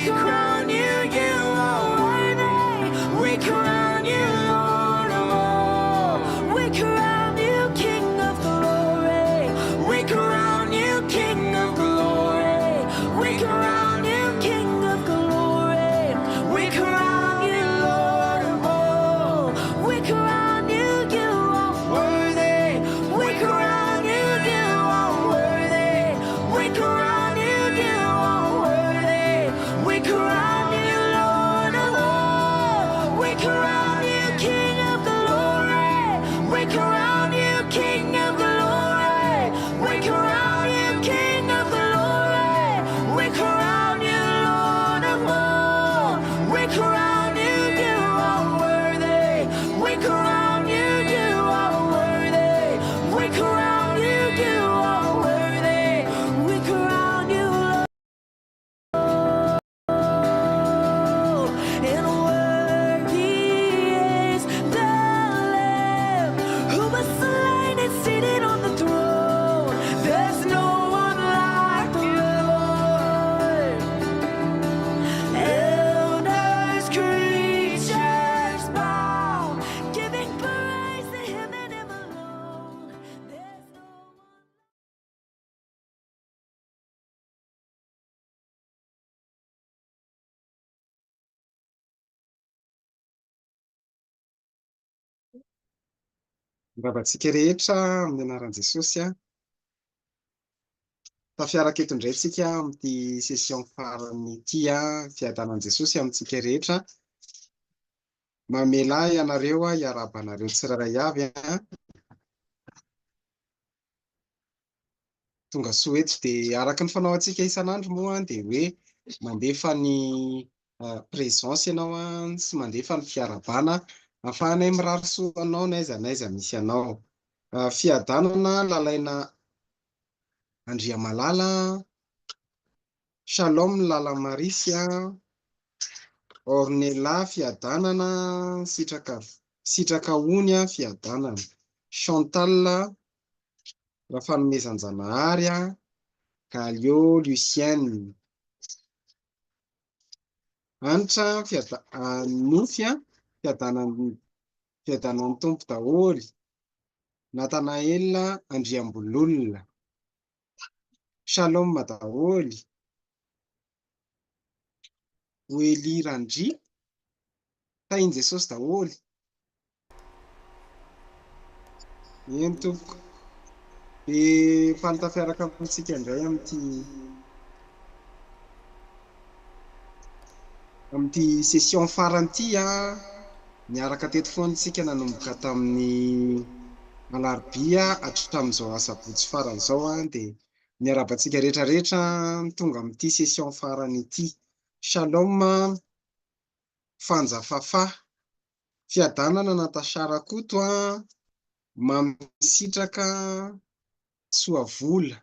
crown you, you are worthy. We crown you, Lord of all. We crown you, King of glory. We crown you, King of glory. We crown you, King of glory. We crown you, Lord of all. We crown you, you are worthy. We crown you, you are worthy. We crown you, you are worthy. We crown you, Lord of all. We crown you, King of glory. We crown you, King of glory. We crown you, King of glory. We crown you, Lord of all. We crown you, you are worthy. We crown you, you are worthy. We crown you, you are worthy. We crown you, Lord. And worthy is the Lamb who was slain and seated on the throne. There's no one like the Lord. Elders, creatures bow, giving praise to Him and Him alone. There's no one. Mirahaba antsika rehetra amin'ny anaran'i Jesosy. Tafiaraka eto indray tsika amin'ity session farany ity. Fiadanan'i Jesosy amintsika rehetra. Mamela ahy ianareo hiarahaba anareo tsirairay avy. Tonga soa eto dia araka ny fanao antsika isan'andro moa dia hoe mandefa ny présence ianao sy mandefa ny fiarahabana ahafahanay mirary soa anao na aiza na aiza misy anao. Fiadanana Lalaina Andriamalala, Shalom Lala Marisy, Ornella Fiadanana, Sitraka Sitraka Ony Fiadanana, Chantal Rafanomezanjanahary, Galio Lucienne, Hanitra Fiada- Nofy Fiadanan'ny Fiadanan'ny Tompo daholo, Nathanaël Andriambololona, Shalom daholo, Welly Randria, Tahin'i Jesosy daholo. Eny tompoko. Dia faly tafiaraka amintsika indray amin'ity amin'ity session farany ity an. Niaraka teto foana isika nanomboka tamin'ny alarobia hatramin'izao asabotsy farany izao an. Dia miarahaba antsika rehetra rehetra tonga amin'ity session farany ity. Shalom Fanja Fafa. Fiadanana Natacha Rakoto a, Mamy Sitraka Soavola.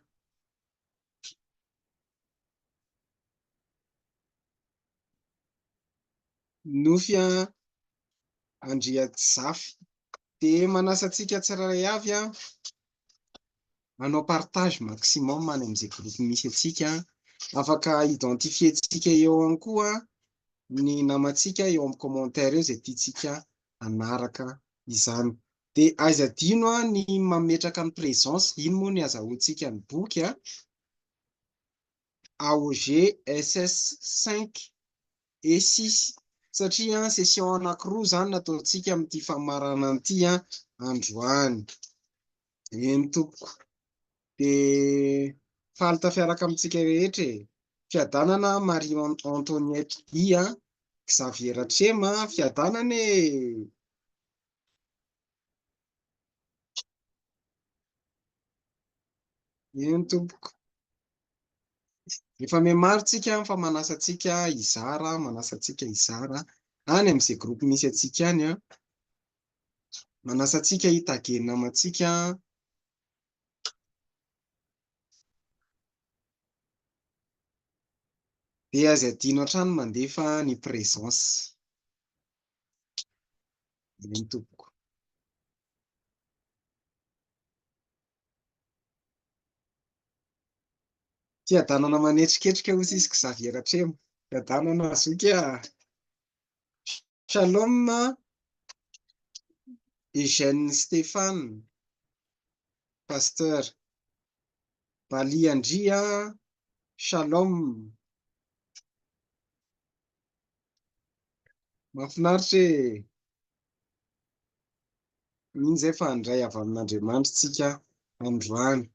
Nofy Andriatsizafy. Dia manasa antsika tsirairay avy hanao partage maximum any amin'izay groupe misy antsika. Afaka identifier-ntsika eo ihany koa ny namantsika eo amin'ny commentaire eo izay tiantsika hanaraka izany. Dia aiza adino ny mametraka ny présence, iny moa ny azahoantsika ny boky AOG SS 5 et 6 satria session anankiroa izany nataontsika amin'ity famaranana ity androany. Eny tompoko. Dia faly tafiaraka amintsika rehetra e. Fiadanana Marie Antoniette Guy, Xavier Ratrema, fiadanana e. Eny tompoko. Efa mihamaro tsika fa manasa antsika hizara, manasa antsika hizara any amin'izay groupe misy antsika any an. Manasa antsika hi-taguer ny namantsika. Dia aza adino hatrany mandefa ny présence. Eny tompoko. Fiadanana manetriketrika hoy izy Xavier Ratrema. Fiadanana zoky a! Shalom Eugène Stéphane, Pasteur. Bali Andria, Shalom. Mahafinaritra e! Mino izay fa handray avy amin'Andriamanitra tsika androany.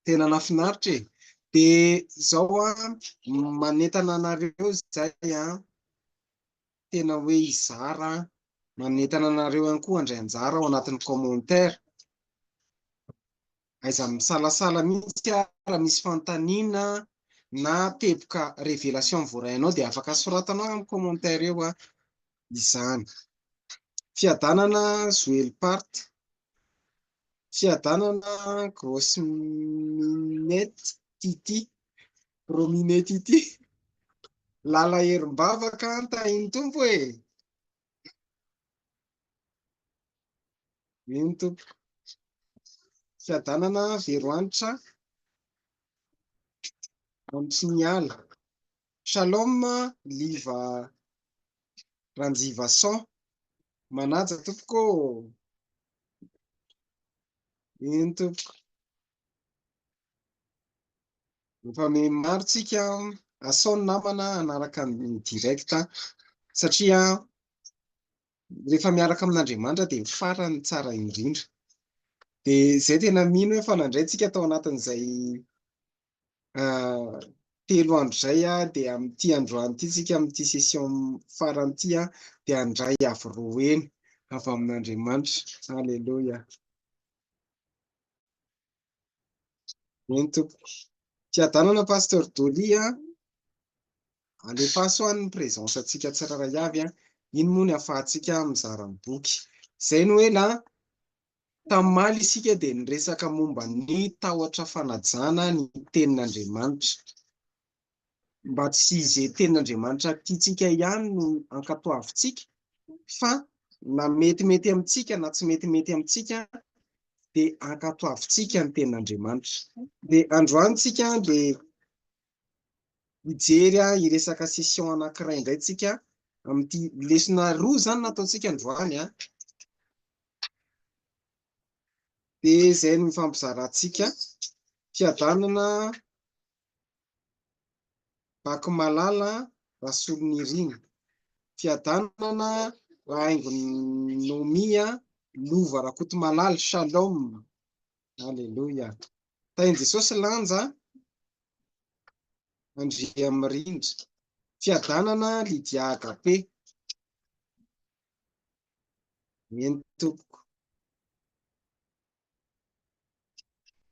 Tena nahafinaritra e! Dia izao an, manentana anareo izay an, tena hoe hizara, manentana anareo ihany koa handray anjara ao anatin'ny commentaire. Aiza misalasala mihitsy ary raha misy fanontaniana na teboka révélation voaray anao dia afaka soratanao amin'ny commentaire eo izany. Fiadanana Zoely Part. Fiadanana Grosse Minette Titi. Romine Titi. Lala Herimbavaka tahin'ny Tompo e! Eny tompoko. Fiadanana Veroanitra Antriniala. Shalom Liva Ranjivason. Manaja tompoko ô. Eny tompoko. Efa maro tsika asao ny namana hanaraka ny direct satria rehefa miaraka amin'Andriamanitra dia ny farany tsara indrindra. Dia izay tena mino hoe fa nandray tsika tao anatin'izay telo andro izay dia amin'ity androany ity tsika amin'ity session farany ity dia handray avy roa heny avy amin'Andriamanitra. Alléluia. Eny tompoko. Fiadanana Pasteur Dolly a. Alefaso any ny présence antsika tsirairay avy a. Iny moa ny ahafahantsika mizara ny boky. Izay no ela tamaly isika dia niresaka momba ny tahotra fanajana ny tenin'Andriamanitra. Mba tsy izay tenin'Andriamanitra tiantsika ihany no ankatoavintsika fa na metimety amintsika na tsy metimety amintsika dia ankatoavintsika ny tenin'Andriamanitra. Dia androany tsika dia hijery hiresaka session anankiray indray tsika amin'ity lesona roa izany nataontsika androany an. Dia izay no hifampizarantsika. Fiadanana Bakomalala Rasolonirina. Fiadanana Rahaingo Nomia Lova Rakotomalala Shalom. Alléluia. Tahin'i Jesosy Lanja Andriamirindra. Fiadanana Lydia Agape. Eny tompoko.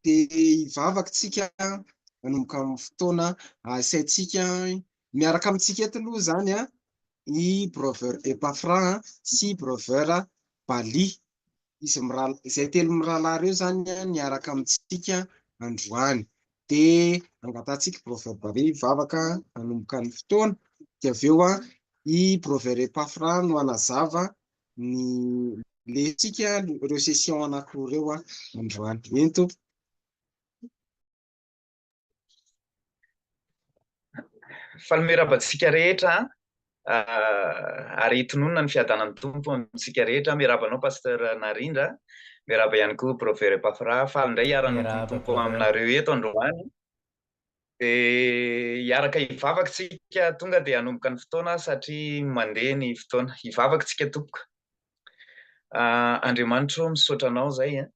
Dia hivavaka tsika hanomboka amin'ny fotoana asaintsika miaraka amintsika eto aloha izany i Brother Epaphra sy Brother Bali. Izy mirahalahy, izay telo mirahalahy ireo izany niaraka amintsika androany. Dia angatahantsika Brother Bali hivavaka hanomboka ny fotoana. Dia avy eo i Brother Epaphra no hanazava ny lesintsika ireo session anankiroa ireo androany. Eny tompoko. Faly miarahaba antsika rehetra ary tononina ny fiadanan'ny Tompo amintsika rehetra. Miarahaba anao Pasteur Narindra, miarahaba ihany koa Brother Epaphra. Faly indray hiara-hanompo ny Miarahaba Tompo Brother. aminareo eto androany. Dia hiaraka hivavaka tsika, tonga dia hanomboka ny fotoana satria mandeha ny fotoana. Hivavaka tsika tompoko. Andriamanitra ô, misaotra anao izay an.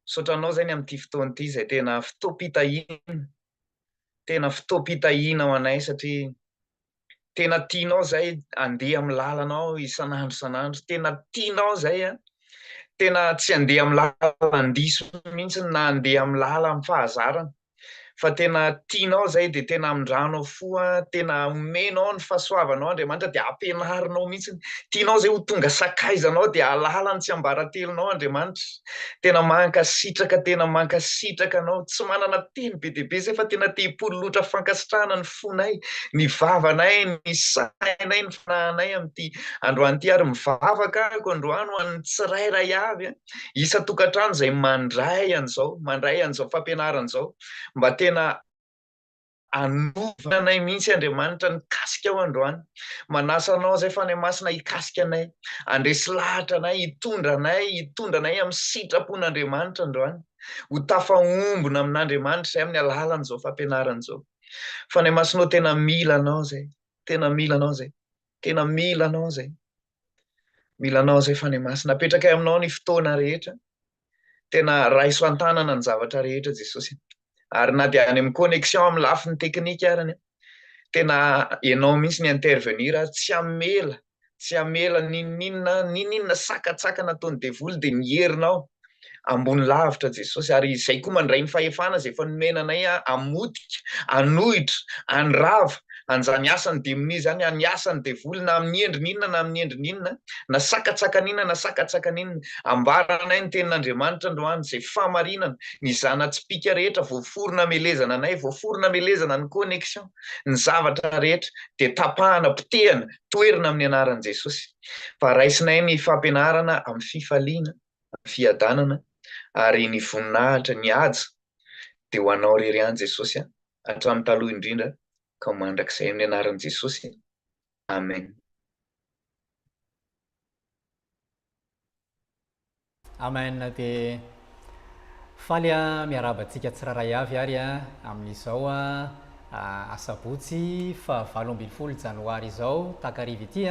Misaotra anao izay ny amin'ity fotoana ity izay tena fotoam-pitahiana, tena fotoam-pitahiana ho anay satria tena tianao izay handeha amin'ny lalanao isan'andro isan'andro, tena tianao izay an, tena tsy handeha amin'ny lalan-diso mihitsy na handeha amin'ny lalan'ny fahazarana. Fa tena tianao zay dia tena amindranao fo an, tena omenao ny fahasoavanao Andriamanitra dia ampianarinao mihitsy, tianao zay ho tonga sakaizanao dia hahalala ny tsiambaratelonao Andriamanitra, tena mankasitraka, tena mankasitraka anao, tsy manana teny be dia be zay fa tena te hipololotra fankasitrahana ny fonay, ny vavanay, ny sainay, ny fanahinay amin'ity androany ity ary mivavaka ako androany ho an'ny tsirairay avy an. isan-tokantrano izay mandray an'izao, mandray an'izao fampianarana izao, mba tena Hanova anay mihitsy Andriamanitra nikasika ao androany. Manasa anao izay Fanahy Masina hikasika anay, handresy lahatra anay, hitondra anay, hitondra anay amin'ny sitrapon'Andriamanitra androany. Ho tafaombona amin'Andriamanitra izay amin'ny alalan'izao fampianarana izao. Fanahy Masina ô tena mila anao izay, tena mila anao izay, tena mila anao izay. Mila anao izay Fanahy Masina. Apetrakay aminao ny fotoana rehetra. Tena raiso an-tanana ny zavatra rehetra Jesosy. Ary na dia any amin'ny connexion amin'ny lafiny teknika arany, tena ianao mihitsy ny intervenir ary tsy hamela, tsy hamela n'inon'inona, n'inon'inona sakantsakana ataon'ny devoly dia ny herinao ambony lavitra Jesosy. Ary izay koa mandray ny fahefana izay efa nomena anay hamotika, hanohitra, handrava an'izany asan'ny demonia izany, ny asan'ny devoly na amin'ny endriny inona na amin'ny endriny inona, na sakantsakana inona na sakantsakana inona. Ambaranay ny tenin'Andriamanitra androany, izay fahamarinana, ny zana-tsipìka rehetra voaforona hamelezana anay, voaforona hamelezana ny connexion, ny zavatra rehetra dia tapahana, potehana, toherina amin'ny anaran'i Jesosy. Fa raisinay ny fampianarana amin'ny fifaliana, amin'ny fiadanana, ary ny voninahitra, ny haja dia ho anao irery ihany Jesosy a, hatramin'ny taloha indrindra ka ho mandrakizay amin'ny anaran'i Jesosy. Amen. Amen dia faly aho miarahaba antsika tsirairay avy ary amin'izao asabotsy faha 18 janoary izao takariva ity.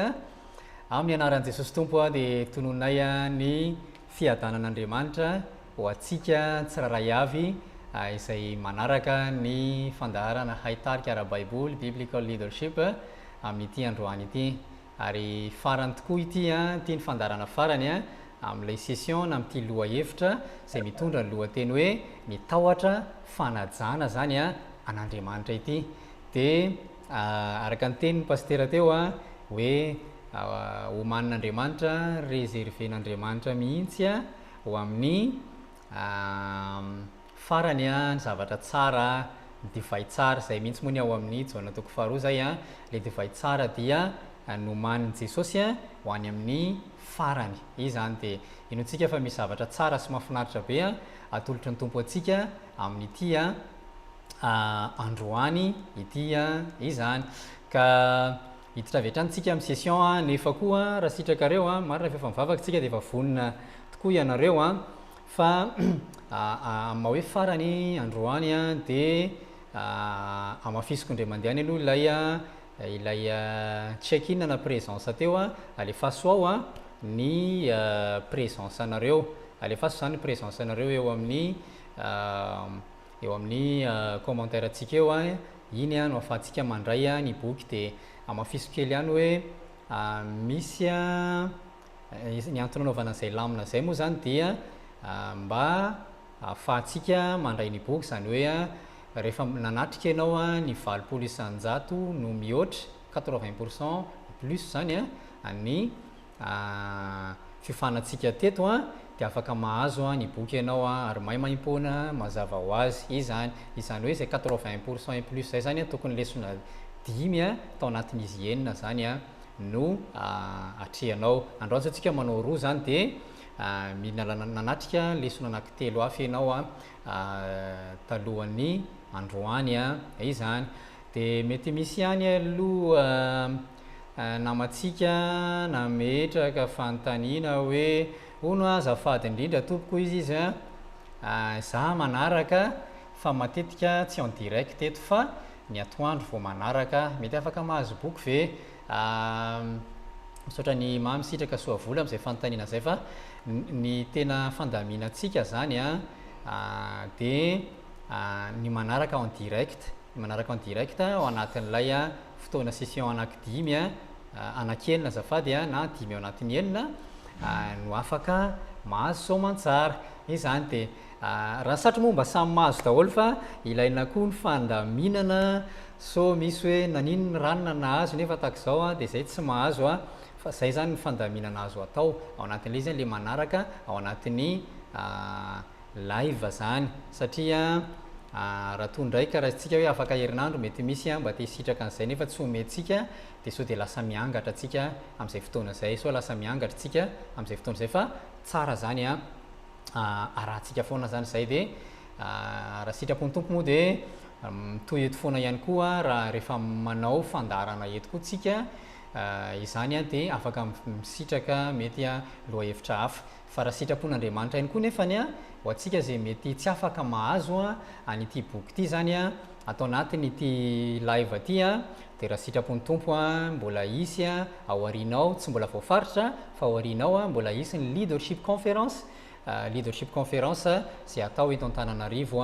Amin'ny anaran'i Jesosy Tompo dia tononay ny fiadanan'Andriamanitra ho antsika tsirairay avy izay manaraka ny fandaharana Haitarika ara-baiboly, Biblical Leadership, amin'ity androany ity. Ary farany tokoa ity, ity ny fandaharana farany amin'ilay session na amin'ity lohahevitra izay mitondra ny lohateny hoe ny tahotra fanajana izany an'Andriamanitra ity. Dia araka ny tenin'ny Pasitera teo hoe omanin'Andriamanitra, reserver-n'Andriamanitra mihitsy ho amin'ny farany ny zavatra tsara, ny divay tsara, izay mihitsy moa ny ao amin'ny Jaona toko faharoa izay, ilay divay tsara dia nomanin'i Jesosy ho any amin'ny farany. Izany dia inoantsika fa misy zavatra tsara sy mahafinaritra be atolotry ny Tompo antsika amin'ity androany ity izany. Ka hiditra avy hatrany tsika amin'ny session nefa koa raha sitrakareo, marina fa efa mivavaka tsika dia efa vonona tokoa ianareo fa amin'ny maha hoe farany androany dia hamafisiko indray mandeha any aloha ilay ilay check in na présence teo, alefaso ao ny présence anareo, alefaso izany ny présence anareo eo amin'ny eo amin'ny commentaire ntsika eo, iny no ahafahantsika mandray ny boky dia hamafiso kely ihany hoe misy ny antony anaovana an'izay lamina izay moa izany dia mba ahafahantsika mandray ny boky, izany hoe rehefa nanatrika ianao ny 80% no mihoatra, 80% plus izany ny fiofanantsika teto dia afaka mahazo ny boky ianao ary maimaimpoana mazava ho azy izany. Izany hoe izay 80% et plus izay izany tokony lesona dimy tao anatin'izy enina izany no atrehanao. Androany izao tsika manao roa izany dia mila nanatrika lesona anankitelo hafa ianao talohan'ny androany izany. Dia mety misy ihany aloha namantsika nametraka fanontaniana hoe hono a, azafady indrindra tompoko izy izy a, za manaraka fa matetika tsy en direct eto fa ny atoandro vao manaraka, mety afaka mahazo boky ve? Misaotra an'i Mamy Sitraka Soavola amin'izay fanontaniana izay fa ny tena fandaminantsika zany a dia ny manaraka en direct, ny manaraka en direct ao anatin'ilay fotoana session anaky dimy, anaky enina azafady na dimy ao anatin'ny enina no afaka mahazo soamantsara. Izany dia raha satry moa mba samy mahazo daholo fa ilaina koa ny fandaminana sao misy hoe naninona ny ranona nahazo nefa tahak'izao dia izay tsy mahazo fa izay izany ny fandaminana azo atao ao anatin'ilay izy ilay manaraka ao anatin'ny live zany satria raha toa indray ka raisintsika hoe afaka herinandro mety misy mba te hisitraka an'izay nefa tsy omentsika dia sao dia lasa miangatra tsika amin'izay fotoana izay, sao lasa miangatra tsika amin'izay fotoana izay fa tsara zany arahantsika foana zany izay dia raha sitrapon'ny Tompo moa dia Mitohy eto foana ihany koa raha rehefa manao fandaharana eto koa tsika izany dia afaka misitraka mety lohahevitra hafa. Fa raha sitrapon'Andriamanitra ihany koa nefany ho antsika izay mety tsy afaka mahazo an'ity boky ity izany ato anatin'ity live ity dia raha sitrapon'ny Tompo mbola hisy ao aoriana ao, tsy mbola voafaritra fa ao aoriana ao mbola hisy ny leadership conference, leadership conference izay hatao eto Antananarivo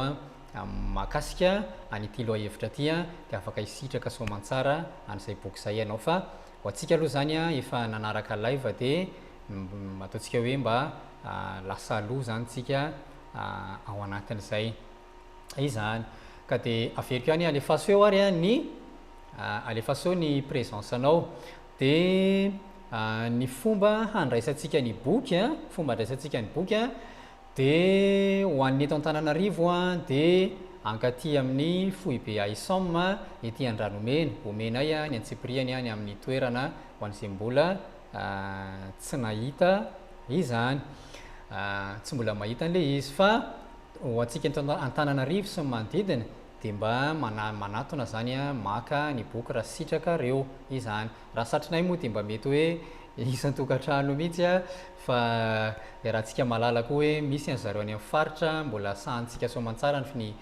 mahakasika an'ity lohahevitra ity dia afaka hisitraka soamantsara an'izay boky izay ianao fa ho antsika aloha izany efa nanaraka live dia ataontsika hoe mba lasa aloha izany tsika ao anatin'izay izany ka dia averiko ihany alefaso eo ary ny alefaso eo ny présence anao dia ny fomba handraisantsika ny boky fomba handraisantsika ny boky Dia ho an'ny eto Antananarivo dia ankaty amin'ny foibe AISOM ety Andranomena. Omenay ny antsipiriany any amin'ny toerana ho an'izay mbola tsy nahita izany. Tsy mbola mahita an'ilay izy fa ho antsika eto Antananarivo sy ny manodidina dia mba manatona izany maka ny boky raha sitrakareo izany. Raha satrinay moa dia mba mety hoe isan-tokantrano mihitsy fa iarahantsika mahalala koa hoe misy an zareo any amin'ny faritra mbola sahanintsika soamantsara ny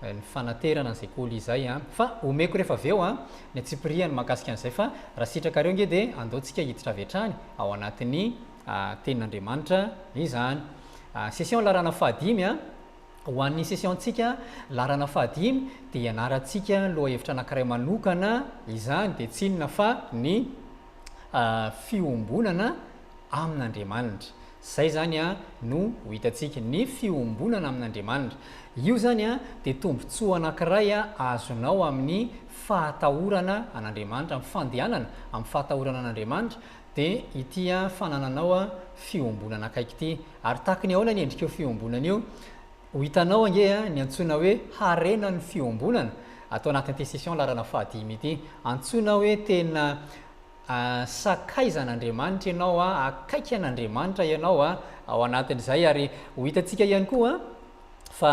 ny fanaterana an'izay colis izay an! Fa omeko rehefa avy eo an ny antsipirihany mahakasika an'izay fa raha sitrakareo ange dia andao tsika hiditra avy hatrany ao anatin'ny tenin'Andriamanitra izany. Session laharana fahadimy an! Ho an'ny session-ntsika laharana fahadimy dia hianarantsika lohahevitra anankiray manokana izany dia tsy inona fa ny fiombonana amin'Andriamanitra. Izay izany no ho hitantsika, ny fiombonana amin'Andriamanitra. Io izany dia tombontsoa anankiray azonao amin'ny fahatahorana an'Andriamanitra, amin'ny fandehanana amin'ny fahatahorana an'Andriamanitra dia ity fanananao fiombonana akaiky ity. Ary tahaka ny ahoana ny endrik'io fiombonana io? Ho hitanao ange ny antsoina hoe harenan'ny fiombonana ato anatin'ity session laharana fahadimy ity. Antsoina hoe tena sakaizan'Andriamanitra ianao, akaiky an'Andriamanitra ianao ao anatin'izay. Ary ho hitantsika ihany koa fa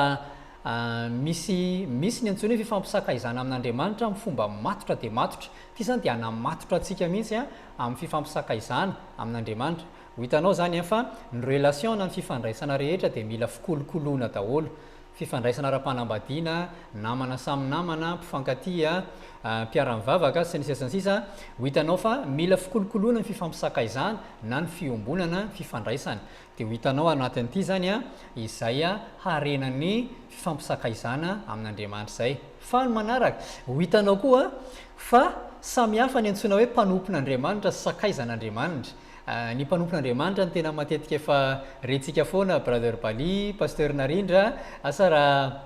misy misy ny antsoina hoe fifampisakaizana amin'Andriamanitra amin'ny fomba matotra dia matotra. Ity izany dia hanamatotra antsika mihitsy amin'ny fifampisakaizana amin'Andriamanitra. Ho hitanao izany fa ny relation na ny fifandraisana rehetra dia mila fikolokoloana daholo. Fifandraisana ara-panambadiana, namana samy namana, mpifankatia, mpiara-mivavaka, sy ny sisa sy ny sisa Ho hitanao fa mila fikolokoloana ny fifampisakaizana na ny fiombonana, fifandraisana. Dia ho hitanao anatin'ity izany izay harenan'ny fifampisakaizana amin'Andriamanitra izay. Fa ny manaraka, ho hitanao koa fa samy hafa ny antsoina hoe mpanompon'Andriamanitra sy sakaizan'Andriamanitra. Ny mpanompon'Andriamanitra no tena matetika efa rentsika foana, Brother Bali, Pasteur Narindra, asa raha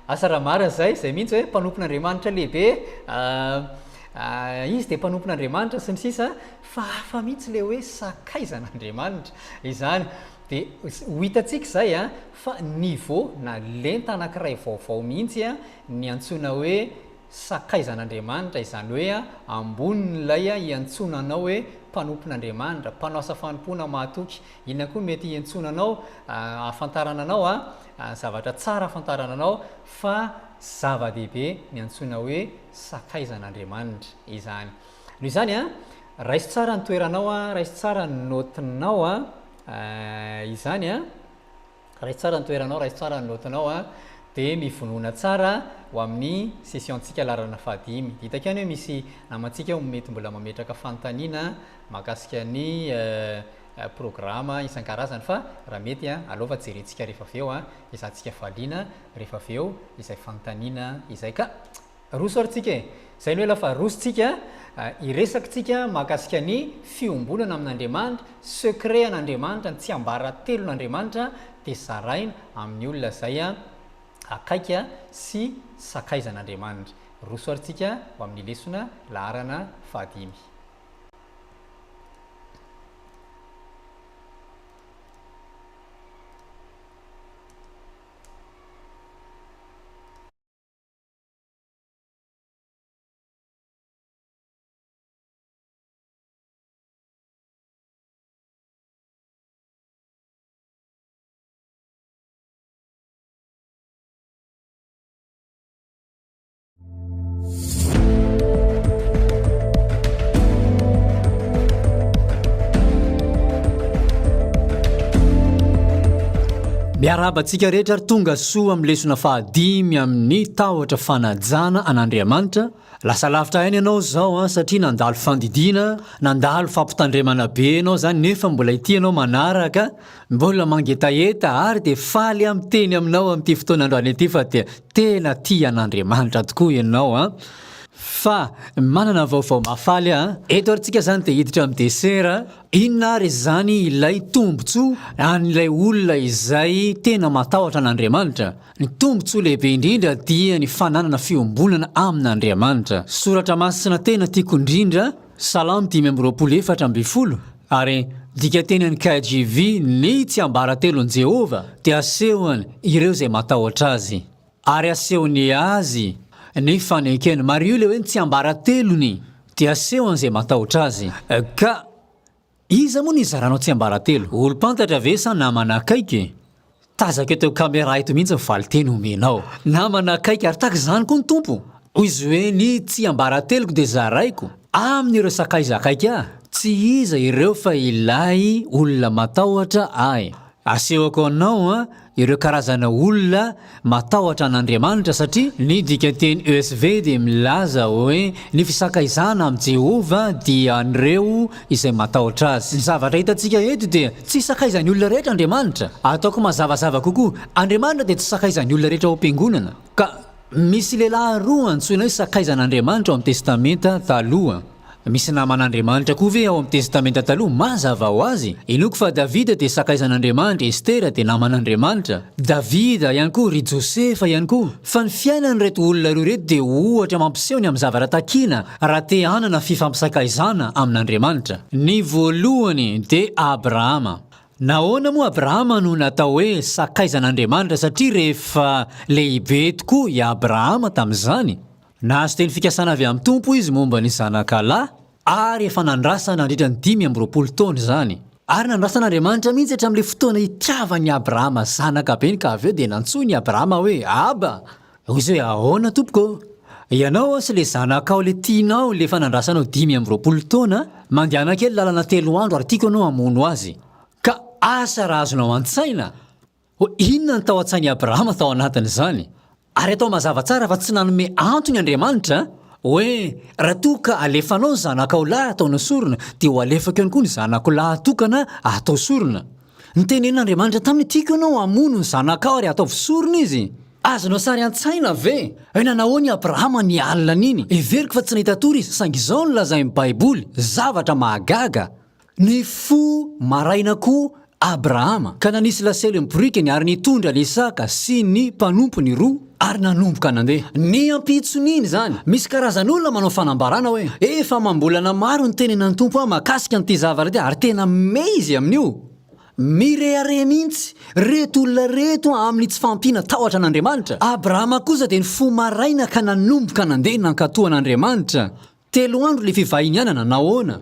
asa raha marina izay, izay mihitsy hoe mpanompon'Andriamanitra lehibe, izy dia mpanompon'Andriamanitra sy ny sisa, fa hafa mihitsy ilay hoe sakaizan'Andriamanitra izany. Dia ho hitantsika izay fa niveau na lenta anankiray vaovao mihitsy ny antsoina hoe sakaizan'Andriamanitra, izany hoe ambonin'ilay iantsoana anao hoe mpanompon'Andriamanitra, mpanao asa fanompoana mahatoky. Inona koa no mety hiantsoana anao, ahafantarana anao, zavatra tsara ahafantarana anao fa zava-dehibe ny antsoina hoe sakaizan'Andriamanitra izany. Noho izany, raiso tsara ny toeranao, raiso tsara ny naotinao izany. Raiso tsara ny toeranao, raiso tsara ny note-nao a, dia mivonona tsara ho amin'ny session-ntsika laharana fahadimy. Hitako ihany hoe misy namantsika ao mety mbola mametraka fanontaniana mahakasika ny programa isan-karazany fa raha mety a, aleo fa jerentsika rehefa avy eo a, ezahantsika valiana rehefa avy eo izay fanontaniana izay ka. Roso ary tsika e! Zay no ela fa roso tsika, hiresaka tsika mahakasika ny fiombonana amin'Andriamanitra, secret an'Andriamanitra, ny tsiambaratelon'Andriamanitra dia zaraina amin'ny olona izay akaiky sy sakaizan'Andriamanitra. Roso ary tsika ho amin'ny lesona laharana fahadimy. Miarahaba antsika rehetra ary tonga soa amin'ny lesona fahadimy amin'ny tahotra fanajana an'Andriamanitra. Lasa lavitra aina ianao izao an, satria nandalo fandidiana, nandalo fampitandremana be ianao izany nefa mbola ity ianao manaraka, mbola mangetaheta ary dia faly aho miteny aminao amin'ity fotoana androany ity fa dia tena tia an'Andriamanitra tokoa ianao an. Fa manana vaovao mahafaly aho an. Eto ary tsika izany dia hiditra amin'ny desera. Inona ary izany ilay tombontsoa an'ilay olona izay tena matahotra an'Andriamanitra? Ny tombontsoa lehibe indrindra dia ny fananana fiombonana amin'Andriamanitra. Soratra masina tena tiako indrindra, Salamo 25 14, ary dikatenin'ny KJV ny tsiambaratelon'i Jehovah dia asehony ireo izay matahotra azy. Ary asehony azy ny fanekeny. Mariho ilay hoe ny tsiambaratelony dia asehony izay matahotra azy. Ka iza moa no hizaranao tsiambaratelo? Olom-pantatra ve sa namana akaiky? Tazako eto camera eto mihitsy ny valinteny omenao. Namana akaiky ary tahaka izany koa ny Tompo. Hoy izy hoe ny tsiambarateloko dia zaraiko amin'ireo sakaiza akaiky ahy. Tsy iza ireo fa ilay olona matahotra ahy. Asehoko anao ireo karazana olona matahotra an'Andriamanitra satria ny dikanteny ESV dia milaza hoe ny fisakaizana amin'i Jehovah dia an'ireo izay matahotra azy. Ny zavatra hitantsika eto dia tsy sakaizan'ny olona rehetra Andriamanitra. Ataoko mazavazava kokoa, Andriamanitra dia tsy sakaizan'ny olona rehetra ao am-piangonana. Ka misy lehilahy roa antsoina hoe sakaizan'Andriamanitra ao amin'ny Testamenta Taloha. Misy naman'Andriamanitra koa ve ao amin'ny Testamenta Taloha? Mazava ho azy! Inoako fa Davida dia sakaizan'Andriamanitra, Estera dia naman'Andriamanitra, Davida ihany koa, ry Josefa ihany koa. Fa ny fiainan'ireto olona roa ireto dia ohatra mampiseho ny amin'ny zavatra takiana raha te hanana fifampisakaizana amin'Andriamanitra. Ny voalohany dia Abrahama. Nahoana moa Abrahama no natao hoe sakaizan'Andriamanitra? Satria rehefa lehibe tokoa i Abrahama tamin'izany, Nahazo teny fikasana avy amin'ny Tompo izy momba ny zanakalahy, ary efa nandrasana nandritra ny 25 taona izany. Ary nandrasan'Andriamanitra mihitsy hatramin'ilay fotoana hitiavan'i Abrahama zanaka be ka avy eo dia nantsoiny i Abrahama hoe, Aba! Hoy izy hoe, Ahoana, tompoko? Ianao sy ilay zanakao ilay tianao, ilay efa nandrasanao 25 taona, mandehana kely lalana telo andro ary tiako ianao hamono azy. Ka asa raha azonao an-tsaina Ho inona no tao an-tsain'i Abrahama tao anatin'izany? Ary atao mazava tsara fa tsy nanome antony Andriamanitra hoe raha toa ka alefanao ny zanakao lahy ataonao sorona dia ho alefako ihany koa ny zanako lahy tokana atao sorona. Nitenenin'Andriamanitra taminy tiako ianao hamono ny zanakao ary ataovy sorona izy. Azonao sary an-tsaina ve hoe nanahoana i Abrahama ny alina an'iny? Heveriko fa tsy nahita tory izy, saingy izao no lazain'ny Baiboly, zavatra mahagaga. Nifoha maraina koa Abrahama, ka nanisy lasely ny borikiny ary nitondra an'i Isaka sy ny mpanompony roa, ary nanomboka nandeha. Ny ampitson'iny izany, misy karazan'olona manao fanambarana hoe, Efa amam-bolana maro nitenenan'ny Tompo ahy mahakasika an'ity zavatra ity, ary tena mehy izy amin'io. Mirehareha mihitsy ireto olona ireto amin'ny tsy fahampiana tahotra an'Andriamanitra. Abrahama kosa dia nifoha maraina ka nanomboka nandeha nankatò an'Andriamanitra. Telo andro ilay fivahinianana, nahoana?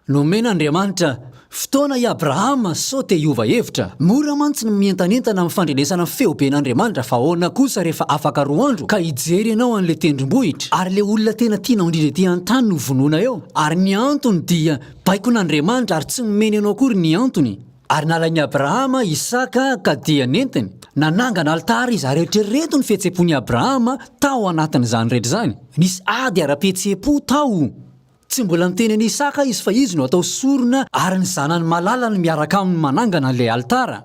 Nomen'Andriamanitra fotoana i Abrahama sao te hiova hevitra. Mora mantsy ny mientanentana amin'ny fandrenesana ny feo ben'Andriamanitra, fa ahoana kosa rehefa afaka roa andro ka hijery ianao an'ilay tendrombohitra, ary ilay olona tena tianao indrindra ety an-tany no vonoina eo? Ary ny antony dia baikon'Andriamanitra ary tsy nomeny anao akory ny antony. Ary nalain'i Abrahama Isaka ka dia nentiny. Nanangana alitara izy ary eritrereto ny fihetseham-pon'i Abrahama tao anatin'izany rehetra izany. Nisy ady ara-pihetseham-po tao. Tsy mbola niteny an'i Isaka izy fa izy no atao sorona ary ny zanany malalany miaraka aminy manangana an'ilay alitara.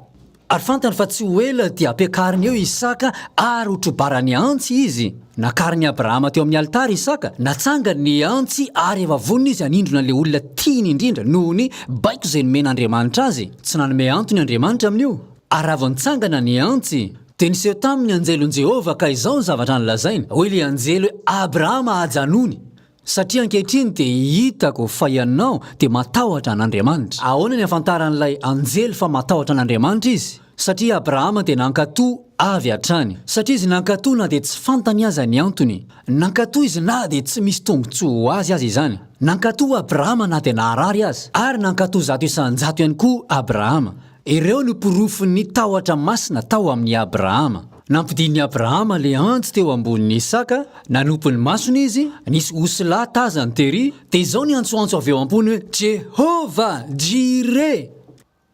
Ary fantany fa tsy ho ela dia hampiakariny eo Isaka ary ho trobarany antsy izy. Nakarin'i Abrahama teo amin'ny alitara Isaka, natsangany ny antsy ary efa vonona izy hanindrona ilay olona tiany indrindra noho ny baiko izay nomen'Andriamanitra azy. Tsy nanome antony Andriamanitra amin'io. Ary raha vao nitsangana ny antsy, dia niseho taminy ny anjelin'i Jehovah ka izao ny zavatra nolazainy, hoy ilay anjely hoe, Abrahama ajanony! Satria ankehitriny dia hitako fa ianao dia matahotra an'Andriamanitra. Ahoana ny ahafantaran'ilay anjely fa matahotra an'Andriamanitra izy? Satria Abrahama dia nankatò avy hatrany. Satria izy nankatò na dia tsy fantany aza ny antony. Nankatò izy na dia tsy misy tombontsoa ho azy aza izany. Nankatò Abrahama na dia naharary aza. Ary nankatò 100% ihany koa Abrahama. Ireo no porofon'ny tahotra masina tao amin'i Abrahama. Nampidinin'i Abrahama ilay antsy teo ambonin'i Isaka, nanopy ny masony izy, nisy osilahy tazany tery, dia izao ny antsoantso avy ao am-pony hoe, Jehovah Jireh!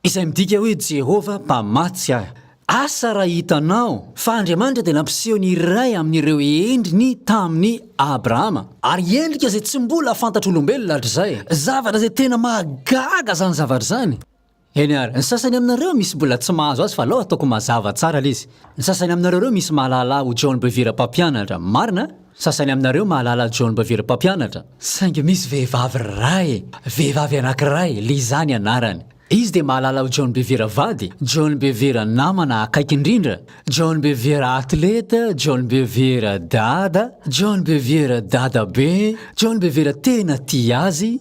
Izay midika hoe Jehovah Mpamatsy ahy. Asa raha hitanao fa Andriamanitra dia nampiseho ny iray amin'ireo endriny tamin'i Abrahama, ary endrika izay tsy mbola fantatr'olombelona hatrizay. Zavatra izay tena mahagaga izany zavatra izany. Eny ary, ny sasany aminareo misy mbola tsy mahazo azy fa alao ataoko mazava tsara ilay izy. Ny sasany aminareo ireo misy mahalala ho John Bevere mpampianatra, marina? Ny sasany aminareo mahalala John Bevere mpampianatra. Saingy misy vehivavy iray, vehivavy anankiray, Liza ny anarany. Izy dia mahalala ho John Bevere vady, John Bevere namana akaiky indrindra, John Bevere atleta, John Bevere dada, John Bevere dadabe, John Bevere tena tia azy.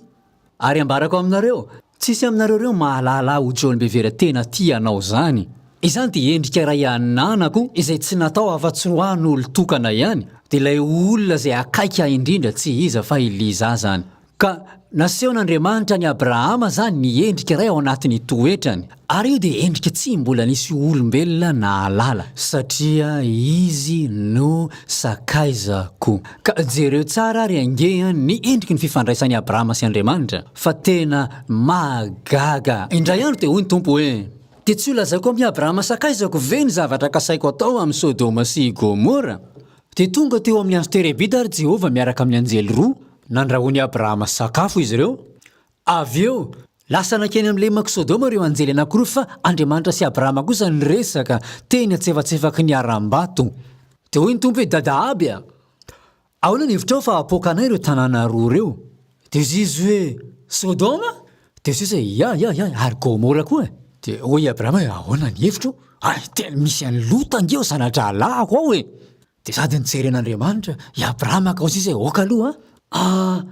Ary ambarako aminareo, tsisy aminareo ireo mahalala ho John Bevere tena tia anao zany. Izany dia endrika iray ananako izay tsy natao afa-tsy ho an'olon-tokana ihany, dia ilay olona izay akaiky ahy indrindra tsy iza fa i Liza zany. Ka nasehon'Andriamanitra an'i Abrahama zany ny endrika iray ao anatin'ny toetrany. Ary io dia endrika tsy mbola nisy olombelona nahalala, satria izy no sakaizako. Ka jereo tsara ary ange an ny endriky ny fifandraisan'i Abrahama sy Andriamanitra, fa tena mahagaga. Indray andro dia hoy ny Tompo hoe, Dia tsy holazaiko amin'i Abrahama sakaizako ve ny zavatra kasaiko hatao amin'i Sodoma sy i Gomora? Dia tonga teo amin'ny hazo terebinta ary Jehovah miaraka amin'ny anjely roa, nandrahoin'i Abrahama sakafo izy ireo. Avy eo, lasa nankeny amin'ny lemak'i Sodoma ireo anjely anankiroa fa Andriamanitra sy Abrahama kosa niresaka teny antsefatsefaky ny harambato. Dia hoy ny Tompo hoe, Dada Aby a! Ahoana ny hevitrao fa hapoaka anay ireo tanàna roa ireo? Dia hoy izy hoe, Sodoma? Dia hoy izy hoe, Ya, ya, ya, ary Gomora koa e! Dia hoy i Abrahama hoe, Ahoana ny hevitro? Hay, tena misy an'i Lota ange ao zana-drahalahiko ao e! Dia sady nijery an'Andriamanitra i Abrahama ka hoy izy hoe, Ok aloha an!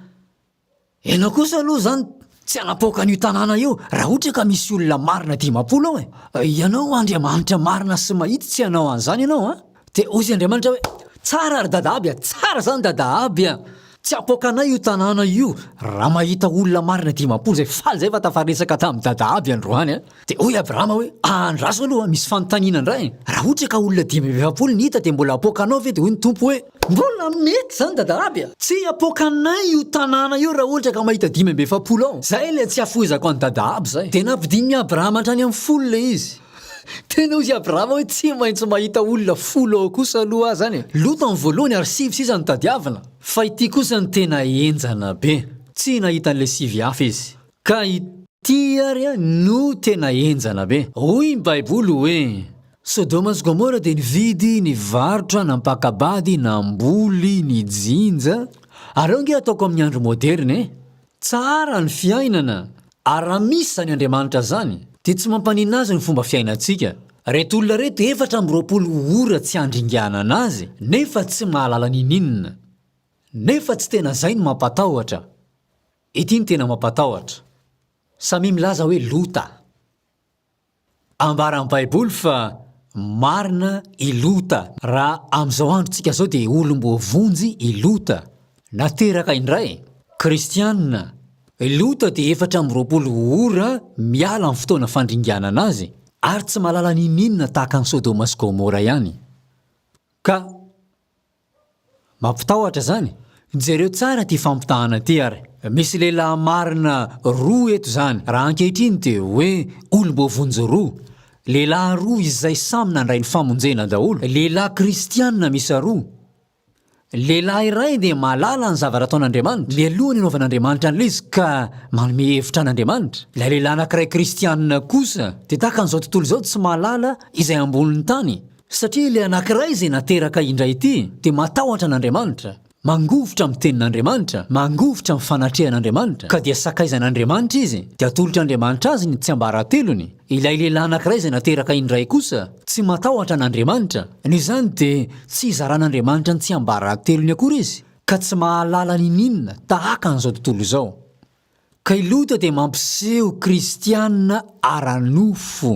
Ianao kosa aloha izany tsy hanapoaka an'io tanàna io raha ohatra ka misy olona marina 50 ao e! Ianao Andriamanitra marina sy mahitsy tsy hanao an'izany ianao an! Dia hoy izy Andriamanitra hoe, Tsara ry Dada Aby a! Tsara izany Dada Aby a! Tsy hapoaka anay io tanàna io raha mahita olona marina 50 izay faly izay fa tafaresaka tamin'i Dada Aby androany a! Dia hoy Abrahama hoe, Andraso aloha, misy fanontaniana indray. Raha ohatra ka olona 45 ny hita dia mbola hapoaka anao ve? Dia hoy ny Tompo hoe, Mbola mety izany Dadaraby a! Tsy hapoaka anay io tanàna io raha ohatra ka mahita 45 ao. Izay ilay tsy hafohizako an'i Dadaaby izay. Dia nampidinin'i Abrahama hatrany amin'ny folo ilay izy. Tena hoy Abrahama hoe, Tsy maintsy mahita olona folo ao kosa aloha aho izany e! Lota ny voalohany ary sivy sisa no tadiavina. Fa ity kosa no tena henjana be. Tsy nahita an'ilay sivy hafa izy. Ka ity ary no tena henjana be. Hoy ny Baiboly hoe, Sodoma sy Gomora dia nividy, nivarotra, nampaka-bady, namboly, nijinja. Ary eo ange ataoko amin'ny andro moderina e! Tsara ny fiainana, ary raha misy izany Andriamanitra izany, dia tsy mampaninona azy ny fomba fiainantsika. Ireto olona ireto 24 ora tsy andringanana azy, nefa tsy mahalala n'ininona. Nefa tsy tena izay no mampatahotra. Ity no tena mampatahotra. Samia milaza hoe Lota. Ambaran'ny Baiboly fa marina i Lota. Raha amin'izao androntsika izao dia olom-boavonjy i Lota. Nateraka indray. Kristiana. I Lota dia 24 ora miala amin'ny fotoana fandringanana azy ary tsy mahalala n'inon'inona tahaka an'i Sodoma sy Gomora ihany. Ka. Mampitahotra izany? Jereo tsara ity fampitahana ity ary. Misy lehilahy marina roa eto izany. Raha ankehitriny dia hoe olom-boavonjy roa. Lehilahy roa izay samy nandray ny famonjena daholo. Lehilahy kristiana miisa roa. Lehilahy iray dia mahalala ny zavatra ataon'Andriamanitra, mialoha ny hanaovan'Andriamanitra an'ilay izy ka manome hevitra an'Andriamanitra. Ilay lehilahy anankiray kristiana kosa dia tahaka an'izao tontolo izao tsy mahalala izay ambonin'ny tany. Satria ilay anankiray izay nateraka indray ity dia matahotra an'Andriamanitra, mangovitra amin'ny tenin'Andriamanitra, mangovitra amin'ny fanatrehan'Andriamanitra, ka dia sakaizan'Andriamanitra izy, dia atolotr'Andriamanitra azy ny tsiambaratelony. Ilay lehilahy anankiray izay nateraka indray kosa tsy matahotra an'Andriamanitra, noho izany dia tsy izaran'Andriamanitra ny tsiambaratelony akory izy, ka tsy mahalala n'inon'inona tahaka an'izao tontolo izao. Ka i Lota dia mampiseho kristiana ara-nofo.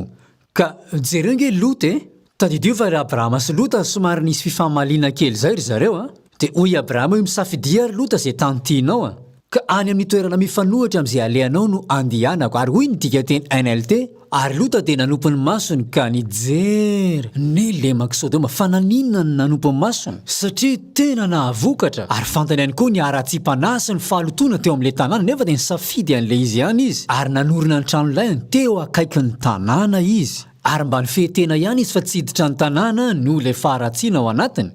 Ka jereo nge Lota e! Tadidio fa ry Abrahama sy Lota somary nisy fifamaliana kely izay ry zareo a! Dia hoy i Abrahama hoe misafidia ry Lota izay tany tianao a! Ka any amin'ny toerana mifanohitra amin'izay alehanao no andehanako. Ary hoy ny dikanteny NLT, Ary Lota dia nanopy ny masony ka nijery ny lemak'i Sodoma. Fa naninona no nanopy ny masony? Satria tena nahavokatra, ary fantany ihany koa ny haratsiam-panahy sy ny fahalotoana teo amin'ilay tanàna, nefa dia nisafidy an'ilay izy ihany izy, ary nanorina ny tranolainy teo akaikin'ny tanàna izy. Ary mba nifehy tena ihany izy fa tsy hiditra ny tanàna noho ilay faharatsiana ao anatiny.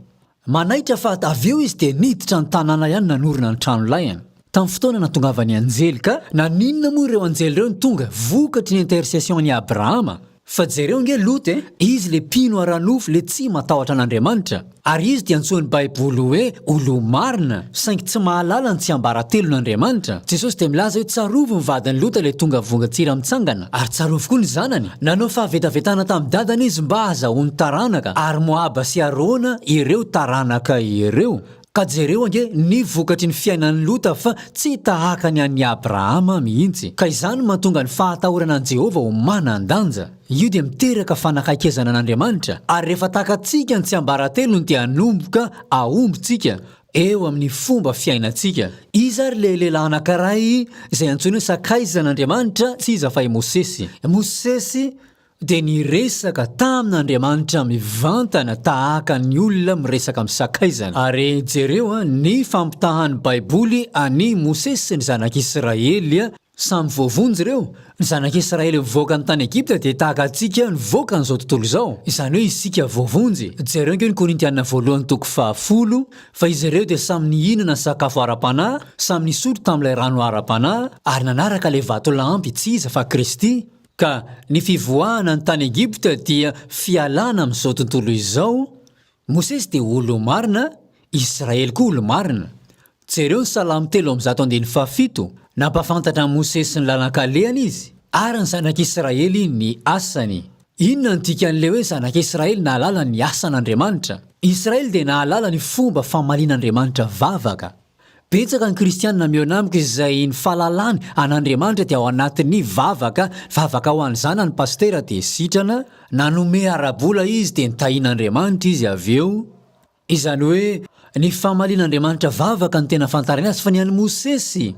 Manaitra fa avy eo izy dia niditra ny tanàna ihany nanorina ny tranolahiny. Tamin'ny fotoana nahatongavan'ny anjely ka naninona moa ireo anjely ireo no tonga? Vokatry ny intercession an'i Abrahama. Fa jereo ange Lota e! Izy le mpino ara-nofo le tsy matahotra an'Andriamanitra. Ary izy dia antsoin'ny baiboly hoe olo-marina, saingy tsy mahalala ny tsiambaratelon'Andriamanitra. Jesosy dia milaza hoe tsarovy ny vadin'i Lota le tonga vongan-tsira mitsangana, ary tsarovy koa ny zanany. Nanao fahavetavetana tamin'ny dadany izy mba hahazahoany taranaka, ary Moaba sy Arona ireo taranaka ireo. Ka jereo ange ny vokatry ny fiainan'i Lota fa tsy tahaka ny an'i Abrahama mihitsy. Ka izany no mahatonga ny fahatahorana an'i Jehovah ho manan-danja. Io dia miteraka fanakaikezana an'Andriamanitra, ary rehefa takatsika ny tsiambaratelony dia hanomboka hahomby tsika eo amin'ny fomba fiainantsika. Iza ary ilay lehilahy anankiray izay antsoina hoe sakaizan'Andriamanitra? Tsy iza fa i Mosesy. Mosesy dia niresaka tamin'Andriamanitra mivantana tahaka ny olona miresaka amin'ny sakaizany. Ary jereo ny fampitahan'ny Baiboly an'i Mosesy sy ny zanak'Israely, samy voavonjy ireo, ny zanak'Israely nivoaka ny tany Egypta dia tahaka antsika nivoaka an'izao tontolo izao, izany hoe isika voavonjy. Jereo ange ny Korintiana voalohany toko fahafolo, fa izy ireo dia samy nihinana sakafo ara-panahy, samy nisotro tamin'ilay rano ara-panahy, ary nanaraka ilay vatolampy tsy iza fa Kristy. Ka ny fivoahana ny tany Egypta dia fialana amin'izao tontolo izao, Mosesy dia olo-marina, Israely koa olo-marina. Jereo ny Salamo 103 andininy fahafito, nampahafantatra an'i Mosesy ny lalan-kalehany izy, ary ny zanak'Israely ny asany. Inona no dikan'ilay hoe zanak'Israely nahalala ny asan'Andriamanitra? Israely dia nahalala ny fomba famalian'Andriamanitra vavaka. Betsaka ny kristianina mihaona amiko izay ny fahalalany an'Andriamanitra dia ao anatin'ny vavaka, vavaka ho an'ny zanany pasitera dia sitrana, nanome ara-bola izy dia nitahian'Andriamanitra izy avy eo. Izany hoe ny famalian'Andriamanitra vavaka no tena ahafantarany azy fa ny an'i Mosesy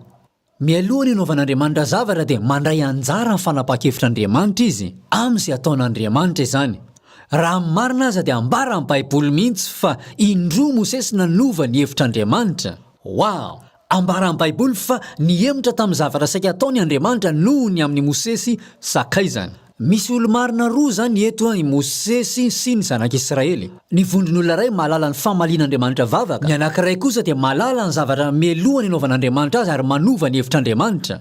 Mialoha ny hanaovan'Andriamanitra zavatra dia mandray anjara amin'ny fanapahan-kevitr'Andriamanitra izy, amin'izay ataon'Andriamanitra izany. Raha ny marina aza dia ambaran'ny Baiboly mihitsy fa indroa Mosesy nanova ny hevitr'Andriamanitra. Wow! Ambaran'ny Baiboly fa nihemotra tamin'ny zavatra saika hataony Andriamanitra noho ny amin'i Mosesy sakaizany. Misy olo-marina roa izany eto, i Mosesy sy ny zanak'Israely. Ny vondron'olona iray mahalala ny famalian'Andriamanitra vavaka, ny anankiray kosa dia mahalala ny zavatra mialoha ny hanaovan'Andriamanitra azy ary manova ny hevitr'Andriamanitra.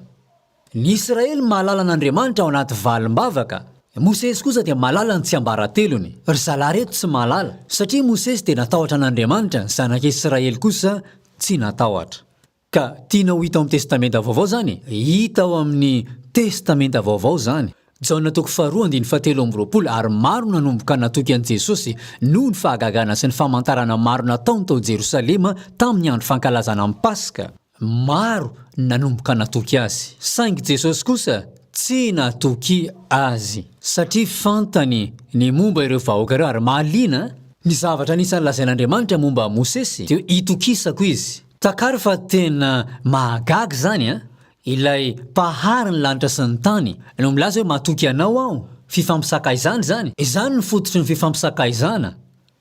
Ny Israely mahalala an'Andriamanitra ao anaty valim-bavaka, Mosesy kosa dia mahalala ny tsiambaratelony. Ry zalahy ireto tsy mahalala, satria Mosesy dia natahotra an'Andriamanitra, ny zanak'Israely kosa tsy natahotra. Ka tiana ho hita ao amin'ny Testamenta Vaovao izany? Hita ao amin'ny Testamenta Vaovao izany. Jaona toko faharoa andininy fahatelo amby 20 Ary maro no nanomboka natoky an'i Jesosy noho ny fahagagana sy ny famantarana maro nataony tao Jerosalema tamin'ny andro fankalazana ny Paska. Maro no nanomboka natoky azy. Saingy Jesosy kosa tsy natoky azy. Satria fantany ny momba ireo vahoaka ireo ary mahaliana ny zavatra anisan'ny lazain'Andriamanitra momba Mosesy, dia itokisako izy. Takaro fa tena mahagaga izany an! Ilay Mpahary ny lanitra sy ny tany no milaza hoe matoky anao aho. Fifampisakaizana izany. Izany no fototry ny fifampisakaizana.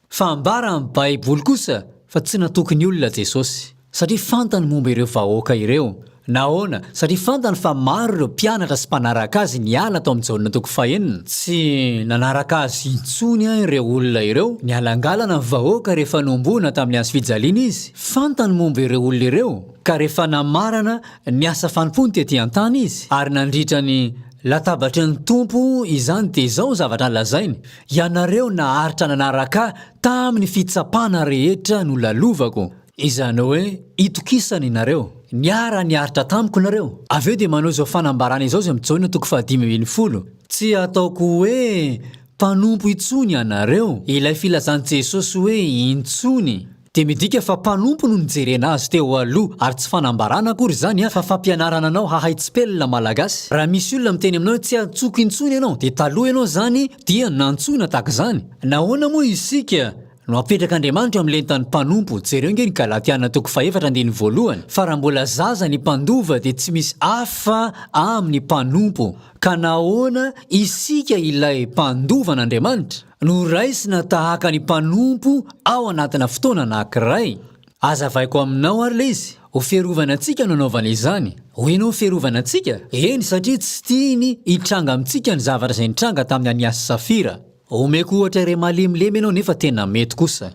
Fa ambaran'ny Baiboly kosa fa tsy natoky ny olona Jesosy. Satria fantany momba ireo vahoaka ireo. Nahoana? Satria fantany fa maro ireo mpianatra sy mpanaraka azy niala tao amin'ny Jaona toko fahenina. Tsy nanaraka azy intsony ireo olona ireo. Nialangalana ny vahoaka rehefa nohomboana tamin'ny hazo fijaliana izy. Fantany momba ireo olona ireo, ka rehefa namarana ny asa fanompoany tetỳ an-tany izy, ary nandritra ny Latabatry ny Tompo izany, dia izao ny zavatra nolazainy, Ianareo naharitra nanaraka ahy tamin'ny fitsapana rehetra nolalovako. Izany hoe itokisana ianareo. Niara-niaritra tamiko nareo. Avy eo dia manao izao fanambarana izao izy amin'ny Jaona toko fahadimy ambin'ny folo, Tsy ataoko hoe mpanompo intsony ianareo. Ilay filazan'i Jesosy hoe intsony dia midika fa mpanompo no nijerena azy teo aloha ary tsy fanambarana akory izany fa fampianarana anao hahay tsipelina malagasy. Raha misy olona miteny aminao hoe tsy antsoiko intsony ianao dia taloha ianao izany dia nantsoina tahaka izany. Nahoana moa isika No apetrak'Andriamanitra eo amin'ny lentan'ny mpanompo. Jereo ange ny Galatiana toko fahefatra andininy voalohany, Fa raha mbola zaza ny mpandova dia tsy misy hafa amin'ny mpanompo. Ka nahoana isika ilay mpandova an'Andriamanitra no raisina tahaka ny mpanompo ao anatina fotoana anankiray? Hazavaiko aminao ary ilay izy. Ho fiarovana antsika no anaovana izany. Hoy ianao ho fiarovana antsika? Eny, satria tsy tiany hitranga amintsika ny zavatra izay nitranga tamin'i Aniasy sy Safira. Omeko ohatra iray malemilemy ianao nefa tena mety kosa.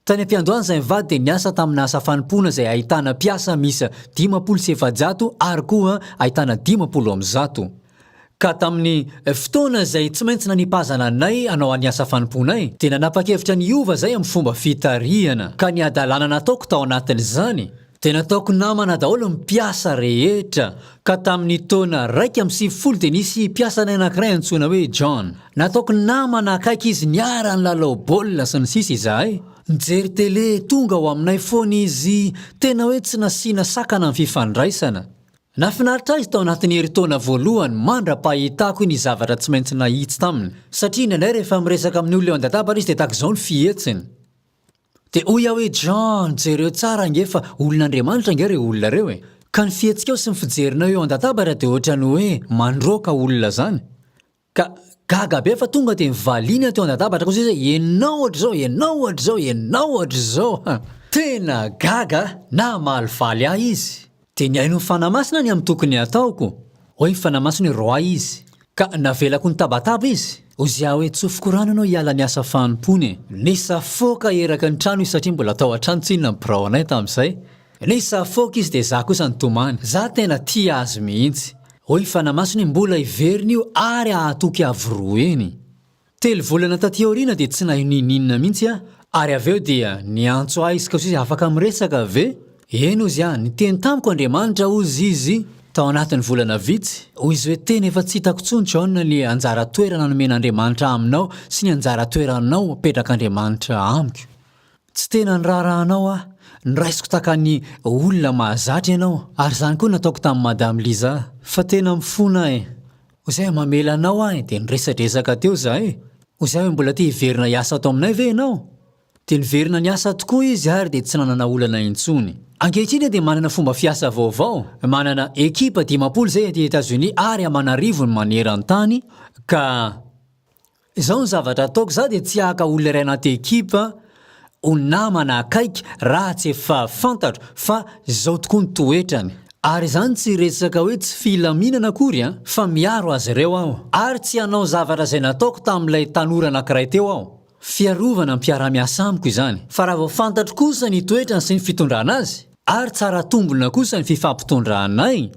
Tany am-piandohana izahay mivady dia niasa tamina asa fanompoana izay ahitana mpiasa miisa 450 ary koa ahitana 150. Ka tamin'ny fotoana izay tsy maintsy nanipazana anay hanao ny asa fanompoanay, dia nanapa-kevitra ny hiova izahay amin'ny fomba fitarihana. Ka ny hadalana nataoko tao anatin'izany, dia nataoko namana daholo ny mpiasa rehetra. Ka tamin'ny taona 91 dia nisy mpiasanay anankiray antsoina hoe John. Nataoko namana akaiky izy, niara-nilalao baolina sy ny sisa izahay. Nijery tele, tonga ao aminay foana izy, tena hoe tsy nasiana sakana ny fifandraisana. Nahafinaritra ahy tao anatin'ny herintaona voalohany mandra-pahitako ny zavatra tsy maintsy nahitsy taminy. Satria indraindray rehefa miresaka amin'ny olona eo an-databatra izy dia tahaka izao ny fihetsiny. Dia hoy aho hoe, John, jereo tsara ange fa olon'Andriamanitra ange ireo olona ireo e! Ka ny fihetsikao sy ny fijerinao eo an-databatra dia ohatran'ny hoe mandroaka olona izany. Ka gaga be fa tonga dia nivaliana teo an-databatra kosa izy hoe ianao ohatr'izao, ianao ohatr'izao, ianao ohatr'izao. Tena gaga namalifaly ahy izy. Dia nihaino ny Fanahy Masina ny amin'ny tokony hataoko. Hoy ny Fanahy Masina hoe roahy izy. Ka navelako nitabataba izy. Hoy aho hoe tsofiko rano ianao hiala ny asa fanompoana e. Nisafoaka eraky ny trano izy satria mbola tao an-trano tsinona ny birao anay tamin'izay. Nisafoaka izy dia za kosa nitomany. Za tena tia azy mihitsy. Hoy ny Fanahy Masina hoe mbola hiverina io ary hahatoky avo roa heny. Telo volana taty aoriana dia tsy nahay n'inon'inona mihitsy aho ary avy eo dia niantso ahy izy ka hozy afaka miresaka ve? Eny hozy aho, niteny tamiko Andriamanitra hozy izy tao anatin'ny volana vitsy, hoy izy hoe tena efa tsy hitako intsony John ny anjara toerana nomen'Andriamanitra aminao sy ny anjara toeranao apetrak'Andriamanitra amiko. Tsy tena niraharaha anao aho, noraisiko tahaka ny olona mahazatra ianao, ary izany koa nataoko tamin'i Madame Liza. Fa tena mifona aho e. Hoy izahay, mamela anao aho e. Dia niresadresaka teo izahay. Hoy izahay, mbola te hiverina hiasa ato aminay ve ianao? Dia niverina niasa tokoa izy ary dia tsy nanana olana intsony. Ankehitriny dia manana fomba fiasa vaovao, manana ekipa 50 izay aty Etazonia ary aman'arivony maneran-tany, ka. Izao ny zavatra ataoko, za dia tsy haka olona iray anaty ekipa ho namana akaiky raha tsy efa fantatro fa izao tokoa ny toetrany. Ary izany tsy resaka hoe tsy filaminana akory an, fa miaro azy ireo aho. Ary tsy hanao zavatra izay nataoko tamin'ilay tanora anankiray teo aho. Fiarovana ny mpiara-miasa amiko izany. Fa raha vao fantatro kosa ny toetrany sy ny fitondrana azy, ary tsara tombina kosa ny fifampitondranay,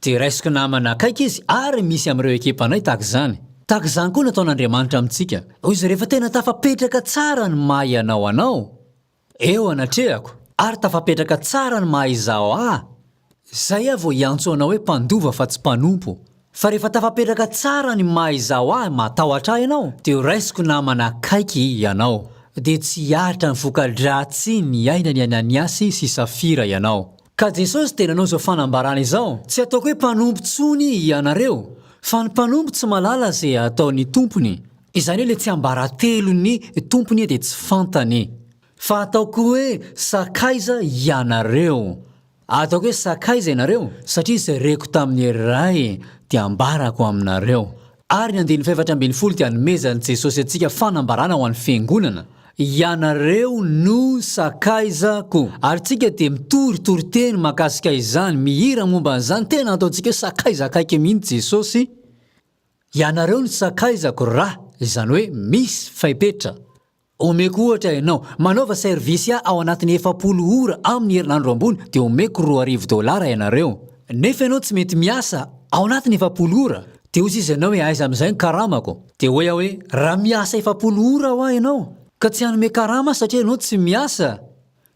Dia raisiko namana akaiky izy ary misy amin'ireo ekipanay tahaka izany. Tahaka izany koa no ataon'Andriamanitra amintsika. Hoy izy, Rehefa tena tafapetraka tsara ny maha ianao anao eo anatrehako, ary tafapetraka tsara ny maha izaho ahy, izay aho vao hiantso anao hoe mpandova fa tsy mpanompo. Fa rehefa tafapetraka tsara ny maha izaho ahy, matahotra ahy ianao, dia ho raisiko namana akaiky ianao. Dia tsy hiaritra ny voka-dratsy niainan'i Ananiasy sy Safira ianao. Ka Jesosy dia nanao izao fanambarana izao, Tsy ataoko hoe mpanompo intsony ianareo, fa ny mpanompo tsy mahalala izay ataon'ny tompony. Izany hoe ilay tsiambaratelon'ny tompony dia tsy fantany. Fa ataoko hoe sakaiza ianareo. Ataoko hoe sakaiza ianareo, satria izay reko tamin'ny Ray dia ambarako aminareo. Ary ny andininy fahefatra ambin'ny folo dia anomezan'i Jesosy antsika fanambarana ho an'ny Fiangonana, Ianareo no sakaizako. Ary tsika dia mitory toriteny mahakasika izany, mihira momba an'izany, tena ataontsika hoe sakaiza akaiky mihitsy Jesosy, Ianareo no sakaizako raha, izany hoe misy fepetra. Omeko ohatra ianao, manaova service ahy ao anatin'ny 40 ora amin'ny herinandro ambony dia omeko 2000 dolara ianareo. Nefa ianao tsy mety miasa ao anatin'ny 40 ora. Dia hoy izy ianao hoe aiza amin'izay ny karamako? Dia hoy aho hoe raha miasa 40 ora hoa ianao ka tsy hanome karama aho satria ianao tsy miasa.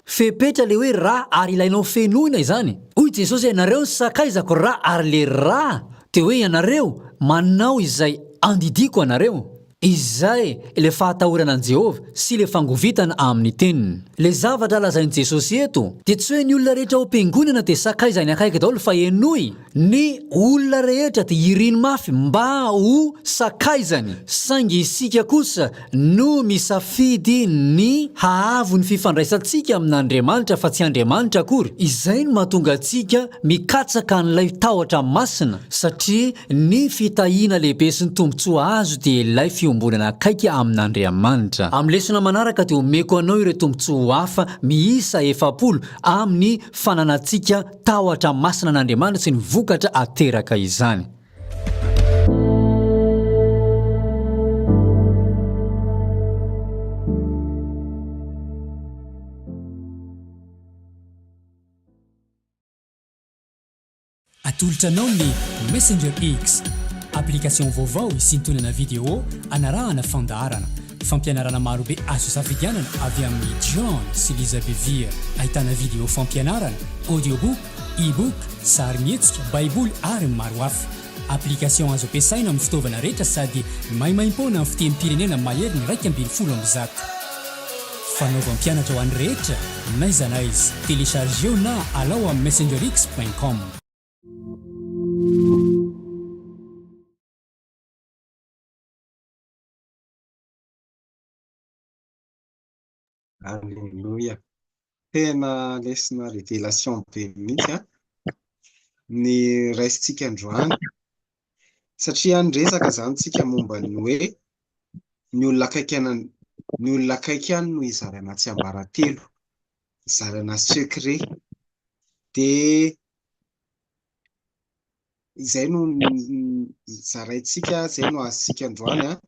Fepetra le hoe ra ary ilainao fenoina izany. Hoy Jesosy hoe ianareo ny sakaizako ra ary le ra dia hoe ianareo manao izay andidiako anareo. Izay le fahatahorana an'i Jehovah sy le fangovitana amin'ny teniny. Le zavatra lazain'i Jesosy eto dia tsy hoe ny olona rehetra ao am-piangonana dia sakaizany akaiky daholo fa henoy, ny olona rehetra dia iriny mafy mba ho sakaizany saingy isika kosa no misafidy ny haavo ny fifandraisantsika amin'Andriamanitra fa tsy Andriamanitra akory. Izay no mahatonga antsika mikatsaka an'ilay tahotra masina, satria ny fitahiana lehibe sy ny tombontsoa azo dia ilay fiombonana. fiombonana akaiky amin'Andriamanitra. Amin'ny lesona manaraka dia omeko anao ireo tombontsoa hafa miisa 40 amin'ny fananantsika tahotra masina an'Andriamanitra sy ny vokatra ateraka izany. Atolotra anao ny Messenger X, application vaovao hisintonana vidéo anarahana fandaharana, fampianarana marobe azo isafidianana avy amin'i John sy Lisa Bevere. Ahitana vidéo fampianarana, audiobook, e-book, sarimihetsika, baiboly ary ny maro hafa. Application azo ampiasaina amin'ny fitaovana rehetra sady maimaimpoana amin'ny fitenim-pirenena mahery ny 111. Fanaovam-pianatra ho an'ny rehetra, n'aiza n'aiza. Téléchargeo na alao amin'ny messengerx point com. Alléluia. Tena lesona révélation be mihitsy an, ny raisintsika androany. Satria niresaka izany tsika momba ny hoe ny olona akaiky an, ny olona akaiky ihany no hizarana tsiambaratelo, hizarana secret. Dia izay no zaraintsika, izay no azontsika androany an.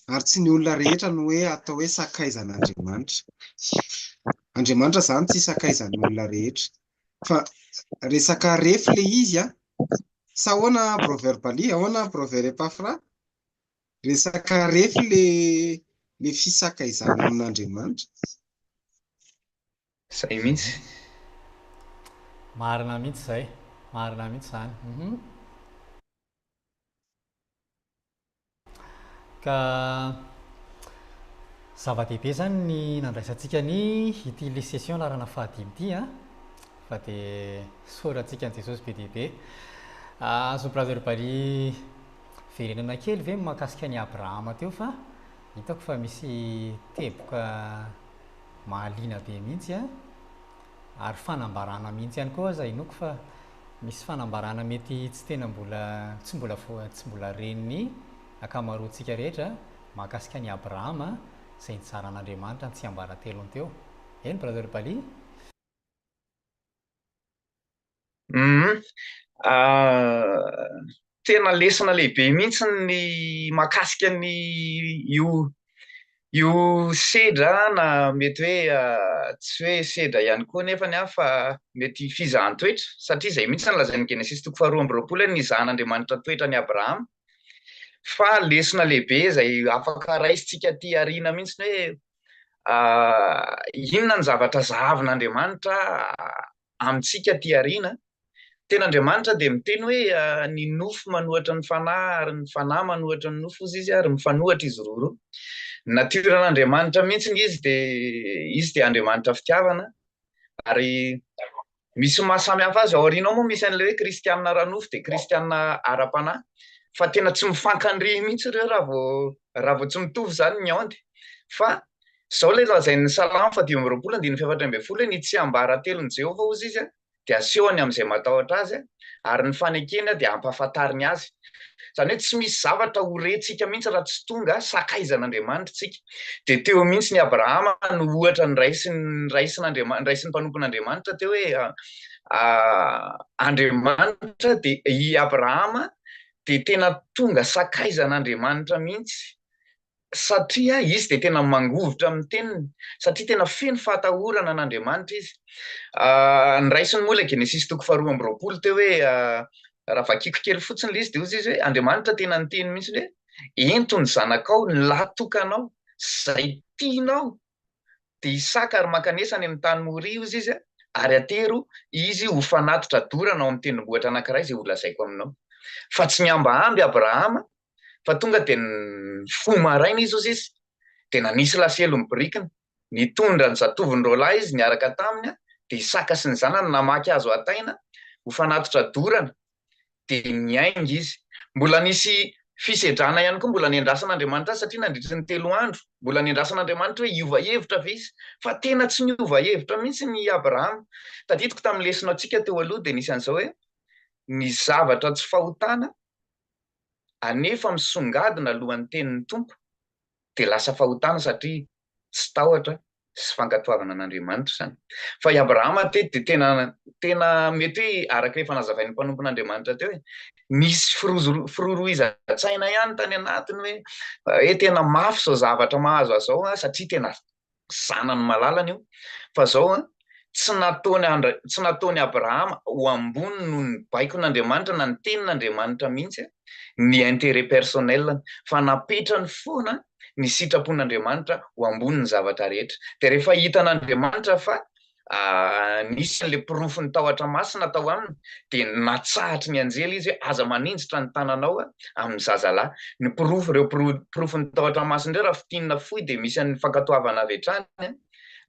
Ary tsy ny olona rehetra no hoe atao hoe sakaizan'Andriamanitra. Andriamanitra izany tsy sakaizan'ny olona rehetra. Fa resaka refy ilay izy an. Sa ahoana Brother Bali? Ahoana Brother Epafra? Resaka refy ilay ilay fisakaizana amin'Andriamanitra. Zay mihitsy. Marina mihitsy izay. Marina mihitsy izany. Hum. Ka zava-dehibe izany ny nandraisantsika ny ity le session laharana fahadimy ity an, fa dia isaorantsika an'i Jesosy be dia be. Azon'i Brother Bali verenana kely ve ny mahakasika an'i Abrahama teo fa hitako fa misy teboka mahaliana be mihitsy an, ary fanambarana mihitsy ihany koa aza inoako fa Misy fanambarana mety tsy tena mbola tsy mbola tsy mbola ren'ny ankamaroantsika rehetra mahakasika an'i Abrahama izay nitsaran'Andriamanitra ny tsiambaratelony teo. Eny Brother Bali? Humm. Tena lesona lehibe mihitsy ny mahakasika ny io io sedra na mety hoe tsy hoe sedra ihany koa nefany an fa mety fizahan-toetra satria izay mihitsy no lazain'ny Genesisy toko faharoa amby roapolo hoe nizahan'Andriamanitra toetra an'i Abrahama fa lesona lehibe izay afaka raisintsika aty aoriana mihitsy ny hoe inona ny zavatra zahavin'Andriamanitra amintsika aty aoriana. Tena Andriamanitra dia miteny hoe ny nofo manohatra ny fanahy ary ny fanahy manohatra ny nofo hozy izy ary mifanohatra izy roa roa. Ny natioran'Andriamanitra mihitsy izy dia izy dia Andriamanitra fitiavana ary misy maha samy hafa azy. Ao aoriana ao moa misy an'ilay hoe kristianina ara-nofo dia kristianina ara-panahy fa tena tsy mifankandrihy mihitsy ireo raha vao raha vao tsy mitovy izany ny onde fa Izao ilay lazain'ny Salamo faha-25 andininy faha-14 hoe, Ny tsiambaratelon'i Jehovah, hozy izy, dia asehony amin'izay matahotra azy, ary ny fanekeny dia ampahafantariny azy. Izany hoe tsy misy zavatra ho rentsika mihitsy raha tsy tonga sakaizan'Andriamanitra isika. Dia teo mihitsy ny Abrahama no ohatra niraisin'ny niraisin'Andriamanitra, niraisin'ny mpanompon'Andriamanitra teo hoe Andriamanitra dia i Abrahama dia tena tonga sakaizan'Andriamanitra mihitsy. satria izy dia tena mangovitra amin'ny teniny, satria tena feno fahatahorana an'Andriamanitra izy. Noraisiny moa ilay Genesisy toko faharoa amby roapolo teo hoe, raha vakiko kely fotsiny ilay izy dia hoy izy hoe, Andriamanitra tena niteny mihitsy hoe, ento ny zanakao, ny lahy tokanao, izay tianao, dia Isaka ary mankanesa any amin'ny tany Moria, hoy izy, ary atero izy ho fanatitra dorana ao amin'ny tendrombohitra anankiray izay holazaiko aminao. Fa tsy nihambahamba i Abrahama, fa tonga dia nifoha maraina izy hozy izy, dia nanisy lasely ny birikiny, nitondra ny zatovony roalahy izy niaraka taminy, dia Isaka sy ny zanany namaky hazo hataina ho fanatitra dorana, dia niainga izy. Mbola nisy fisedrana ihany koa mbola niandrasan'Andriamanitra azy satria nandritry ny telo andro, mbola niandrasan'Andriamanitra hoe hiova hevitra ve izy, fa tena tsy niova hevitra mihitsy ny Abrahama. Tadidiko tamin'ny lesona antsika teo aloha dia nisy an'izao hoe ny zavatra tsy fahotana. anefa misongadina alohan'ny tenin'ny Tompo dia lasa fahotana satria tsy tahotra sy fankatoavana an'Andriamanitra izany. Fa i Abrahama teto dia tena tena mety hoe araka efa nazavain'ny mpanompon'Andriamanitra teo hoe nisy firorohizan-tsaina ihany tany anatiny hoe hoe tena mafy izao zavatra mahazo azy izao satria tena zanany malalany io. Fa izao an, tsy nataony Andra, tsy nataon'i Abrahama ho ambony noho ny baikon'Andriamanitra na ny tenin'Andriamanitra mihitsy ny intérêt personnel-ny, fa napetrany foana ny sitrapon'Andriamanitra ho ambonin'ny zavatra rehetra. Dia rehefa hitan'Andriamanitra fa nisy an'ilay porofon'ny tahotra masina tao aminy, dia natsahatry ny anjely izy hoe aza maninjitra ny tananao amin'ny zazalahy. Ny porofo, ireo porofon'ny tahotra masina ireo raha fintinina fohy dia misy an'ny fankatoavana avy hatrany.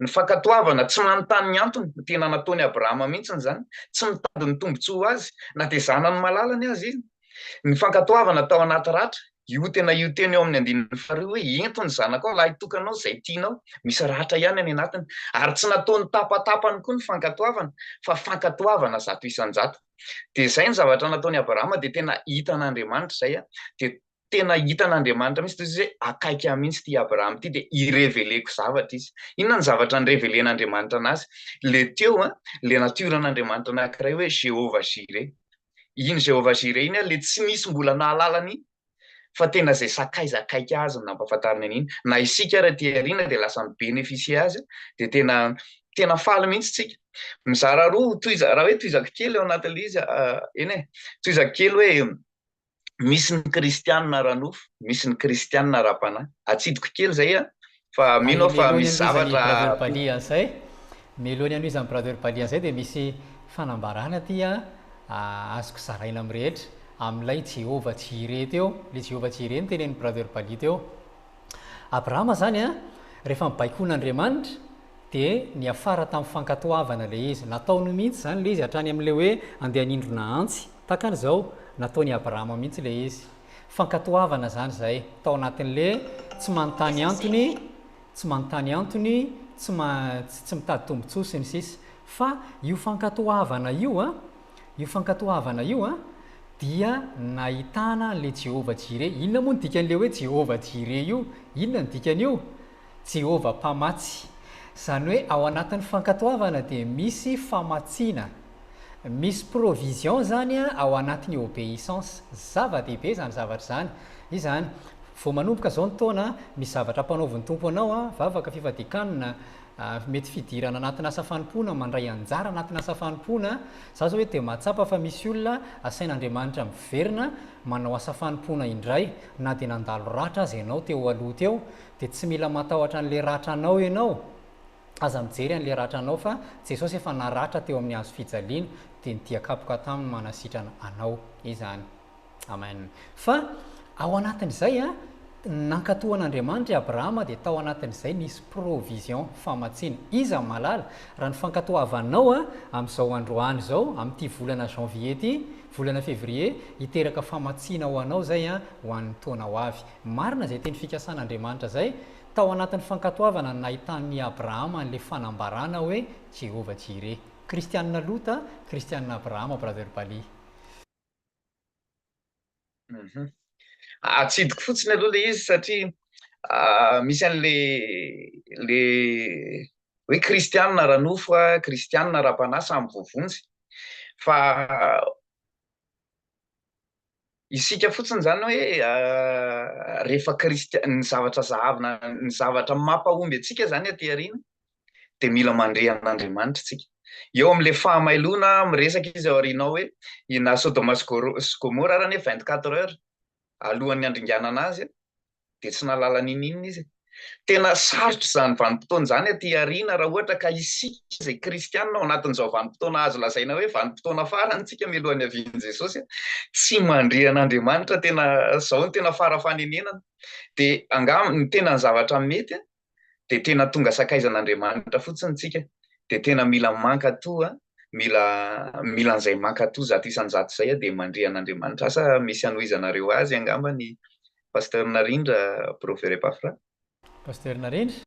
Ny fankatoavana tsy manontany ny antony, tena nataon'i Abrahama mihitsy izany, tsy mitady ny tombontsoa ho azy, na dia zanany malalany aza izy. Ny fankatoavana tao anaty ratra, io tena io teny eo amin'ny andininy faharoa hoe ento ny zanakao lahitokanao izay tianao, misy ratra ihany any anatiny. Ary tsy nataony tapatapany koa ny fankatoavana fa fankatoavana 100%. Dia izay ny zavatra nataon'i Abrahama dia tena hitan'Andriamanitra izay dia tena hitan'Andriamanitra mihitsy toy izay hoe akaiky ahy mihitsy ity Abrahama ity dia hi-reveler-ko zavatra izy. Inona ny zavatra ni-reveler-n'Andriamanitra anazy? Le teo an, le natiora-n'Andriamanitra anankiray hoe Jehovah Jireh. Iny Jehovah Jireh iny an, le tsy nisy mbola nahalala an'iny fa tena izay sakaiza akaiky azy no nampahafantariny an'iny. Na isika ary aty aoriana dia lasa mi-beneficier azy dia tena tena faly mihitsy tsika. Mizara roa, tohiza, raha hoe tohizako kely ao anatin'ilay izy, eny e, tohizako kely hoe misy ny kristianina ara-nofo, misy ny kristianina ara-panahy. Atsidiko kely izay an, fa mino aho fa misy zavatra. Brother Bali an'izay, mialohan'ny hanohizan'i Brother Bali an'izay dia misy fanambarana aty an, azoko zaraina amin'ny rehetra, amin'ilay Jehovah Jireh teo, ilay Jehovah Jireh notenenin'i Brother Bali teo. Abrahama izany an, rehefa nibaikoan'Andriamanitra dia niafara tamin'ny fankatoavana ilay izy. Nataony mihitsy izany ilay izy hatrany amin'ilay hoe andeha hanindrona antsy. Tahaka an'izao, nataon'i Abrahama mihitsy ilay izy. Fankatoavana izany izay, tao anatin'ilay tsy manontany antony, tsy manontany antony, tsy tsy mitady tombontsoa sy ny sisa. Fa io fankatoavana io an, io fankatoavana io an, dia nahitana an'ilay Jehovah Jireh. Inona moa ny dikan'ilay hoe Jehovah Jireh io? Inona ny dikan'io? Jehovah Mpamatsy. Izany hoe ao anatin'ny fankatoavana dia misy famatsiana. Misy provision izany ao anatin'ny obéissance. Zava-dehibe izany zavatra izany. Izany. Vao manomboka izao ny taona, misy zavatra ampanaovin'ny Tompo anao, vavaka, fifadian-kanina, mety fidirana anatina asa fanompoana, mandray anjara anatina asa fanompoana. Za zao hoe dia mahatsapa fa misy olona asain'Andriamanitra miverina manao asa fanompoana indray na dia nandalo ratra aza ianao teo aloha teo dia tsy mila matahotra an'ilay ratranao ianao, aza mijery an'ilay ratranao fa Jesosy efa naratra teo amin'ny hazo fijaliana dia ny dia kapoka taminy manasitrana anao izany. Amen. Fa ao anatin'izay an, nankatò an'Andriamanitra i Abrahama dia tao anatin'izay nisy provision, famatsiana. Iza no mahalala? Raha ny fankatoavanao an, amin'izao androany izao, amin'ity volana janvier ity, volana février, hiteraka famatsiana ho anao izay an, ho an'ny taona ho avy. Marina izay teny fikasan'Andriamanitra izay, tao anatin'ny fankatoavana no nahitan'i Abrahama an'ilay fanambarana hoe Jehovah Jireh. Kristianina Lota, Kristianina Abrahama Brother Bali. Mhm. Atsidiko fotsiny aloha ilay izy satria misy an'le le hoe kristianina ara-nofo, kristianina ara-panahy samy voavonjy fa Isika fotsiny izany hoe rehefa kristia- ny zavatra zahavina, ny zavatra mampahomby antsika izany aty aoriana dia mila mandre an'Andriamanitra isika. Eo amin'ilay fahamailoana miresaka izy ao aoriana ao hoe na Sodoma sy Gomora ary anie 24 heures alohan'ny handringanana azy dia tsy nahalala n'inon'inona izy. Tena sarotra izany vanim-potoana izany aty aoriana raha ohatra ka isika izay kristianina ao anatin'izao vanim-potoana azo lazaina hoe vanim-potoana farany isika mialohan'ny havian'i Jesosy, tsy mandre an'Andriamanitra, tena izao no tena fara fanenenana. Dia angaha ny tena ny zavatra mety dia tena tonga sakaizan'Andriamanitra fotsiny isika, dia tena mila mankatoa, mila mila an'izay mankatoa 100% izay dia mandre an'Andriamanitra. Asa misy hanohizanareo azy angamba ny Pasteur Narindra Brother Epafra. Pasteur Narindra.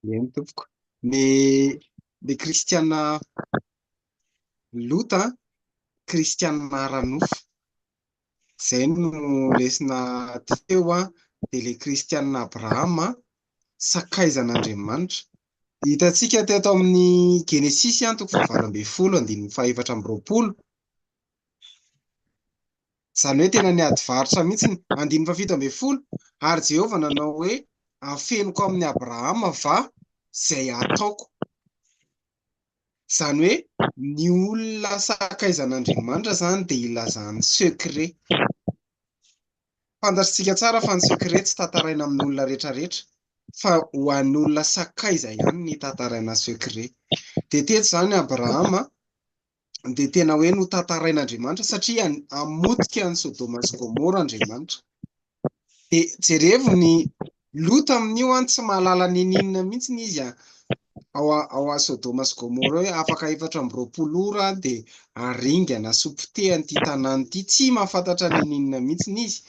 Eny tompoko. Ny ny kristiana Lota, kristiana ara-nofo. Izay no lesona teo an, dia ilay kristianina Abrahama sakaizan'Andriamanitra. Hitantsika teto amin'ny Genesisy an, toko fahavalo ambin'ny folo, andininy fahefatra amby 20. Izany hoe tena niady varotra mihitsy. Andininy fahafito ambin'ny folo, ary Jehovah nanao hoe, Afeniko amin'i Abrahama va izay ataoko? Izany hoe ny olona sakaizan'Andriamanitra izany dia ilazany secret. Fantatritsika tsara fa ny secret tsy tantaraina amin'olona rehetrarehetra fa ho an'olona sakaiza ihany ny tantaraina secret. Dia teto izany Abrahama dia tena hoe notantarain'Andriamanitra satria hamotika an'i Sodoma sy Gomora Andriamanitra. Dia jerevo ny Lota amin'io an, tsy mahalala n'inon'inona mihitsy izy an, ao ao a Sodoma sy Gomora hoe afaka 24 ora dia haringana sy hopotehana ity tanàna ity, tsy mahafantatra n'inon'inona mihitsy izy.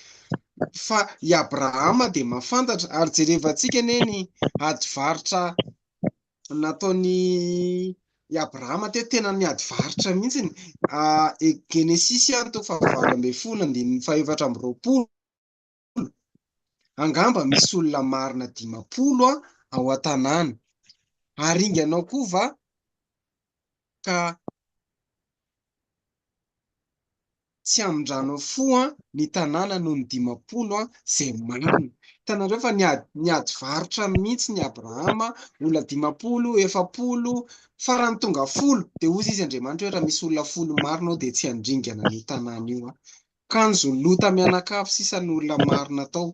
Fa i Abrahama dia mahafantatra, ary jerevantsika anie ny ady varotra nataon'i i Abrahama teo, tena niady varotra mihitsy. Genesisy toko fahavalo ambin'ny folo andininy faha-24. Angamba misy olona marina 50 ao an-tanàna. Haringanao koa va ka tsy hamindranao fo ny tanàna noho ny 50 izay marina? Hitanareo fa niady niady varotra mihitsy ny Abrahama, olona 50, 40, farany tonga 10, dia hozy izy Andriamanitra hoe raha misy olona 10 marina ao dia tsy handringana an'io tanàna io aho. Kanjo Lota mianakavy sisa no olona marina tao.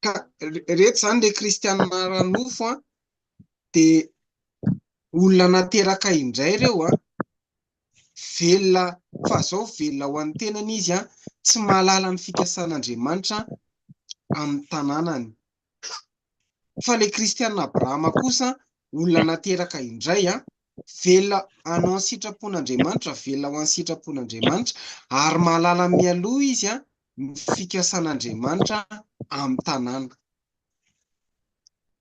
Ka reto izany le kristianina ara-nofo an, dia olona nateraka indray ireo an, velona fa zao velona ho an'ny tenany izy an, tsy mahalala ny fikasan'Andriamanitra amin'ny tanànany. Fa le kristianina Abrahama kosa olona nateraka indray an, velona hanao ny sitrapon'Andriamanitra, velona ho an'ny sitrapon'Andriamanitra, ary mahalala mialoha izy an, ny fikasan'Andriamanitra amin'ny tanàna.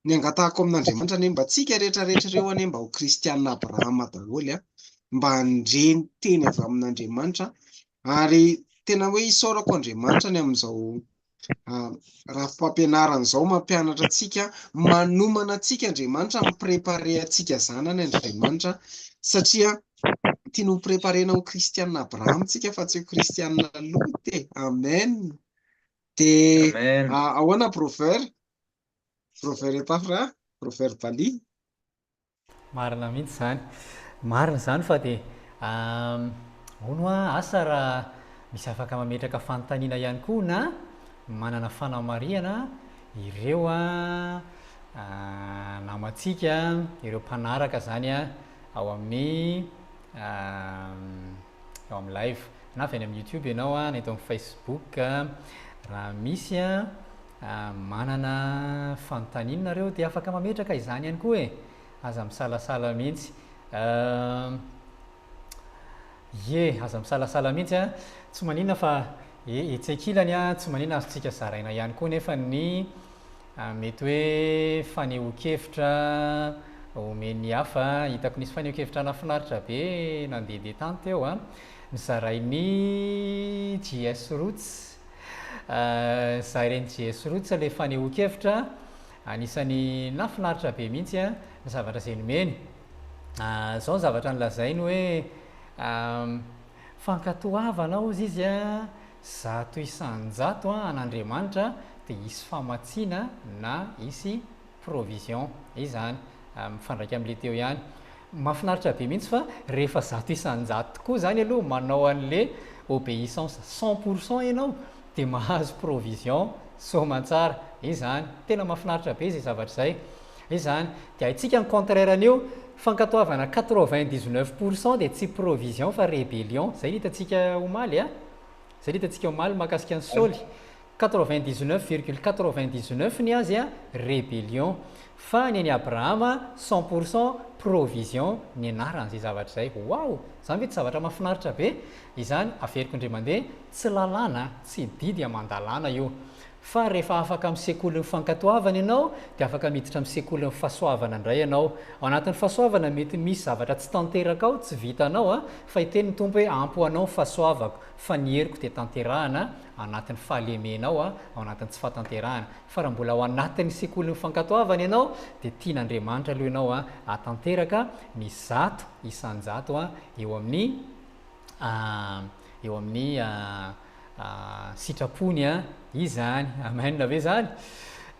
Ny angatahako amin'Andriamanitra anie mba tsika rehetra rehetra ireo anie mba ho kristianina Abrahama daholo an, mba handre ny teny avy amin'Andriamanitra, ary tena hoe isaorako Andriamanitra ny amin'izao rafi-pampianarana izao mampianatra antsika, manomana antsika Andriamanitra, mi-préparer antsika zanany Andriamanitra, satria tiany ho préparer-na ho kristianina Abrahama tsika fa tsy ho kristianina Lota e. Amen. Dia Amen. ahoana Prover? Prover Epafra? Prover Bali? Marina mihitsy izany. Marina izany fa dia hono hoa asa raha misy afaka mametraka fanontaniana ihany koa na manana fanamarihana ireo namantsika, ireo mpanaraka izany ao amin'ny ao amin'ny live na avy any amin'ny youtube ianao na eto amin'ny facebook raha misy Manana fanontaniana nareo dia afaka mametraka izany ihany koa e! Aza misalasala mihitsy. Ie, aza misalasala mihitsy a! Tsy maninona fa etsy ankilany a, tsy maninona azontsika zaraina ihany koa nefa ny mety hoe fanehoan-kevitra omen'ny hafa. Hitako nisy fanehoan-kevitra nahafinaritra be nandehandeha tany teo a, nozarain'i JS Roots. Zairen'i JS Roots ilay fanehoan-kevitra, anisan'ny nahafinaritra be mihitsy ny zavatra izay nomeny. Izao ny zavatra nolazainy hoe fankatoavana hozy izy 100% an'Andriamanitra dia hisy famatsiana na hisy provision izany, mifandraika amin'ilay teo ihany. Mahafinaritra be mihitsy fa rehefa 100% tokoa izany aloha manao an'le obéissance 100% ianao dia mahazo provision soamantsara izany. Tena mahafinaritra be izay zavatra izay. Izany. Dia haintsika ny contraire an'io, fankatoavana 99% dia tsy provision fa rébellion. Izay no hitantsika omaly a. Izay no hitantsika omaly mahakasika an'i Saoly. 99,99 ny azy a rebellion fa ny an'i Abrahama 100% provision ny anaran'izay zavatra izay. Waouh! Izany ve tsy zavatra mahafinaritra be? Izany, averiko indray mandeha, tsy lalàna, tsy didy aman-dalàna io. Fa rehefa afaka amin'ny sekolin'ny fankatoavana ianao dia afaka miditra amin'ny sekolin'ny fahasoavana indray ianao. Ao anatin'ny fahasoavana mety misy zavatra tsy tanteraka ao, tsy vitanao an, fa hiteny ny Tompo hoe ampy ho anao ny fahasoavako fa ny heriko dia tanterahana anatin'ny fahalemenao ao anatin'ny tsy fahatanterahana. Fa raha mbola ao anatin'ny sekolin'ny fankatoavana ianao dia tian'Andriamanitra aloha ianao hahatanteraka ny 100% eo amin'ny eo amin'ny sitrapony izany. Amen ve izany?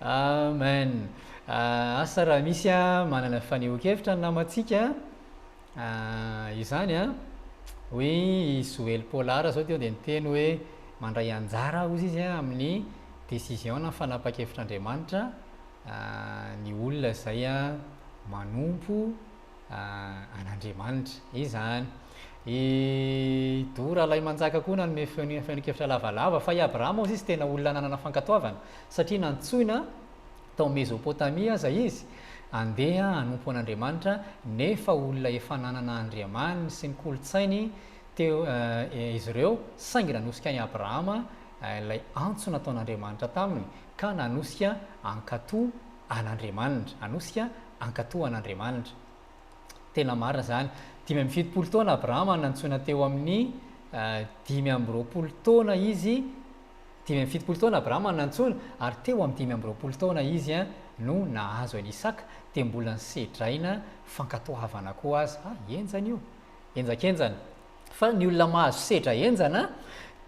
Amen. Asa raha misy manana fanehoan-kevitra ny namantsika izany an. Hoy i Zoely Polar zao teo dia niteny hoe mandray anjara hozy izy amin'ny décision na fanapahan-kevitr'Andriamanitra ny olona izay manompo an'Andriamanitra. Izany. I Dora Ralaimanjaka koa nanome feon-kevitra lavalava fa i Abrahama hozy izy tena olona nanana fankatoavana satria nantsoina tao Mezopotamia aza izy handeha hanompo an'Andriamanitra nefa olona efa nanana andriamaniny sy ny kolontsainy teo izy ireo saingy nanosika an'i Abrahama ilay antso nataon'Andriamanitra taminy ka nanosika hankatò an'Andriamanitra, hanosika hankatò an'Andriamanitra. Tena marina izany. 75 taona Abrahama nantsoina teo amin'ny 25 taona izy, 75 taona Abrahama nantsoina ary teo amin'ny 25 taona izy no nahazo an'i Isaka, dia mbola nisedraina fankatoavana koa aza. Ah, henjana io. Henjakenjana. Fa ny olona mahazo sedra henjana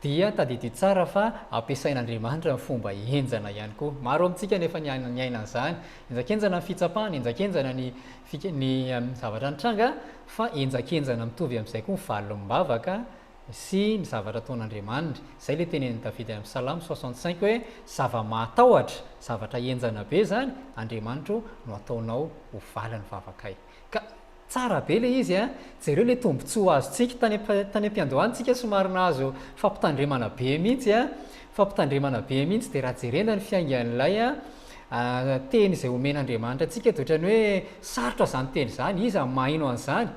dia tadidio tsara fa ampiasain'Andriamanitra amin'ny fomba henjana ihany koa. Maro amintsika no efa niaina an'izany. Henjakenjana ny fitsapana, henjakenjana ny ny zavatra nitranga, fa henjakenjana mitovy amin'izay koa ny valim-bavaka sy ny zavatra ataon'Andriamanitra. Izay ilay tenenin'i Davida any amin'ny Salamo 65 hoe, zava-mahatahotra, zavatra henjana be izany, Andriamanitro no ataonao ho valin'ny vavakay. Ka Tsara be le izy a! Jereo le tombotsoa azontsika, tany tany am-piandohana tsika somary nahazo fampitandremana be mihitsy a! Fampitandremana be mihitsy dia raha jerena ny fiaingan'ilay teny izay omen'Andriamanitra antsika dia ohatran'ny hoe sarotra izany teny izany, iza no maheno an'izany?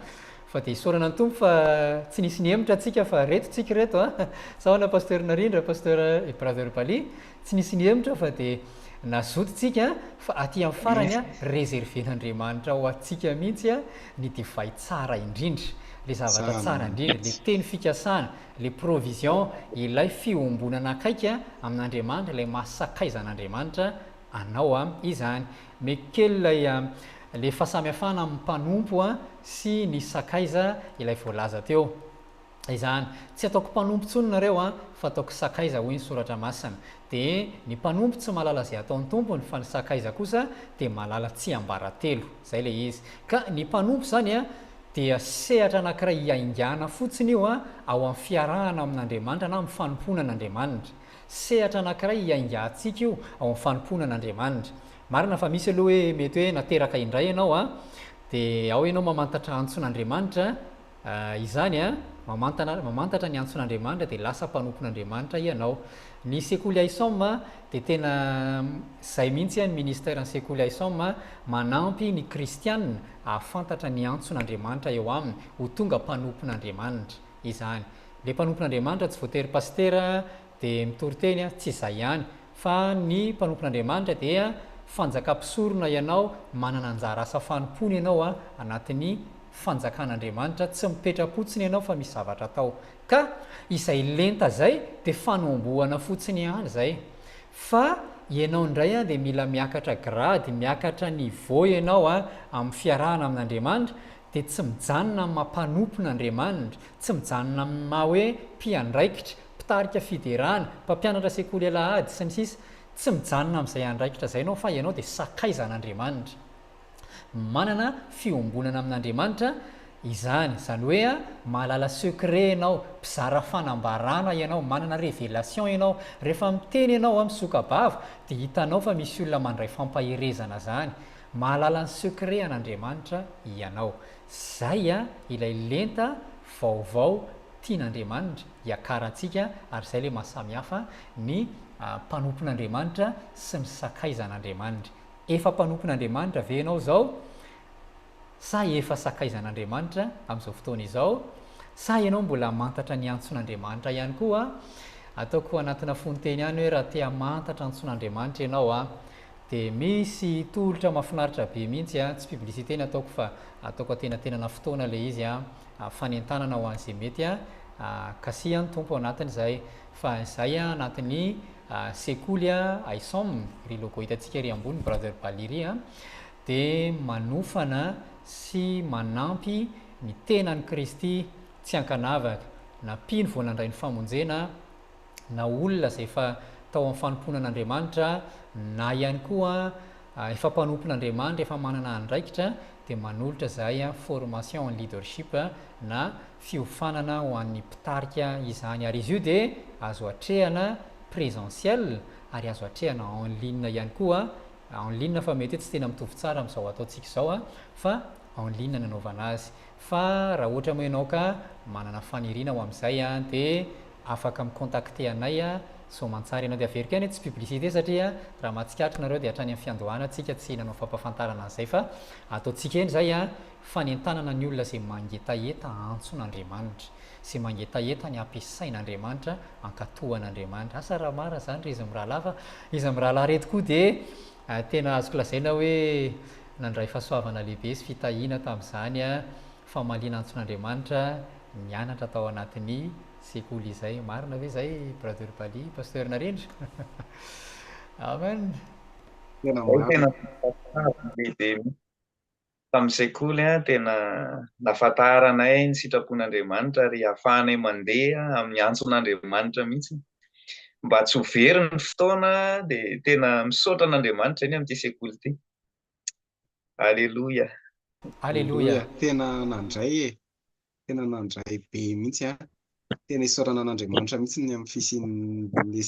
Fa dia isaorana ny Tompo fa tsy nisy nihemotra antsika fa reto tsika ireto a! Sa ahoana Pasteur Narindra, Pasteur Brother Bali? Tsy nisy nihemotra fa dia nazoto tsika fa aty amin'ny farany reserven'Andriamanitra ho antsika mihitsy ny divay tsara indrindra, le zavatra tsara indrindra, le teny fikasana, le provision, ilay fiombonana akaiky amin'Andriamanitra, ilay maha sakaizan'Andriamanitra anao izany. Meko kely ilay le fahasamihafana amin'ny mpanompo sy ny sakaiza ilay voalaza teo. Izany. Tsy ataoko mpanompo intsony nareo an, fa ataoko sakaiza hoy ny soratra masina. Dia ny mpanompo tsy mahalala izay ataon'ny tompony fa ny sakaiza kosa dia mahalala tsiambaratelo. Izay ilay izy. Ka ny mpanompo izany an, dia sehatra anankiray hiaingàna fotsiny io an, ao amin'ny fiarahana amin'Andriamanitra na amin'ny fanompoana an'Andriamanitra. Sehatra anankiray hiaingàntsika io ao amin'ny fanompoana an'Andriamanitra. Marina fa misy aloha hoe mety hoe nateraka indray ianao an, dia ao ianao mamantatra antson'Andriamanitra, Izany an, mamantana, mamantatra ny antson'Andriamanitra dia lasa mpanompon'Andriamanitra ianao. Ny sekoly AISOM dia tena izay mihitsy ny ministère ny sekoly AISOM, manampy ny kristiana hahafantatra ny antson'Andriamanitra eo aminy, ho tonga mpanompon'Andriamanitra. Izany. Ilay mpanompon'Andriamanitra tsy voatery pasitera dia mitory teny, tsy izay ihany. Fa ny mpanompon'Andriamanitra dia fanjakam-pisorona ianao, manana anjara asa fanompoana ianao anatin'ny fanjakan'Andriamanitra, tsy mipetra-potsiny ianao fa misy zavatra atao. Ka izay lenta izay dia fanombohana fotsiny ihany izay. Fa ianao indray dia mila miakatra grady, miakatra niveau ianao amin'ny fiarahana amin'Andriamanitra, dia tsy mijanona amin'ny maha mpanompon'Andriamanitra, tsy mijanona amin'ny maha hoe mpiandraikitra, mpitarika fiderana, mpampianatra sekoly alahady, sy ny sisa Tsy mijanona amin'izay andraikitra izay ianao fa ianao dia sakaizan'Andriamanitra. Manana fiombonana amin'Andriamanitra izany. Izany hoe mahalala secret ianao, mpizara fanambarana ianao, manana révélation ianao. Rehefa miteny ianao, misoka-bava, dia hitanao fa misy olona mandray fampaherezana izany. Mahalala ny secret an'Andriamanitra ianao. Izay ilay lenta vaovao tian'Andriamanitra hiakarantsika ary izay ilay maha samy hafa ny mpanompon'Andriamanitra sy ny sakaizan'Andriamanitra. Efa mpanompon'Andriamanitra ve ianao izao? Sa efa sakaizan'Andriamanitra amin'izao fotoana izao? Sa ianao mbola hamantatra ny antson'Andriamanitra ihany koa? Ataoko anatina fononteny ihany hoe raha te hamantatra antson'Andriamanitra ianao a, dia misy tolotra mahafinaritra be mihitsy a, tsy publicité ny ataoko fa ataoko antenatenana fotoana ilay izy a, fanentanana ho an'izay mety a, kasihan'ny Tompo anatin'izay. Fa izay a anatin'ny sekoly a ISOM, ry logo hitantsika ery ambony Brother Bali ry a, dia manofana sy manampy ny tenan'i Kristy tsy ankanavaka, na mpino vao nandray ny famonjena, na olona izay efa tao amin'ny fanompoana an'Andriamanitra, na ihany koa efa mpanompon'Andriamanitra efa manana andraikitra, dia manolotra izahay formation en leadership na fiofanana ho an'ny mpitarika izany. Ary izy io dia azo atrehana présentiel ary azo atrehana en ligne ihany koa, en ligne fa mety hoe tsy tena mitovy tsara amin'izao ataontsika izao fa en ligne ny anaovana azy. Fa raha ohatra moa ianao ka manana faniriana ho amin'izay dia afaka mi-contacter anay soamantsara ianao. Dia averiko ihany hoe tsy publicité satria raha mahatsikaritra nareo dia hatrany amin'ny fiandohana tsika tsy nanao fampahafantarana an'izay fa ataontsika eny izay fanentanana ny olona izay mangetaheta antson'Andriamanitra, izay mangetaheta ny hampiasain'Andriamanitra, ankatoan'Andriamanitra. Asa raha marina izany ry izy mirahalahy fa izy mirahalahy ireto koa dia tena azoko lazaina hoe nandray fahasoavana lehibe sy fitahiana tamin'izany famaliana antson'Andriamanitra nianatra tao anatin'ny sekoly izay. Marina ve izay Brother Bali, Pasteur Narindra? Amen. Tena Izay marina. tena lehibe mihitsy. Tamin'ny sekoly, tena nahafantaranay ny sitrapon'Andriamanitra ary ahafahanay mandeha amin'ny antson'Andriamanitra mihitsy. Mba tsy ho very ny fotoana dia tena misaotra an'Andriamanitra eny amin'ity sekoly ity. Aleloia. Aleloia. Aleloia. Tena nandray e. Tena nandray be mihitsy an. Tena isaorana an'Andriamanitra mihitsy ny amin'ny fisian'ilay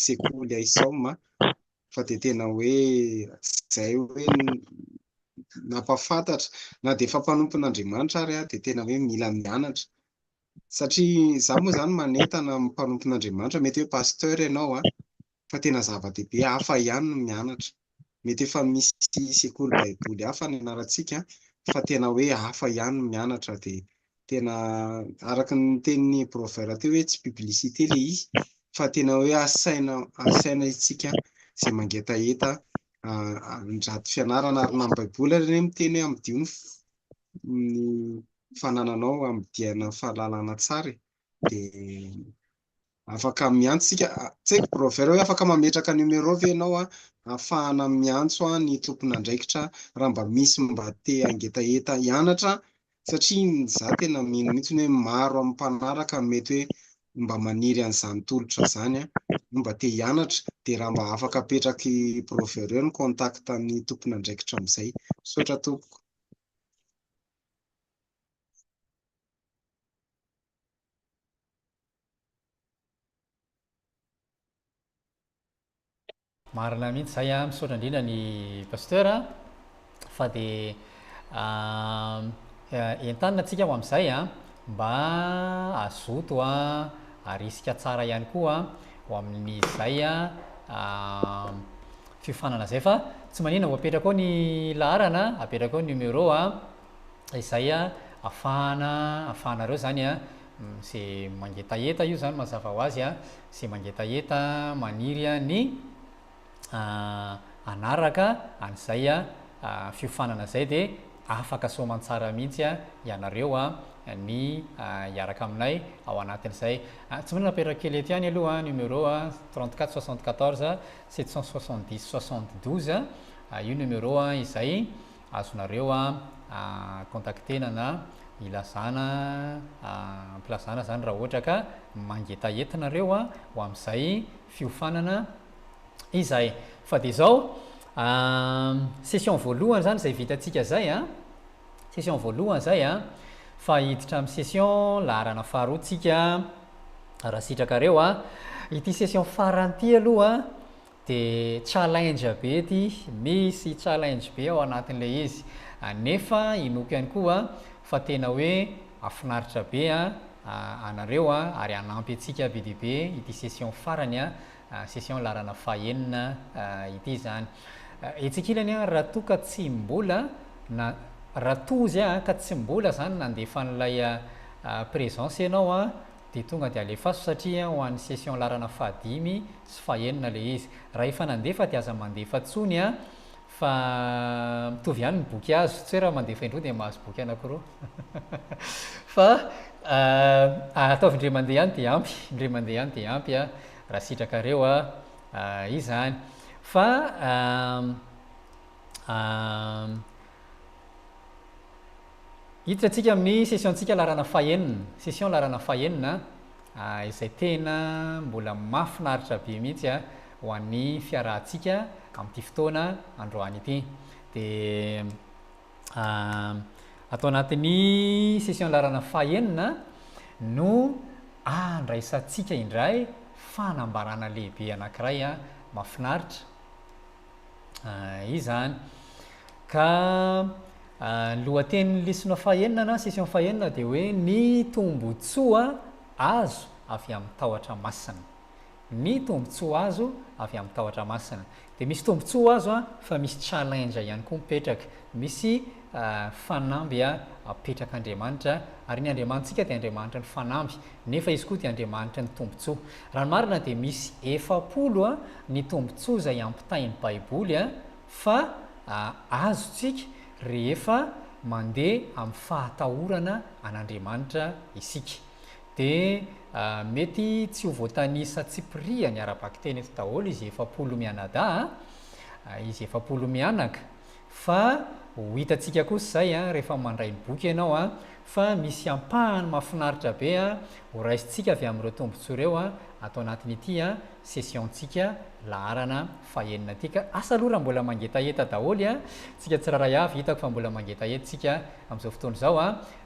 sekoly ISOM fa dia tena hoe izay hoe nampahafantatra na dia efa mpanompon'Andriamanitra ary aho dia tena hoe mila mianatra satria izaho moa izany manentana amin'ny mpanompon'Andriamanitra, mety hoe pasteur ianao an, fa tena zava-dehibe hafa ihany ny mianatra. Mety efa misy sekoly baiboly hafa nianarantsika fa tena hoe hafa ihany ny mianatra dia tena araka ny tenin'i Brover teo hoe tsy publicité ilay izy fa tena hoe asaina asaina isika izay mangetaheta handrato fianarana ary na ny baiboly ary anie miteny hoe amidio ny ny fanananao amidiana fahalalana tsara e. Dia Afaka miantso isika, tsy haiko Brover hoe afaka mametraka numéro ve ianao ahafahana miantso ny tompon'andraikitra raha mba misy mba te hangetaheta hianatra satria za tena mino mihitsy hoe maro amin'ny mpanaraka no mety hoe mba maniry an'izany tolotra izany mba te hianatra dia raha mba afaka apetraky Brover eo ny contact ny tompon'andraikitra amin'izay. Misaotra tompoko. Marina mihitsy zay a, misaotra indrindra ny Pasteur a, fa dia entanina tsika ho amin'izay a, mba hazoto a, harisika tsara ihany koa ho amin'izay fiofanana izay fa tsy maninona vao apetraka ao ny laharana, apetraka ao ny numéro a, izay afahana afahanareo zany a ze mangetaheta io zany mazava ho azy a, ze mangetaheta maniry ny hanaraka an'izay fiofanana zay de afaka soamantsara mihitsy ianareo ny hiaraka aminay ao anatin'izay. Tsy mino napetraka kely eto ihany aloha numéro 34 74 770 72 io numéro izay azonareo contacter-na na ilazana ampilazana zany raha ohatra ka mangetaheta nareo ho amin'izay fiofanana izay. Fa dia izao, session voalohany zany izay vitantsika izay an, session voalohany izay an, fa hiditra amin'ny session laharana faharoa tsika raha sitrakareo an. Ity session farany ity aloha De challenge be ty, misy challenge be ao anatin'ilay izy. Nefa inoako ihany koa fa tena hoe hafinaritra be anareo ary hanampy antsika be dia be ity session farany, session laharana fahenina ity izany. Etsy ankilany raha toa ka tsy mbola na raha toa ozy ka tsy mbola izany nandefa an'ilay présence ianao dia. dia tonga dia alefaso satria ho an'ny session laharana fahadimy sy fahenina ilay izy. Raha efa nandefa dia aza mandefa intsony an, fa mitovy ihany ny boky azo, tsy hoe raha mandefa indroa dia mahazo boky anankiroa fa ataovy indray mandeha ihany dia ampy, indray mandeha ihany dia ampy an, raha sitrakareo an, izany. Fa Hiditra antsika amin'ny session-tsika laharana fahenina, session laharana fahenina izay tena mbola mahafinaritra be mihitsy ho an'ny fiarahantsika amin'ity fotoana androany ity. Dia ato anatin'ny session laharana fahenina no andraisantsika indray fanambarana lehibe anankiray mahafinaritra. Izany. Ka ny lohatenin'ny lesona fahenina na session fahenina dia hoe ny tombotsoa azo avy amin'ny tahotra masina. Ny tombotsoa azo avy amin'ny tahotra masina. Dia misy tombotsoa azo fa misy challenge ihany koa mipetraka. Misy fanamby apetrak'Andriamanitra ary ny Andriamanitsika dia Andriamanitry ny fanamby nefa Izy koa dia Andriamanitry ny tombotsoa. Raha ny marina dia misy 40 ny tombontsoa izay ampitain'ny Baiboly fa azontsika rehefa mandeha amin'ny fahatahorana an'Andriamanitra isika. Dia mety tsy ho voatanisa tsipiriany ara-bakiteny eto daholo izy 40 mianadahy, izy 40 mianaka, Fa ho hitantsika kosa izay rehefa mandray ny boky ianao fa misy ampahany mahafinaritra be ho raisintsika avy amin'ireo tombontsoa ireo ato anatin'ity session-tsika laharana fahenina ity. Ka asa aloha raha mbola mangetaheta daholo tsika tsirairay avy, hitako fa mbola mangetaheta tsika amin'izao fotoana izao.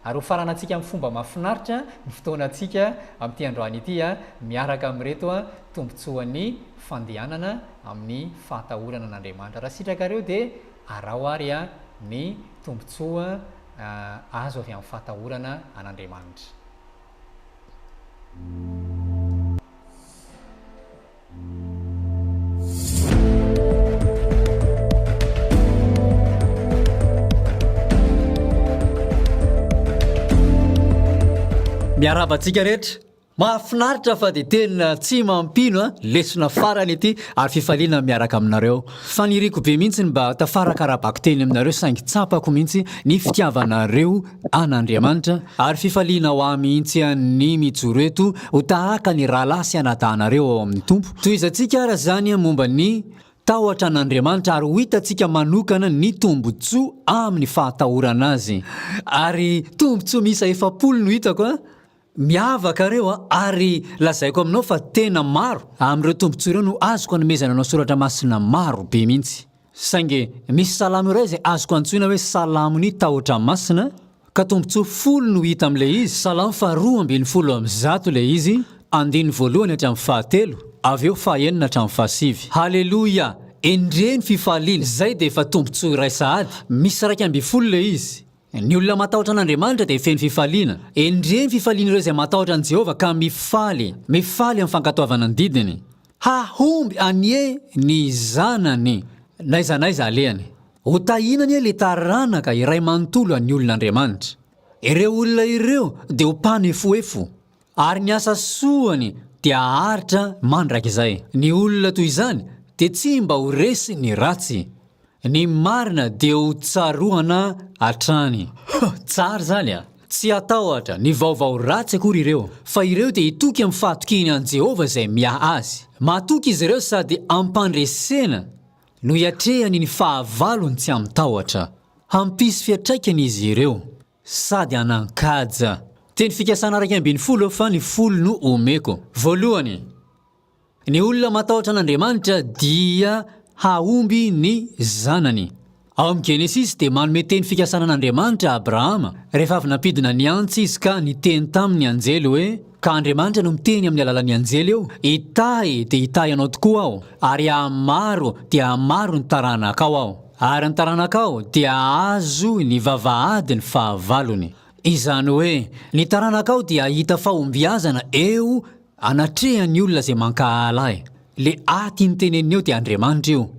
Ary ho faranantsika amin'ny fomba mahafinaritra ny fotoanantsika amin'ity androany ity miaraka amin'ireto tombontsoan'ny fandehanana amin'ny fahatahorana an'Andriamanitra. Raha sitrakareo dia araho ary ny tombontsoa azo avy amin'ny fahatahorana an'Andriamanitra. Miarahaba antsika rehetra. Mahafinaritra fa dia tena tsy mampino a! Lesona farany ity ary fifaliana miaraka aminareo. Faniriako be mihitsy ny mba tafaraka ara-bakiteny aminareo saingy tsapako mihitsy ny fitiavanareo an'Andriamanitra ary fifaliana ho ahy mihitsy ny mijoro eto ho tahaka ny rahalahy sy anadahinareo ao amin'ny Tompo. Tohizantsika ara izany momba ny tahotra an'Andriamanitra ary ho hitantsika manokana ny tombotsoa amin'ny fahatahorana Azy. Ary tombotsoa miisa 40 no hitako a! Miavaka ireo an, ary lazaiko aminao fa tena maro amin'ireo tombontsoa ireo no azoko anomezana anao soratra masina maro be mihitsy. Saingy misy salamo iray izay azoko antsoina hoe salamon'ny tahotra masina, ka tombontsoa folo no hita amin'ilay izy, salamo faha 112 ilay izy, andininy voalohany hatramin'ny fahatelo, avy eo fahaenina hatramin'ny fahasivy. Haleloia! Endrey ny fifaliana! Izay dia efa tombontsoa iray sahady. Misy 11 ilay izy. Ny olona matahotra an'Andriamanitra dia feno fifaliana. Endrey ny fifalian'ireo izay matahotra an'i Jehovah ka mifaly, mifaly amin'ny fankatoavana ny didiny. Hahomby anie ny zanany, n'aiza n'aiza alehany. Hotahiana anie ilay taranaka iray manontolo an'ny olon'Andriamanitra. Ireo olona ireo dia ho mpanefoefo, ary ny asa soany dia haharitra mandrakizay. Ny olona toy izany dia tsy mba ho resin'ny ratsy. Ny marina dia ho tsaroana hatrany. Tsara izany a! Tsy hatahotra ny vaovao ratsy akory ireo, fa ireo dia hitoky amin'ny fahatokiany an'i Jehovah izay miahy azy. Matoky izy ireo sady amim-pandresena no hiatrehany ny fahavalony tsy amin-tahotra. Hampisy fiantraikany izy ireo sady hanan-kaja. Teny fikasana 11 fa ny folo no omeko. Voalohany. Ny olona matahotra an'Andriamanitra dia hahomby ny zanany. Ao amin'ny Genesisy dia manome teny fikasana an'Andriamanitra Abrahama rehefa avy nampidina ny antsy izy ka niteny taminy ny anjely hoe, ka Andriamanitra no miteny amin'ny alalan'ny anjely eo, Hitahy dia hitahy anao tokoa aho, ary hahamaro dia hahamaro ny taranakao aho, ary ny taranakao dia hahazo ny vavahadin'ny fahavalony. Izany hoe, ny taranakao dia hahita fahombiazana eo Anatrehan'ny olona izay mankahala ahy. Le ahy tiany tenenina eo dia Andriamanitra io.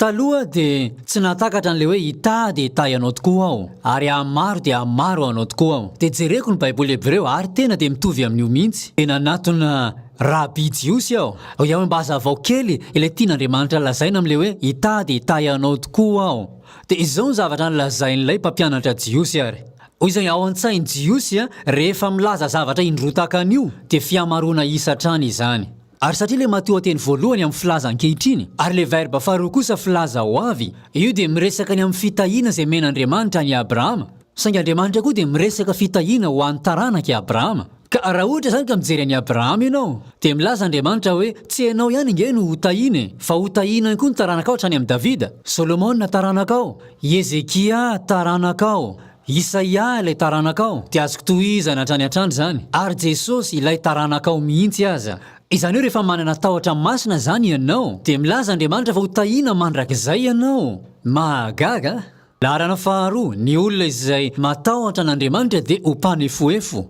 Taloha dia tsy nahatakatra an'ilay hoe hitahy dia hitahy anao tokoa aho, ary hahamaro dia hahamaro anao tokoa aho. Dia jereko ny Baiboly hebreo ary tena dia mitovy amin'io mihitsy. Dia nanatona raby jiosy aho. Hoy aho hoe mba hazavao kely ilay tian'Andriamanitra lazaina amin'ilay hoe hitahy dia hitahy anao tokoa aho. Dia izao ny zavatra nolazain'ilay mpampianatra jiosy ary. Hoy izay ao an-tsain'ny jiosy rehefa milaza zavatra indroa tahaka an'io dia fihamaroana isa hatrany izany. Ary satria ilay matoanteny voalohany amin'ny filaza ankehitriny, ary ilay verbe faharoa kosa filaza ho avy, io dia miresaka ny amin'ny fitahiana izay omen'Andriamanitra an'i Abrahama. Saingy Andriamanitra koa dia miresaka fitahiana ho an'ny taranak'i Abrahama. Ka raha ohatra izany ka mijery an'i Abrahama ianao, dia milaza Andriamanitra hoe, tsy ianao ihany ange no hotahiana e, fa hotahiana ihany koa ny taranakao hatrany amin'i Davida, Solomona taranakao, i Hezekia taranakao, Isaia ilay taranakao, dia azoko tohizana hatrany hatrany izany, ary Jesosy ilay taranakao mihitsy aza. Izany hoe rehefa manana tahotra masina izany ianao, dia milaza Andriamanitra fa ho tahiana mandrakizay ianao. Mahagaga a! Laharana faharoa, ny olona izay matahotra an'Andriamanitra dia ho mpanefoefo.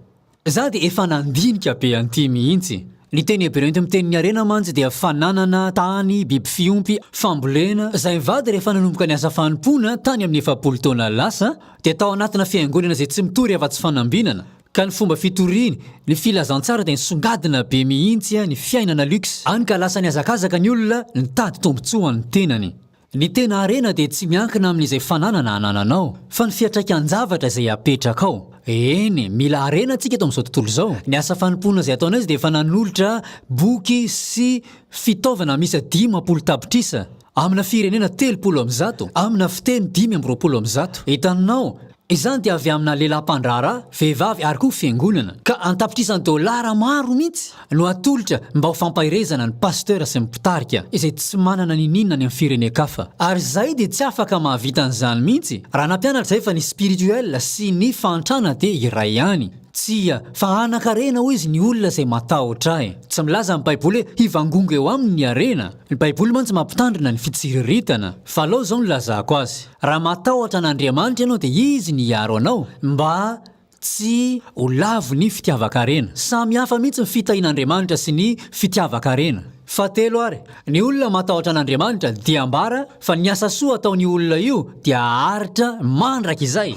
Za dia efa nandinika be an'ity mihitsy. Ny teny hebreo enti-miteny ny harena mantsy dia fananana, tany, biby fiompy, fambolena. Zay mivady rehefa nanomboka ny asa fanompoana tany amin'ny 40 taona lasa dia tao anatina fiangonana izay tsy mitory afa-tsy fanambinana. Ka ny fomba fitoriany ny filazantsara dia nisongadina be mihitsy ny fiainana luxe. Any ka lasa nihazakazaka ny olona nitady tombontsoa ho an'ny tenany. Ny tena harena dia tsy miankina amin'izay fananana anananao, fa ny fiantraikan-javatra izay apetrakao. Eny, mila harena antsika eto amin'izao tontolo izao. Ny asa fanompoana izay ataonay dia efa nanolotra boky sy fitaovana miisa 50 tapitrisa, amina firenena 130, amina fiteny 125. Hitanao, Izany dia avy amina lehilahy mpandraharaha, vehivavy ary koa fiangonana. Ka an-tapitrisany dolara maro mihitsy no atolotra mba ho fampaherezana ny pasteur sy ny mpitarika izay tsy manana niniana any amin'ny firenen-kafa. Ary izahay dia tsy afaka mahavita an'izany mihitsy. Raha nampianatra izahay fa ny spirituel sy ny fahantrana dia iray ihany. Tsia, fa hanan-karena hoy izy ny olona izay matahotra ahy. Tsy milaza ny Baiboly hoe hivangongo eo aminy ny harena. Ny Baiboly mantsy mampitandrina ny fitsiriritana. Fa alao izao no lazako azy. Raha matahotra an'Andriamanitra ianao dia Izy ny hiaro anao mba tsy ho lavo ny fitiavan-karena. Samy hafa mihitsy ny fitahian'Andriamanitra sy ny fitiavan-karena. Fahatelo ary, ny olona matahotra an'Andriamanitra dia ambara fa ny asa soa ataon'io olona io dia haharitra mandrakizay.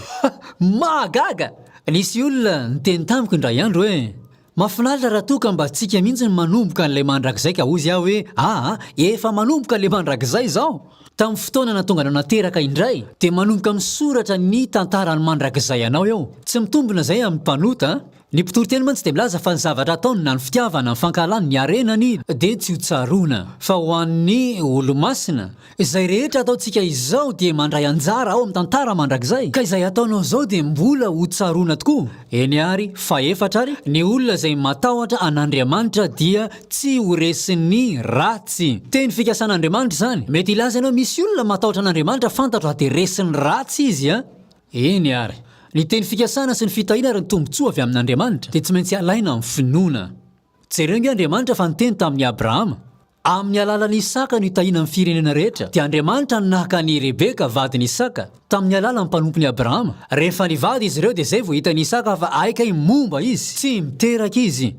Mahagaga! Nisy olona niteny tamiko indray andro hoe, Mahafinaritra raha toa ka mba tsika mihitsy no manomboka an'ilay mandrakizay ka hozy aho hoe, aa, efa manomboka ilay mandrakizay izao! Tamin'ny fotoana nahatonga anao nateraka indray dia manomboka misoratra ny tantaran'ny mandrakizay anao eo. Tsy mitombina izay amin'ny mpanota an! Ny mpitory teny mantsy dia milaza fa ny zavatra ataony na ny fitiavana, ny fankahalany, ny harenany dia tsy ho tsaroana. Fa ho an'ny olomasina, Izay rehetra ataontsika izao dia mandray anjara ao amin'ny tantara mandrakizay, ka izay ataonao izao dia mbola ho tsaroana tokoa. Eny àry, fahefatra àry, ny olona izay matahotra an'Andriamanitra dia tsy ho resin'ny ratsy. Teny fikasan'Andriamanitra izany. Mety hilaza ianao, misy olona matahotra an'Andriamanitra fantatro fa dia resin'ny ratsy izy a! Eny àry, ny teny fikasana sy ny fitahiana ary ny tombontsoa avy amin'Andriamanitra dia tsy maintsy alaina amin'ny finoana. Jereo ange Andriamanitra fa niteny tamin'i Abrahama. Amin'ny alalan'i Isaka no hitahiana ny firenena rehetra, dia Andriamanitra no naka an'i Rebeka vadin'i Isaka, tamin'ny alalan'ny mpanompon'i Abrahama. Rehefa nivady izy ireo dia izay vao hitan'i Isaka fa hay kay momba izy, tsy miteraka izy.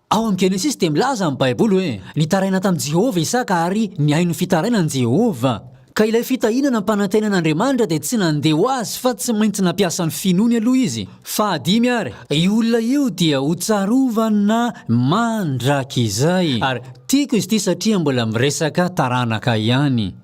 Ao amin'ny Genesisy dia milaza ny Baiboly hoe, Nitaraina tamin'i Jehovah Isaka ary nihaino ny fitarainan'i Jehovah. Ka ilay fitahiana nampanantenain'Andriamanitra dia tsy nandeha ho azy fa tsy maintsy nampiasa ny finoany aloha izy. Fahadimy ary, io olona io dia ho tsarovana mandrakizay. Ary tiako izy ity satria mbola miresaka taranaka ihany.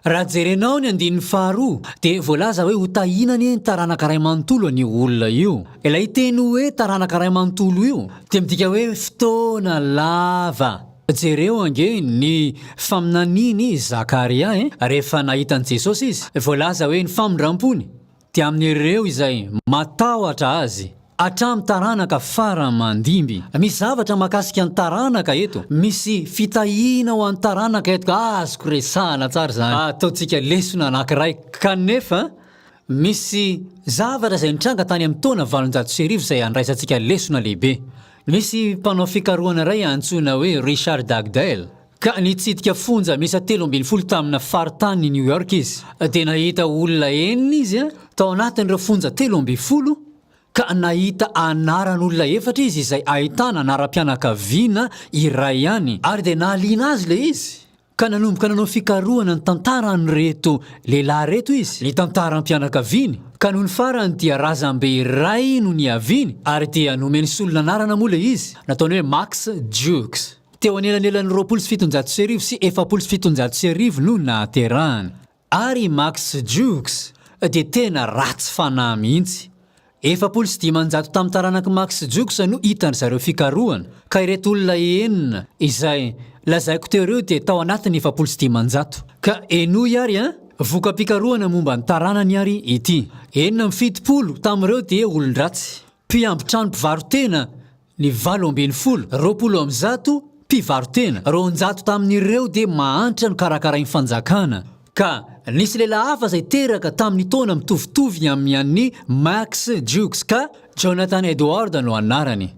Raha jerenao ny andininy faharoa dia voalaza hoe ho tahiana anie ny taranaka iray manontolo an'io olona io. Ilay teny hoe taranaka iray manontolo io dia midika hoe fotoana lava. Jereo ange ny faminanian'i Zakaria e! Rehefa nahita an'i Jesosy izy, voalaza hoe ny famindram-pony dia amin'ireo izay matahotra Azy, hatramin'ny taranaka fara mandimby. Misy zavatra mahakasika ny taranaka eto. Misy fitahiana ho an'ny taranaka eto ka azoko resahana tsara izany. Ataontsika lesona anankiray. Kanefa, misy zavatra izay nitranga tany amin'ny taona 1800 izay andraisantsika lesona lehibe. Nisy mpanao fikarohana iray antsoina hoe Richard Dugdale, ka nitsidika fonja miisa 13 tamina faritanin'i New York izy. Dia nahita olona enina izy tao anatin'ireo fonja 13, ka nahita anaran'olona efatra izy izay ahitana anaram-pianakaviana iray ihany. Ary dia nahaliana azy ilay izy. Ka nanomboka nanao fikarohana ny tantaran'ireto lehilahy ireto izy, ny tantaram-pianakaviany, ka nony farany dia razambe iray no niaviany, ary dia nomeny solon'anarana moa ilay izy, nataony hoe Max Jukes. Teo anelanelan'ny 1720 sy 1740 no nahaterahany. Ary i Max Jukes dia tena ratsy fanahy mihitsy. 540 tamin'ny taranak'i Max Jukes no hitan-dry zareo fikarohana, ka ireto olona enina izay lazaiko teo ireo dia tao anatin'ny 540. Ka henoy ary an! Voka-pikarohana momba ny taranany ary ity. 76 tamin'ireo dia olon-dratsy, mpiamby trano mpivaro-tena Ny 18, 120 mpivaro-tena, 200 tamin'ireo dia mahantra nokarakarain'ny fanjakana. Ka nisy lehilahy hafa izay teraka tamin'ny taona mitovitovy amin'ny an'i Max Jukes ka Jonathan Edward no anarany.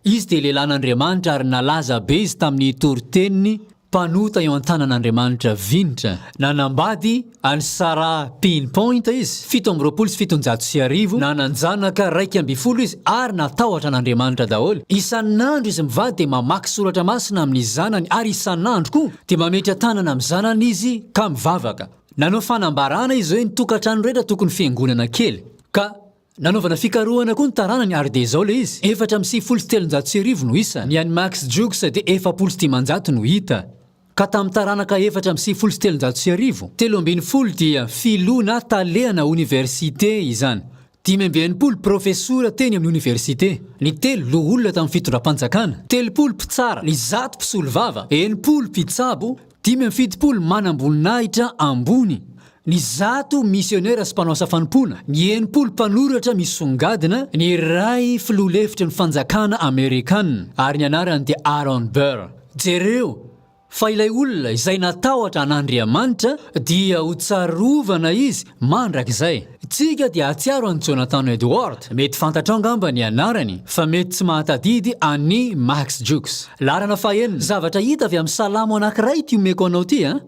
Izy dia lehilahin'Andriamanitra ary nalaza be izy tamin'ny toriteniny Mpanota eo an-tanan'Andriamanitra vinitra. Nanambady an'i Sarah Pinpoint izy, 1727, nanan-janaka 11 izy ary natahotra an'Andriamanitra daholo. Isan'andro izy mivady dia mamaky soratra masina amin'ny zanany ary isan'andro koa dia mametra-tanana amin'ny zanany izy ka mivavaka. Nanao fanambarana izy hoe ny tokantrano rehetra tokony fiangonana kely. Ka Nanaovana fikarohana koa ny taranany ary dia izao ilay izy, 1394 no isa, ny an'i Max Jukes dia 540 no hita. Ka tamin'ny taranaka 1394, 13 dia filoha na talehana oniversite izany, 65 profesora teny amin'ny oniversite, ny telo loholona tamin'ny fitondram-panjakana, 30 mpitsara, ny 100 mpisolovava, 60 mpitsabo, 75 manamboninahitra ambony, ny 100 misionera sy mpanao asa fanompoana, ny 60 mpanoratra misongadina, ny iray filoha lefitry ny fanjakana amerikana, ary ny anarany dia Aaron Burr. Jereo fa ilay olona izay natahotra an'Andriamanitra dia ho tsarovana izy mandrakizay. Tsika dia hahatsiaro an'i Jonathan Edward, mety fantatrao angamba ny anarany, fa mety tsy mahatadidy an'i Max Jukes. Laharana fahenina, zavatra hita avy amin'ny salamo anankiray ity omeko anao ity an!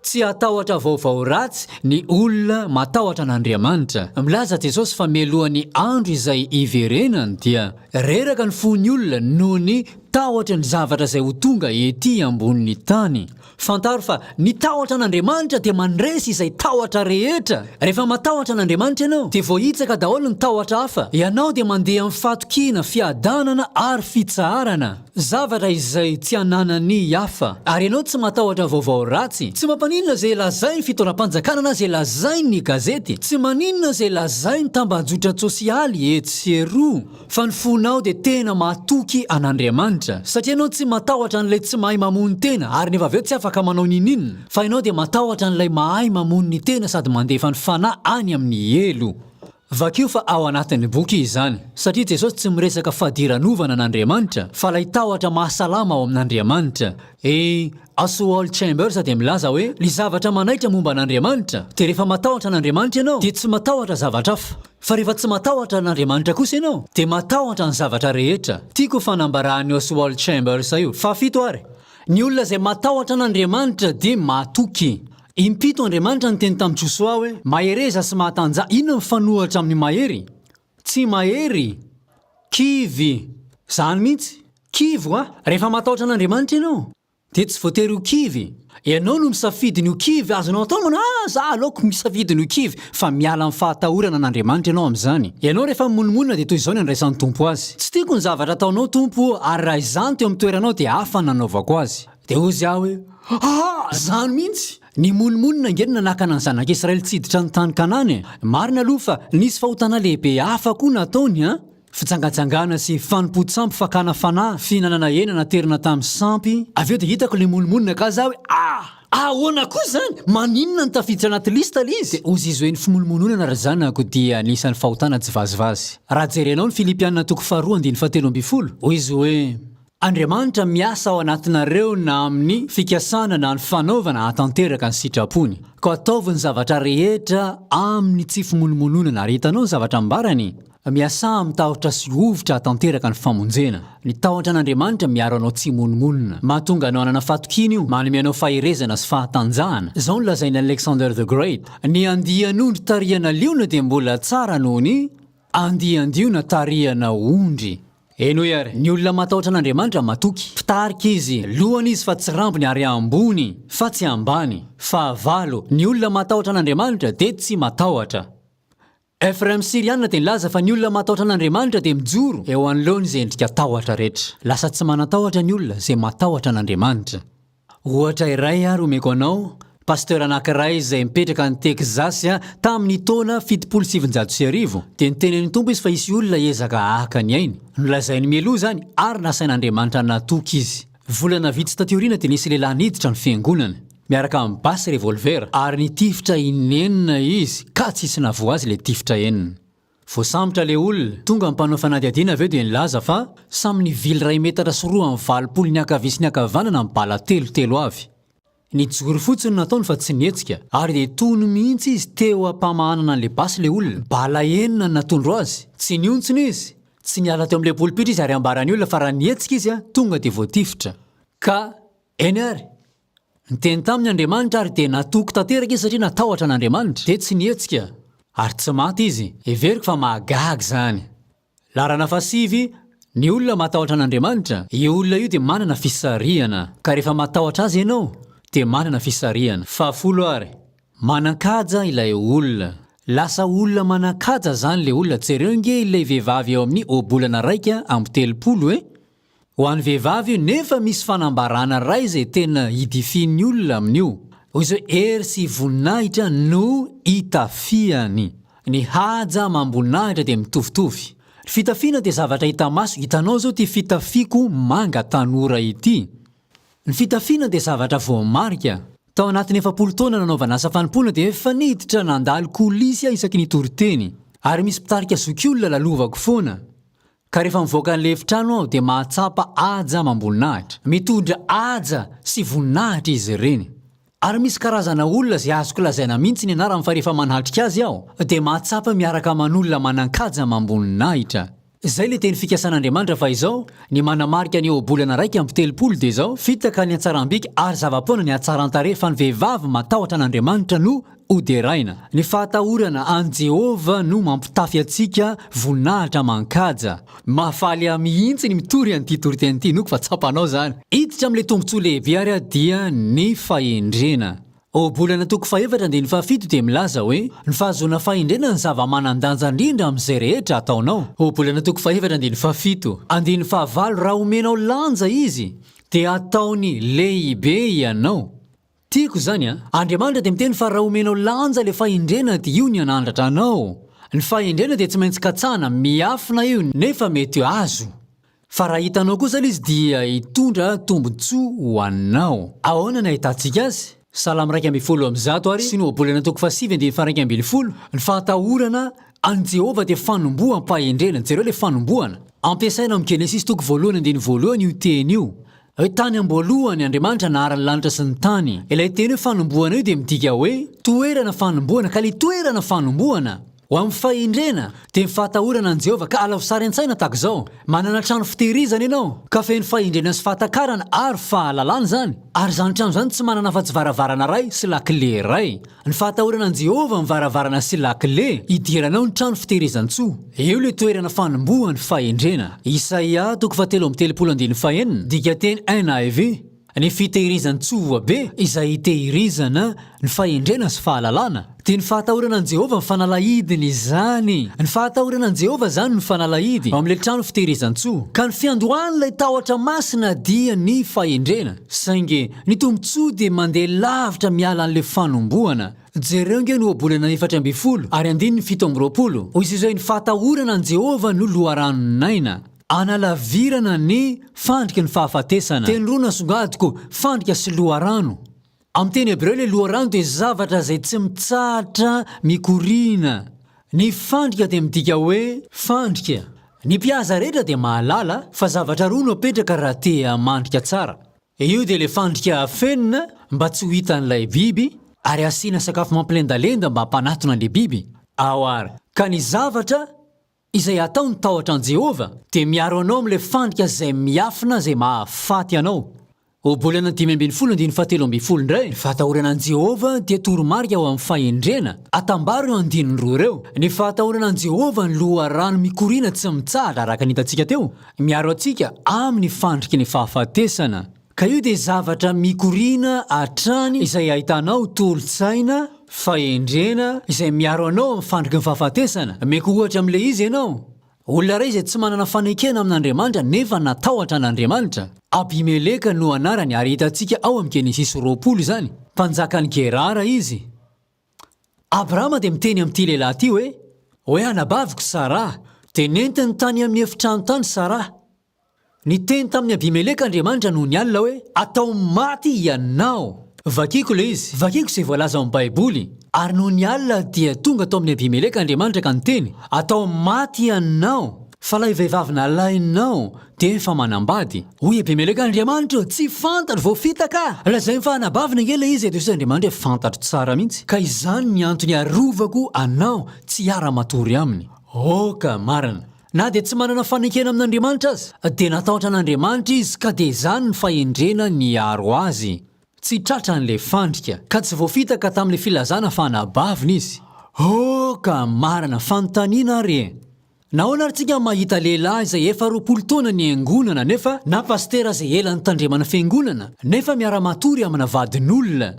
Tsy hatahotra vaovao ratsy ny olona matahotra an'Andriamanitra. Milaza Jesosy fa mialohan'ny andro izay hiverenany dia reraka ny fon'ny olona noho ny tahotry ny zavatra izay ho tonga ety ambonin'ny tany. Fantaro fa ny tahotra an'Andriamanitra dia mandresy izay tahotra rehetra. Rehefa matahotra an'Andriamanitra ianao dia voahitsaka daholo ny tahotra hafa. Ianao dia mandeha amin'ny fahatokiana, fiadanana ary fitsaharana. Zavatra izay tsy ananan'ny hafa. Ary ianao tsy matahotra vaovao ratsy. Tsy mampaninona izay lazain'ny fitondram-panjakana na izay lazain'ny gazety. Tsy maninona izay lazain'ny tambajotra-tsosialy etsy sy eroa. Fa ny fonao dia tena matoky an'Andriamanitra. Satria ianao tsy matahotra an'ilay tsy mahay mamono tena ary nefa avy eo tsy afaka manao n'inon'inona. Fa ianao dia matahotra an'ilay mahay mamono ny tena sady mandefa ny fanahy any amin'ny helo. Vakio fa ao anatin'ny boky izany. Satria Jesosy tsy miresaka fadiranovana an'Andriamanitra, fa ilay tahotra mahasalama ao amin'Andriamanitra. I Oswald Chambers dia milaza hoe, Ny zavatra manaitra momba an'Andriamanitra, dia rehefa matahotra an'Andriamanitra ianao, dia tsy matahotra zavatra hafa. Fa rehefa tsy matahotra an'Andriamanitra kosa ianao, dia matahotra ny zavatra rehetra. Tiako io fanambaran'i Oswald Chambers io. Fahafito ary, ny olona izay matahotra an'Andriamanitra dia matoky. Impito Andriamanitra niteny tamin'i Josoa hoe, Mahereza sy mahatanjaha. Inona no mifanohitra amin'ny mahery? Tsy mahery. Kivy. Izany mihitsy. Kivy hoa. Rehefa matahotra an'Andriamanitra ianao, dia tsy voatery ho kivy. Ianao no misafidy ny ho kivy. Azonao atao ny manao, Ah, za aleoko misafidy ny ho kivy. Fa miala amin'ny fahatahorana an'Andriamanitra ianao amin'izany. Ianao rehefa mimonomonona dia toy izao ny andraisan'ny Tompo azy. Tsy tiako ny zavatra ataonao, Tompo o, ary raha izaho no teo amin'ny toeranao dia hafa ny nanaovako azy. Dia hozy aho hoe, Aa! Izany mihitsy! Nimonomonona ange no nanakana ny zanak'Israely tsy hiditra ny tany Kanana e! Marina aloha fa nisy fahotana lehibe hafa koa nataony an! Fijangajangana sy fanompoan-tsampy fakana fanahy, fihinanana hena naterina tamin'ny sampy. Avy eo dia hitako ilay monomonona ka za hoe, Ah! Ahoana koa izany? Maninona no tafiditra anaty liste ilay izy? Dia hozy izy hoe ny fimonomononana ry zanako dia anisan'ny fahotana tsy vazivazy. Raha jerenao ny Filipiana toko faharoa andininy fahatelo ambin'ny folo, hoy izy hoe, Andriamanitra miasa ao anatinareo na amin'ny fikasana na ny fanaovana hahatanteraka ny sitrapony. Koa ataovy ny zavatra rehetra amin'ny tsy fimonomononana ary hitanao ny zavatra ambarany. Miasà amin'ny tahotra sy hovitra hahatanteraka ny famonjena. Ny tahotra an'Andriamanitra miaro anao tsy himonomonona. Mahatonga anao hanana fahatokiana io, manome anao faherezana sy fahatanjahana. Izao no lazain'i Alexander the Great, Ny andian'ondry tarihana liona dia mbola tsara noho ny andian-diona tarihana ondry. Henoy àry, ny olona matahotra an'Andriamanitra matoky. Mpitarika izy, lohany izy fa tsy rambony ary ambony fa tsy ambany. Fahavalo, ny olona matahotra an'Andriamanitra dia tsy matahotra. Ephrem Syriana dia nilaza fa ny olona matahotra an'Andriamanitra dia mijoro eo anoloany izay endrika tahotra rehetra. Lasa tsy manan-tahotra ny olona izay matahotra an'Andriamanitra. Ohatra iray ary omeko anao, Pasteur anankiray izay mipetraka any Texas tamin'ny taona 1970 dia niteny an'ny Tompo izy fa hisy olona hiezaka haka ny ainy. Nolazainy mialoha izany ary nasain'Andriamanitra natoky izy. Volana vitsy taty aoriana dia nisy lehilahy niditra ny fiangonana, miaraka amin'ny basy revolver, ary nitifitra inenina izy ka tsisy nahavoa azy ilay tifitra enina. Voasambotra ilay olona, tonga ny mpanao fanadihadiana avy eo dia nilaza fa samy nivily iray metatra sy 82 ny ankavia sy ny ankavanana ny bala telo telo avy. Nijoro fotsiny no nataony fa tsy nihetsika, ary dia tony mihitsy izy teo am-pamahanana an'ilay basy ilay olona. Bala enina no natondro azy. Tsy nihontsona izy, tsy niala teo amin'ilay polipitra izy ary ambaran'ny olona fa raha nihetsika izy tonga dia voatifitra. Ka, eny ary, niteny taminy Andriamanitra ary dia natoky tanteraka izy satria natahotra an'Andriamanitra. Dia tsy nihetsika, ary tsy maty izy. Heveriko fa mahagaga izany. Laharana fahasivy, Ny olona matahotra an'Andriamanitra, io olona io dia manana fisarihana, ka rehefa matahotra azy ianao dia manana fisarihana. Fahafolo ary, manan-kaja ilay olona. Lasa olona manan-kaja zany le olona, jereo nge ilay vehivavy eo amin'ny ohabolana 31 e! Ho an'ny vehivavy io nefa misy fanambarana iray izay tena idifian'ny olona amin'io. Hoy izy hoe hery sy voninahitra no itafiany. Ny haja amam-boninahitra dia mitovitovy. Ny fitafiana dia zavatra hita maso, hitanao izao ity fitafiako manga tanora ity. Ny fitafiana dia zavatra voamarika. Tao anatin'ny 40 taona nanaovana asa fanompoana dia efa niditra nandalo coulisses aho isaky ny hitory teny. Ary misy mpitarika zokiolona lalovako foana. Ka rehefa mivoaka an'ilay efitrano aho dia mahatsapa haja amam-boninahitra. Mitondra haja sy voninahitra izy ireny. Ary misy karazana olona izay azoko lazaina mihitsy ny anarany fa rehefa manatrika azy aho dia mahatsapa miaraka aman'olona manan-kaja amam-boninahitra. Izay ilay teny fikasan'Andriamanitra fa izao, ny manamarika ny ohabolana 31 dia izao, Fitaka ny hatsaram-bika ary zava-poana ny hatsaran-tarehy fa ny vehivavy matahotra an'Andriamanitra no Hoderaina. Ny fahatahorana an'i Jehovah no mampitafy antsika voninahitra aman-kaja. Mahafaly ahy mihitsy ny mitory an'ity toriteny ity, inoako fa tsapanao izany. Hiditra amin'ilay tombontsoa lehibe ary aho dia ny fahendrena. Ohabolana toko fahefatra andininy fahafito dia milaza hoe, Ny fahazoana fahendrena no zava-manan-danja indrindra amin'izay rehetra ataonao. Ohabolana toko fahefatra andininy fahafito. Andininy fahavalo, Raha omenao lanja izy, dia hataony lehibe ianao. Tiako izany an! Andriamanitra dia miteny fa raha omenao lanja ilay fahendrena dia io ny hanandratra anao. Ny fahendrena dia tsy maintsy katsahana, miafina io nefa mety azo. Fa raha hitanao kosa ilay izy dia hitondra tombotsoa ho anao. Ahoana ny ahitantsika azy? Salamo 111 ary sy ny Ohabolana toko fahasivy andininy faha 11, Ny fahatahorana an'i Jehovah dia fanomboham-pahendrena. Jereo ilay fanombohana. Ampiasaina ao amin'ny Genesisy toko voalohany andininy voalohany io teny io. Hoe tany am-boalohany Andriamanitra nahary ny lanitra sy ny tany. Ilay teny hoe fanombohana io dia midika hoe toerana fanombohana, ka ilay toerana fanombohana, ho amin'ny fahendrena, dia ny fahatahorana an'i Jehovah. Ka alavo sary an-tsaina tahaka izao, manana trano fitehirizana ianao, ka feno fahendrena sy fahatakarana ary fahalalana izany, ary izany trano izany tsy manana afa-tsy varavarana iray sy lakile iray. Ny fahatahorana an'i Jehovah ny varavarana sy lakile hidiranao ny trano fitehirizan-tsoa. Eo ilay toerana fanombohan'ny fahendrena. Isaia toko fahatelo amby telopolo andininy fahenina, dikanteny NIV, Ny fitehirizan-tsoa be izay itehirizana ny fahendrena sy fahalalana, dia ny fahatahorana an'i Jehovah ny fanalahidiny izany. Ny fahatahorana an'i Jehovah izany no fanalahidy ao amin'ilay trano fitehirizan-tsoa. Ka ny fiandohan'ilay tahotra masina dia ny fahendrena. Saingy ny tombontsoa dia mandeha lavitra miala an'ilay fanombohana. Jereo ange ny Ohabolana 14 ary andininy 27. Hoy izy hoe, Ny fahatahorana an'i Jehovah no loharanon'aina. Analavirana ny fandriky ny fahafatesana. Teny roa nasongadiko, fandrika sy loharano. Amin'ny teny hebreo ilay loharano dia zavatra izay tsy mitsahatra mikoriana. Ny fandrika dia midika hoe fandrika. Ny mpihaza rehetra dia mahalala fa zavatra roa no apetraka raha te hamandrika tsara. Io dia ilay fandrika afenina mba tsy ho hitan'ilay biby ary asiana sakafo mampilendalenda mba hampanatona an'ilay biby ao ary. Ka ny zavatra izay atao ny tahotra an'i Jehovah dia miaro anao amin'ilay fandrika izay miafina izay mahafaty anao. Ohabolana 15 andininy fahatelo ambin'ny folo indray, Ny fahatahorana an'i Jehovah dia toromarika ho amin'ny fahendrena. Atambaro ireo andininy roa ireo. Ny fahatahorana an'i Jehovah no loharano mikoriana tsy mitsahatra, araka ny hitantsika teo, miaro antsika amin'ny fandriky ny fahafatesana. Ka io dia zavatra mikoriana hatrany izay ahitanao tolo-tsaina, fahendrena, izay miaro anao amin'ny fandriky ny fahafatesana. Omeko ohatra amin'ilay izy ianao. Olona iray izay tsy manana fanekena amin'Andriamanitra nefa natahotra an'Andriamanitra. Abimeleka no anarany ary hitantsika ao amin'ny Genesisy 20 izany. Mpanjakan'i Gerara izy. Abrahama dia miteny amin'ity lehilahy ity hoe, Hoe anabaviko Saraha. Dia nentiny tany amin'ny efitrano tany Saraha. Niteny tamin'i Abimeleka Andriamanitra nony alina hoe, Atao maty ianao! Vakiko ilay izy. Vakiko izay voalaza ao amin'ny Baiboly. Ary nony alina dia tonga tao amin'i Abimeleka Andriamanitra ka niteny, Atao maty ianao! Fa ilay vehivavy nalainao dia efa manambady. Hoy Abimeleka, Andriamanitra ô, tsy fantatro, voafitaka aho! Lazainy fa anabaviny ange ilay izy e! Dia hoy Andriamanitra hoe, Fantatro tsara mihitsy, ka izany ny antony arovako anao tsy hiara-matory aminy. Aoka marina! Na dia tsy manana fanekena amin'Andriamanitra aza, dia natahotra an'Andriamanitra izy ka dia izany ny fahendrena niaro azy. Tsy tratran'ilay fandrika, ka tsy voafitaka tamin'ilay filazana fa anabaviny izy. Oh, ka marina, fanontaniana ary e! Nahoana ary tsika mahita lehilahy izay efa 20 taona niangonana nefa, na pasitera izay ela nitandremana fiangonana, nefa miara-matory amina vadin'olona?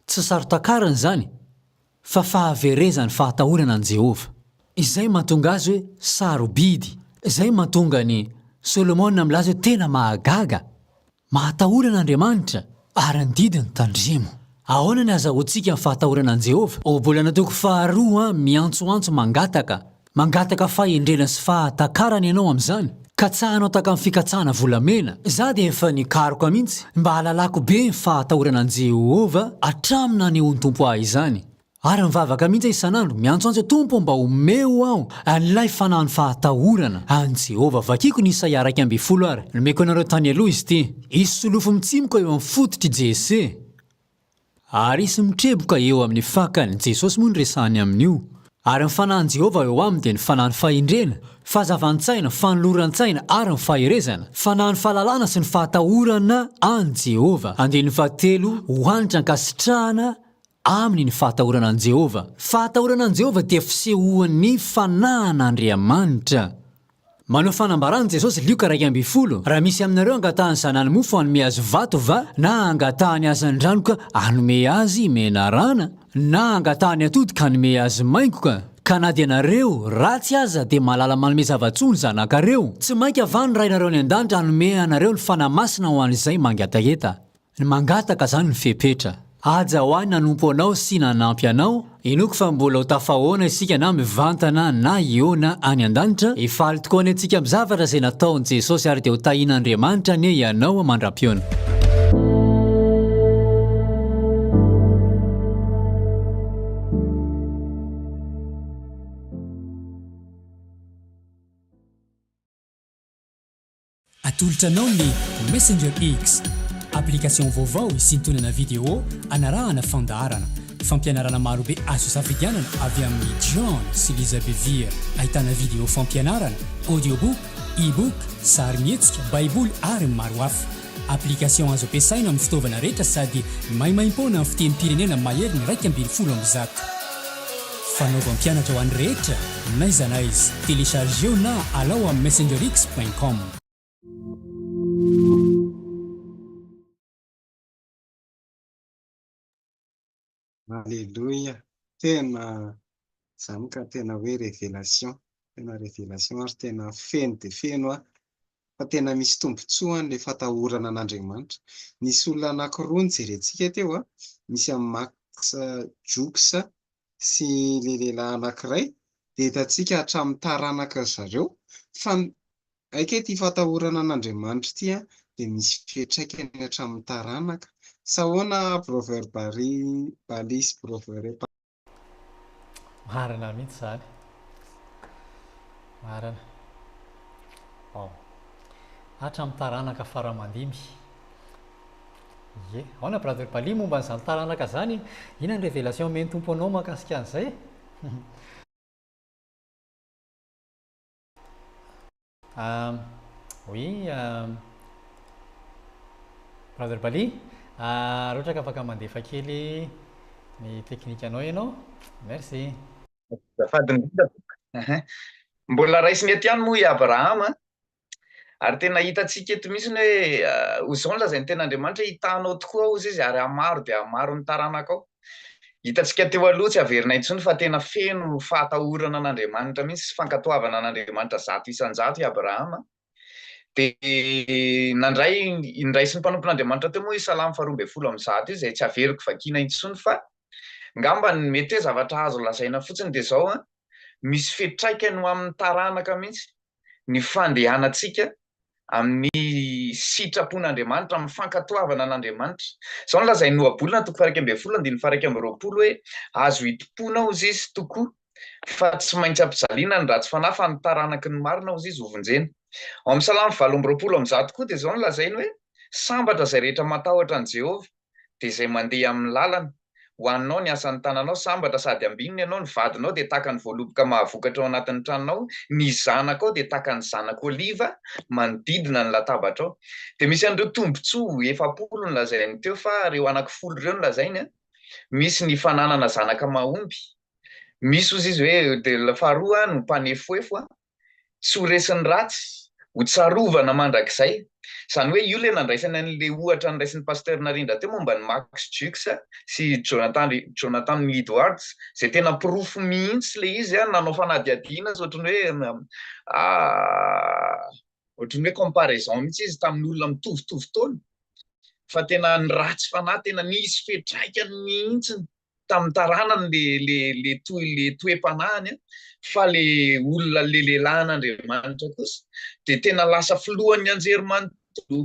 Tsy saro-takarina izany fa fahaverezan'ny fahatahorana an'i Jehovah. Izay mahatonga azy hoe sarobidy. Izay mahatonga an'i Solomona milaza hoe tena mahagaga. Mahatahorana Andriamanitra, ary ny didiny tandremo. Ahoana ny ahazahoantsika ny fahatahorana an'i Jehovah? Ohabolana toko faharoa miantsoantso mangataka. Mangataka fahendrena sy fahatakarana ianao amin'izany. Katsahanao tahaka ny fikatsahana volamena. Izaho dia efa nikaroka mihitsy mba hahalalako be ny fahatahorana an'i Jehovah hatramin'ny nanehoan'ny Tompo ahy izany. Ary mivavaka mihitsy aho isan'andro, miantsoantso hoe, Tompo ô, mba omeo aho an'ilay fanahin'ny fahatahorana an'i Jehovah. Vakiko ny Isaia 11 ary. Nomeko anareo tany aloha izy ity. Hisy solofo mitsimoka eo amin'ny fototr'i Jese. Ary hisy mitreboka eo amin'ny fakany, Jesosy moa no resahany amin'io. Ary ny fanahin'i Jehovah eo aminy dia ny fanahin'ny fahendrena, fahazavan-tsaina, fanoloran-tsaina ary ny faherezana, fanahin'ny fahalalana sy ny fahatahorana an'i Jehovah. Andininy fahatelo, Ho hanitra ankasitrahana aminy ny fahatahorana an'i Jehovah. Fahatahorana an'i Jehovah dia fisehoan'ny fanahin'Andriamanitra. Manao fanambarana Jesosy, Lioka 11, Raha misy aminareo angatahan'ny zanany mofo hanome azy vato va? Na angatahany hazandrano ka hanome azy menarana? Na angatahany atody ka hanome azy maingoka? Ka na dia nareo, ratsy aza, dia mahalala manome zava-tsoa ny zanakareo, tsy mainka va ny Rainareo any an-danitra hanome anareo ny Fanahy Masina ho an'izay mangataheta? Ny mangataka zany ny fepetra. Haja ho ahy nanompo anao sy nanampy anao, inoako fa mbola ho tafahoana isika na mivantana na hihaona any an-danitra, hifaly tokoa anie tsika amin'ny zavatra izay nataon'i Jesosy ary dia ho tahian'Andriamanitra anie ianao mandra-pihaona. Atolotra anao ny Messenger X, application vaovao hisintonana vidéo anarahana fandaharana, fampianarana marobe azo isafidianana avy amin'i John sy Lisa Bevere. Ahitana vidéo fampianarana, audiobook, e-book, sarimihetsika, baiboly ary maro hafa. Application azo ampiasaina amin'ny fitaovana rehetra sady maimaimpoana amin'ny fitenim-pirenena mahery ny 111. Fanaovam-pianatra ho an'ny rehetra, n'aiza n'aiza. Téléchargeo na alao amin'ny messengerx point com. Aleloia! Tena izany ka tena hoe révélation, tena révélation ary tena feno dia feno aho fa tena misy tombontsoa an'ilay fatahorana an'Andriamanitra. Nisy olona anankiroa nojerentsika teo an, misy an'i Max Jukes sy ilay lehilahy anankiray, dia hitantsika hatramin'ny taranaka ry zareo fa haika ity fatahorana an'Andriamanitra ity an, dia misy fiantraikany hatramin'ny taranaka. Sa ahoana Brother Barry, Bali sy Brother Epa? Marina mihitsy izany. Marina. Wow. Hatramin'ny taranaka fara aman-dimby. Ie. Ahoana Brother Bali momba an'izany taranaka izany? Inona ny révélation omen'ny Tompo anao mahakasika an'izay? Oui. Brother Bali, raha ohatra ka afaka mandefa kely ny teknikanao ianao. Merci. Azafady indrindra tompoko. Mbola raisina eto ihany moa i Abrahama, ary tena hitantsika eto mihitsy ny hoe ho izao no lazain'ny tenin'Andriamanitra hoe hitanao tokoa hozy izy ary hamaro dia hamaro ny taranakao. Hitantsika teo aloha tsy averina intsony fa tena feno fahatahorana an'Andriamanitra mihitsy sy fankatoavana an'Andriamanitra 100% i Abrahama. Dia nandray, niraisin'ny mpanompon'Andriamanitra teo moa io Salamo faharoa 112 io izay tsy averiko vakiana intsony fa ngamba ny mety hoe zavatra azo lazaina fotsiny dia izao an, misy fiantraikany ho amin'ny taranaka mihitsy ny fandehanantsika amin'ny sitrapon'Andriamanitra, amin'ny fankatoavana an'Andriamanitra. Izao no lazain'ny Ohabolana toko faha-11 andininy faha-21 hoe azo itompoana hozy izy tokoa fa tsy maintsy ampijaliana ny ratsy fanahy fa ny taranaky ny marina hozy izy hovonjena. Ao amin'ny Salamo 128 koa dia izao no lazainy hoe sambatra izay rehetra matahotra an'i Jehovah dia izay mandeha amin'ny lalany. Ho anao ny asan'ny tananao, sambatra sady ambinina ianao, ny vadinao dia tahaka ny voaloboka mahavokatra ao anatin'ny tranonao, ny zanakao dia tahaka ny zanak'oliva manodidina ny latabatrao. Dia misy an'ireo tombontsoa 40 nolazainy teo fa ireo anankifolo ireo no lazainy an. Misy ny fananana zanaka mahomby, misy hozy izy hoe dia faharoa no mpanefoefo an, tsy ho resin'ny ratsy, ho tsarovana mandrakizay. Izany hoe io ilay nandraisany an'ilay ohatra noraisin'ny Pasteur Narindra teo momba an'i Max Jukes sy Jonathan Jonathan Edwards, izay tena porofo mihitsy ilay izy nanao fanadihadiana izy ohatran'ny hoe ohatran'ny hoe comparaison mihitsy izy tamin'ny olona mitovitovy taona fa tena ny ratsy fanahy tena nisy fiantraikany mihitsy tamin'ny taranany le le le toy le toe-panahiny an, fa le olona le lehilahin'Andriamanitra kosa dia tena lasa filohan'ny anjerimanontolo,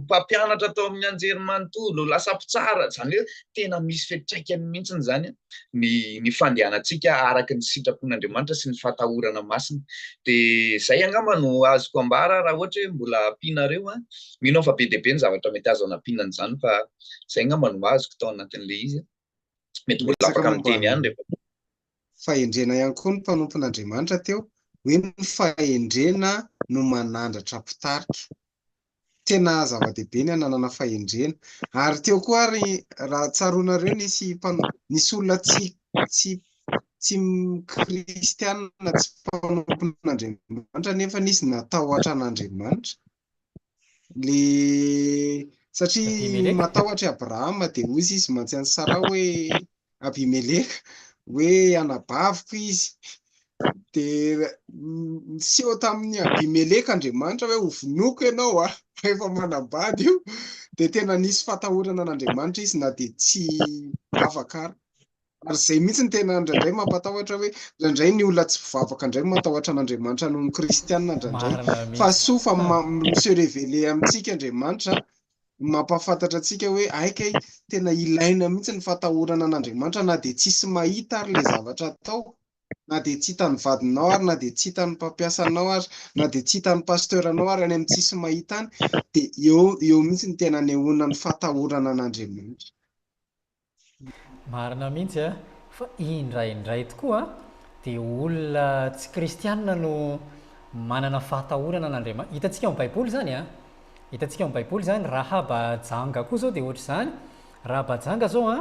mpampianatra tao amin'ny anjerimanontolo, lasa mpitsara, izany hoe tena misy fiantraikany mihitsy izany ny ny fandehanantsika araka ny sitrapon'Andriamanitra sy ny fahatahorana masina. Dia izay angamba no azoko ambara raha ohatra hoe mbola ampianareo an, mino aho fa be dia be ny zavatra mety azo anampiana an'izany fa izay angamba no azoko tao anatin'ilay izy. Mety mbola Miresaka afaka momba miteny ihany ny rehefa. fahendrena ihany koa ny mpanompon'Andriamanitra teo, hoe ny fahendrena no manandratra mpitarika. Tena zava-dehibe ny hananana fahendrena. Ary teo koa ary raha tsaroanareo nisy mpano- nisy olona tsy tsy tsy kristianina, tsy mpanompon'Andriamanitra nefa nisy natahotra an'Andriamanitra. Le satria Abimeleka. matahotra i Abrahama dia hoy izy mantsy an'i Saraha hoe Abimeleka hoe anabaviko izy. Dia niseho tamin'i Abimeleka Andriamanitra hoe hovonoiko ianao a, fa efa manambady io. Dia tena nisy fatahorana an'Andriamanitra izy na dia tsy mpivavaka ary. Ary izay mihitsy no tena indraindray mampatahotra hoe indraindray ny olona tsy mpivavaka indray matahotra an'Andriamanitra noho ny kristianina indraindray. Marina Fa mihitsy. soa fa mi-se révéler amintsika Andriamanitra, mampahafantatra antsika hoe hay kay tena ilaina mihitsy ny fatahorana an'Andriamanitra na dia tsisy mahita ary ilay zavatra atao, na dia tsy hitan'ny vadinao ary, na dia tsy hitan'ny mpampiasa anao ary, na dia tsy hitan'ny pasteur-nao ary any amin'ny tsisy mahita any, dia eo eo mihitsy no tena anehoana ny fatahorana an'Andriamanitra. Marina mihitsy a! Fa indraindray tokoa dia olona tsy kristianina no manana fahatahorana an'Andriamanitra. Hitantsika ao amin'ny Baiboly izany a! Hitantsika ao amin'ny Baiboly izany, Rahaba janga koa izao dia ohatr'izany. Rahaba janga izao a,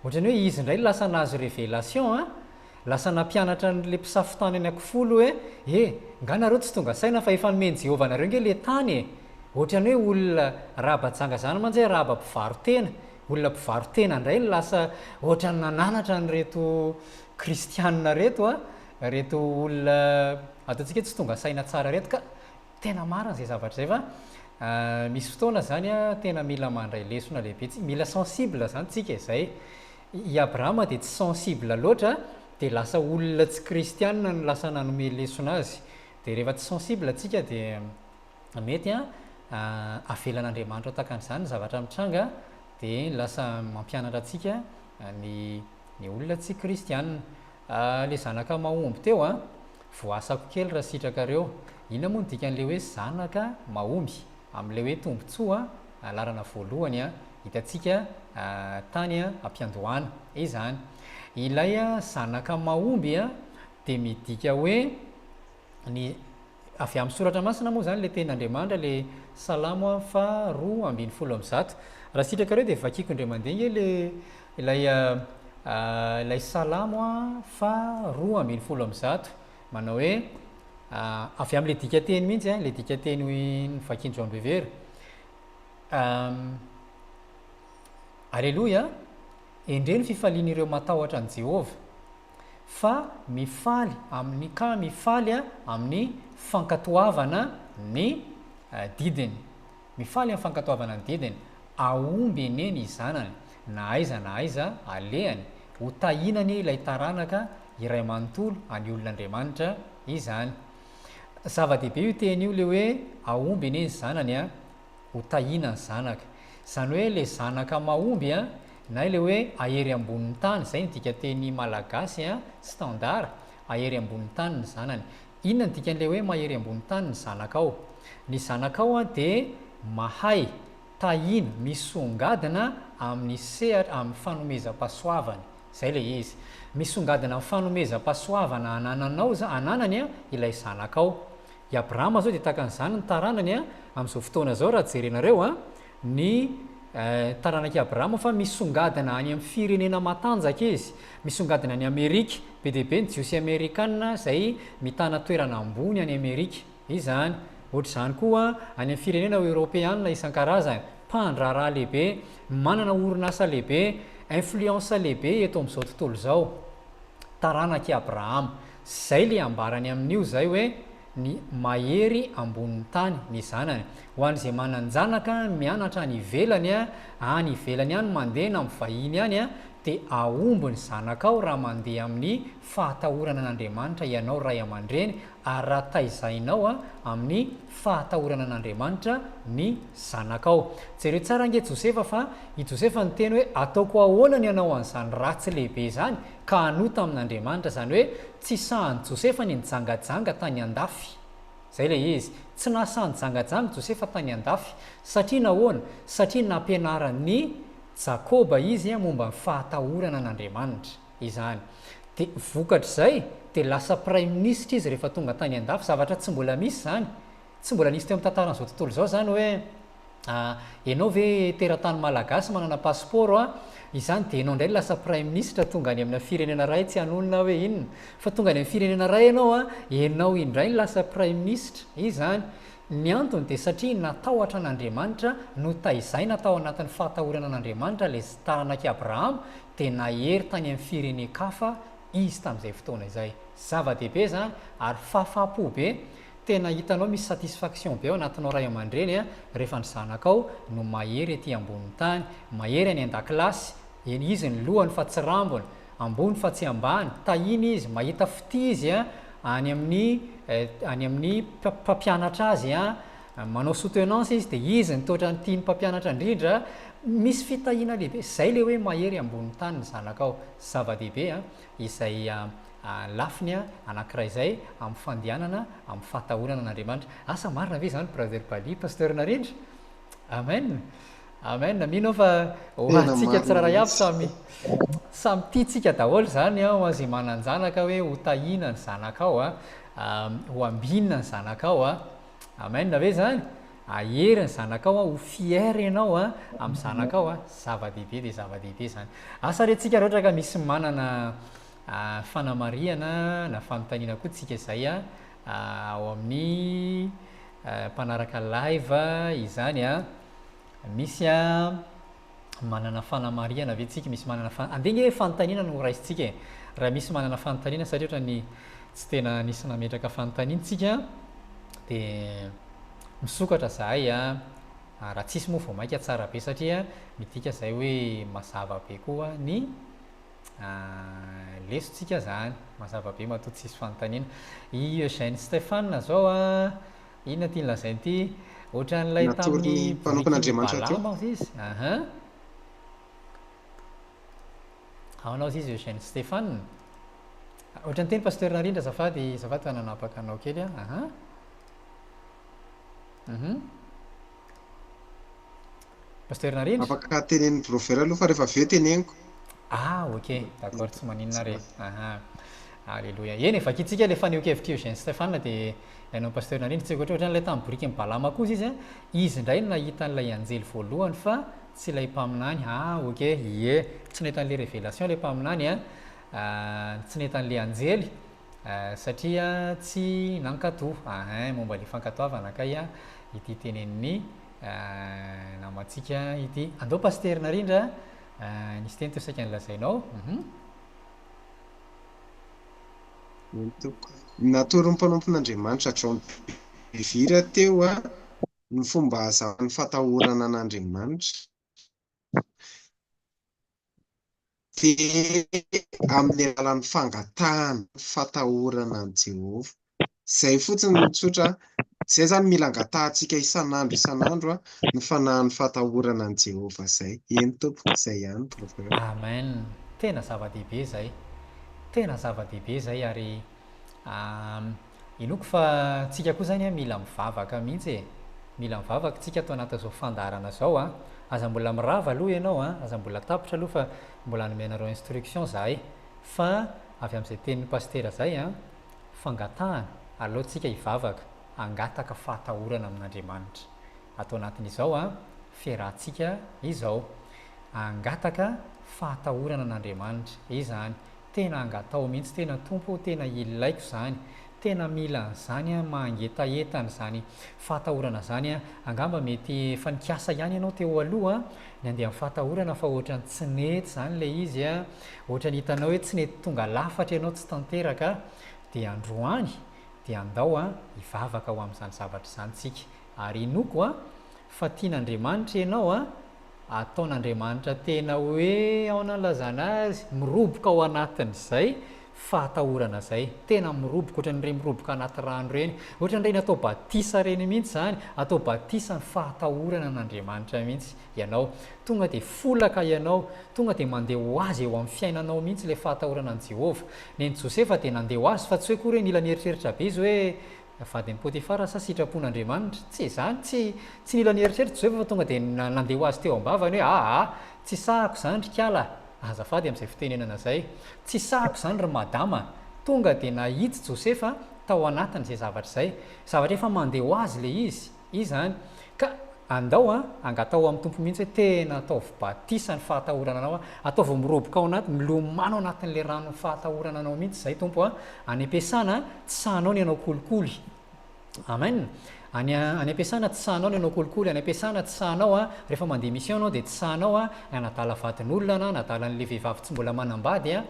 ohatran'ny hoe izy indray lasa nahazo révélation a, Lasa nampianatra an'ilay mpisafo tany anakifolo hoe, E! Nga nareo tsy tonga saina fa efa nomen'i Jehovah anareo ange ilay tany e! Ohatran'ny hoe olona Rahaba janga izany mantsy hoe Rahaba mpivaro-tena. Olona mpivaro-tena indray no lasa ohatran'ny nananatra an'ireto kristianina ireto a! Ireto olona ataontsika hoe tsy tonga saina tsara ireto ka tena marina izay zavatra izay fa misy fotoana izany tena mila mandray lesona lehibe tsika, mila sensible izany tsika izay. I Abrahama dia tsy sensible loatra dia lasa olona tsy kristianina no lasa nanome lesona azy. Dia rehefa tsy sensible tsika dia mety avelan'Andriamanitra ho tahaka an'izany ny zavatra mitranga dia lasa mampianatra antsika ny ny olona tsy kristianina. Ilay zanaka mahomby teo an, voasako kely raha sitrakareo. Inona moa no dikan'ilay hoe zanaka mahomby? Amin'ilay hoe tombontsoa laharana voalohany hitantsika tany am-piandohana izany. Ilay zanaka mahomby dia midika hoe ny avy amin'ny soratra masina moa izany ilay tenin'Andriamanitra ilay Salamo faha 112. Raha sitrakareo dia vakiko indray mandeha ange le ilay ilay salamo faha 112 manao hoe avy amin'ilay dikanteny mihitsy ilay dikanteny novakian'i John Bevere. Aleloia! Endrey ny fifalian'ireo matahotra an'i Jehovah, fa mifaly amin'ny ka mifaly amin'ny fankatoavana ny didiny. Mifaly amin'ny fankatoavana ny didiny. Ahomby anie ny zanany, na aiza na aiza alehany. Ho tahiana anie ilay taranaka iray manontolo an'ny olon'Andriamanitra izany. Zava-dehibe io teny io, ilay hoe ahomby anie ny zanany a, ho tahiana ny zanaka. Izany hoe ilay zanaka mahomby a, na ilay hoe ahery ambonin'ny tany, izay ny dikanteny malagasy a, standard, ahery ambonin'ny tany ny zanany. Inona ny dikan'ilay hoe mahery ambony tany ny zanakao? Ny zanakao dia mahay, tahiana, misongadina amin'ny sehatra, amin'ny fanomezam-pahasoavany. Izay ilay izy. Misongadina amin'ny fanomezam-pahasoavana anananao, ananany ilay zanakao. I Abrahama izao dia tahaka an'izany ny taranany amin'izao fotoana izao raha jerenareo ny taranak'i Abrahama fa misongadina any amin'ny firenena matanjaka izy, misongadina any Amerika, be dia be ny Jiosy Amerikana izay mitana toerana ambony any Amerika, izany. Ohatr'izany koa any amin'ny firenena Eoropeana isan-karazany, mpandraharaha lehibe, manana orinasa lehibe, influence lehibe eto amin'izao tontolo izao, taranak'i Abrahama. Izay ilay ambarany amin'io izay hoe ny mahery ambonin'ny tany ny zanany. Ho an'izay manan-janaka mianatra any ivelany, any ivelany any mandeha na mivahiny any dia ahomby ny zanakao raha mandeha amin'ny fahatahorana an'Andriamanitra ianao ray aman-dreny ary raha taizainao amin'ny fahatahorana an'Andriamanitra ny zanakao. Jereo tsara ange Josefa fa i Josefa niteny hoe ataoko ahoana ny hanao an'izany ratsy lehibe izany ka hanota amin'Andriamanitra, izany hoe tsy sahin'i Josefa ny nijangajanga tany andafy. Izay ilay izy. Tsy nahasahy nijangajanga Josefa tany andafy. Satria nahoana? Satria nampianaran'i Jakoba izy momba ny fahatahorana an'Andriamanitra. Izany. Dia vokatr'izay, dia lasa praiminisitra izy rehefa tonga tany andafy. Zavatra tsy mbola misy izany. Tsy mbola nisy teo amin'ny tantaran'izao tontolo izao izany hoe ianao ve teratany malagasy manana passeport a, izany dia ianao indray no lasa praiminisitra tonga any amina firenena iray tsy hanonona aho hoe inona fa tonga any amin'ny firenena iray ianao a, ianao indray no lasa praiminisitra, izany. Ny antony dia satria natahotra an'Andriamanitra, notaizaina tao anatin'ny fahatahorana an'Andriamanitra ilay taranak'i Abrahama dia nahery tany amin'ny firenen-kafa izy tamin'izay fotoana izay. Zava-dehibe izany ary fahafaham-po be Tena hitanao misy satisfaction be ao anatinao ray aman-dreny rehefa ny zanakao no mahery ety ambonin'ny tany, mahery any an-dakilasy, eny izy ny lohany fa tsy rambony, ambony fa tsy ambany, tahiana izy, mahita fitia izy any amin'ny any amin'ny mpampianatra azy, manao soutenance izy dia izy no toa ny tian'ny mpampianatra indrindra, misy fitahiana lehibe, zay le hoe mahery ambonin'ny tany ny zanakao, zava-dehibe izay lafiny anankiray izay amin'ny fandehanana amin'ny fahatahorana an'Andriamanitra. Asa marina ve izany Brother Bali, Pasteur Narindra? Amen. Amen. Mino aho fa ho antsika tsirairay avy samy samy tiantsika daholo izany ho an'izay manan-janaka hoe ho tahiana ny zanakao, ho ambinina ny zanakao. Amen ve izany? Hahery ny zanakao, ho fier ianao amin'ny zanakao. Zava-dehibe dia zava-dehibe izany. Asa re tsika raha ohatra ka misy manana Fanamarihana na fanontaniana koa tsika izay ao amin'ny mpanaraka live izany a. Misy manana fanamarihana ve tsika? Misy manana fa- andeha nge fanontaniana no raisintsika e. Raha misy manana fanontaniana satria ohatran'ny tsy tena nisy nametraka fanontaniana tsika dia misokatra zahay a. Raha tsisy moa vao mainka tsara be satria midika izay hoe mazava be koa ny Lesontsika zany. Mazava be matoa tsisy fanontaniana. I Eugène Stephan zao a, inona tiany lazaina ity? Ohatran'ilay Natory tamin'ny ny mpanompon'Andriamanitra teo. borikin'i Balama hozy izy. Aha. Ahoana hozy izy Eugène Stephan? Ohatran'ny teny Pasteur Narindra azafady, azafady fa nanapaka anao kely aho. Aha. Mhm. Pasteur Narindra? Afaka tenenin'i Brother aloha fa rehefa avy eo teneniko. Ah ok, d'accord tsy maninona re. Aha. Alléluia. Eny e, vakintsika ilay fanehoan-kevitr'i Eugène Stéphane dia ianao Pasteur Narindra tsy ohatra ohatran'ilay tamin'ny borikin'i Balama kosa izy an, izy indray no nahita an'ilay anjely voalohany fa Tsy ilay mpaminany, ah ok, ie, tsy nahita an'ilay révélation ilay mpaminany an, tsy nahita an'ilay anjely satria tsy nankatò, ahin, momba ilay fankatoavana kay ity tenenin'ny namantsika ity. Andao Pasitera Narindra, nisy teny teo saika nolazainao, hum. Eny tompoko. Natoron'ny mpanompon'Andriamanitra John Bevere teo ny fomba ahazahoany fatahorana an'Andriamanitra dia amin'ny alalan'ny fangatahana fatahorana an'i Jehovah. Izay fotsiny no tsotra, izay izany mila angatahantsika isan'andro isan'andro ny fanahin'ny fatahorana an'i Jehovah izay. Eny tompoko, izay ihany Brother. Amen! Tena zava-dehibe izay. Tena zava-dehibe izay ary Inoako fa tsika koa zany mila mivavaka mihitsy e! Mila mivavaka tsika ato anatin'izao fandaharana zao a! Aza mbola mirava aloha ianao a! Aza mbola tapitra aloha fa mbola hanome anareo instruction zahay fa avy amin'izay tenin'i Pasitera zay a! Fangatahana, aleo tsika hivavaka, hangataka fahatahorana amin'Andriamanitra. Ato anatin'izao a! Fiarahantsika izao. Hangataka fahatahorana an'Andriamanitra. Izany. Tena angatao mihitsy tena Tompo o tena ilaiko zany tena mila an'izany aho mangetaheta an'izany fahatahorana zany aho angamba mety efa nikasa ihany ianao teo aloha ny andeha amin'ny fahatahorana fa ohatrany tsy nety zany ilay izy a ohatrany hitanao hoe tsy nety tonga lafatra ianao tsy tanteraka dia androany dia andao a hivavaka ho amin'izany zavatra izany tsika ary inoako a fa tian'Andriamanitra ianao a Ataon'Andriamanitra tena hoe aona nilazana azy, miroboka ao anatin'izay fahatahorana izay. Tena miroboka, ohatran'ireny miroboka anaty rano ireny. Ohatran'ireny atao batisa ireny mihitsy izany. Atao batisa ny fahatahorana an'Andriamanitra mihitsy ianao. Tonga dia folaka ianao, tonga dia mandeha ho azy eo amin'ny fiainanao mihitsy ilay fahatahorana an'i Jehovah. Nen'i Josefa dia nandeha ho azy fa tsy hoe akory hoe nila nieritreritra be izy hoe Vadin'i Potifara sa sitrapon'Andriamanitra? Tsy izany, tsy tsy nila nieritreritra Josefa fa tonga dia nandeha ho azy teo am-bavany hoe, aa, tsy sahako izany ry kala a! Azafady amin'izay fitenenana izay. Tsy sahako izany ry madama a! Tonga dia nahitsy Josefa tao anatin'izay zavatra izay. Zavatra efa mandeha ho azy ilay izy. Izany. Ka andao an, angataho amin'ny Tompo mihitsy hoe tena ataovy batisa ny fahatahorana anao an, ataovy miroboka ao anaty, milomano ao anatin'ilay ranon'ny fahatahorana anao mihitsy izay Tompo an, any am-piasana tsy sahanao ny hanao kolikoly. Amen. Any any am-piasana tsy sahanao ny hanao kolikoly, any am-piasana tsy sahanao an, rehefa mandeha mission ianao dia tsy sahanao an, ny hanadala vadin'olona na hanadala an'ilay vehivavy tsy mbola manambady an,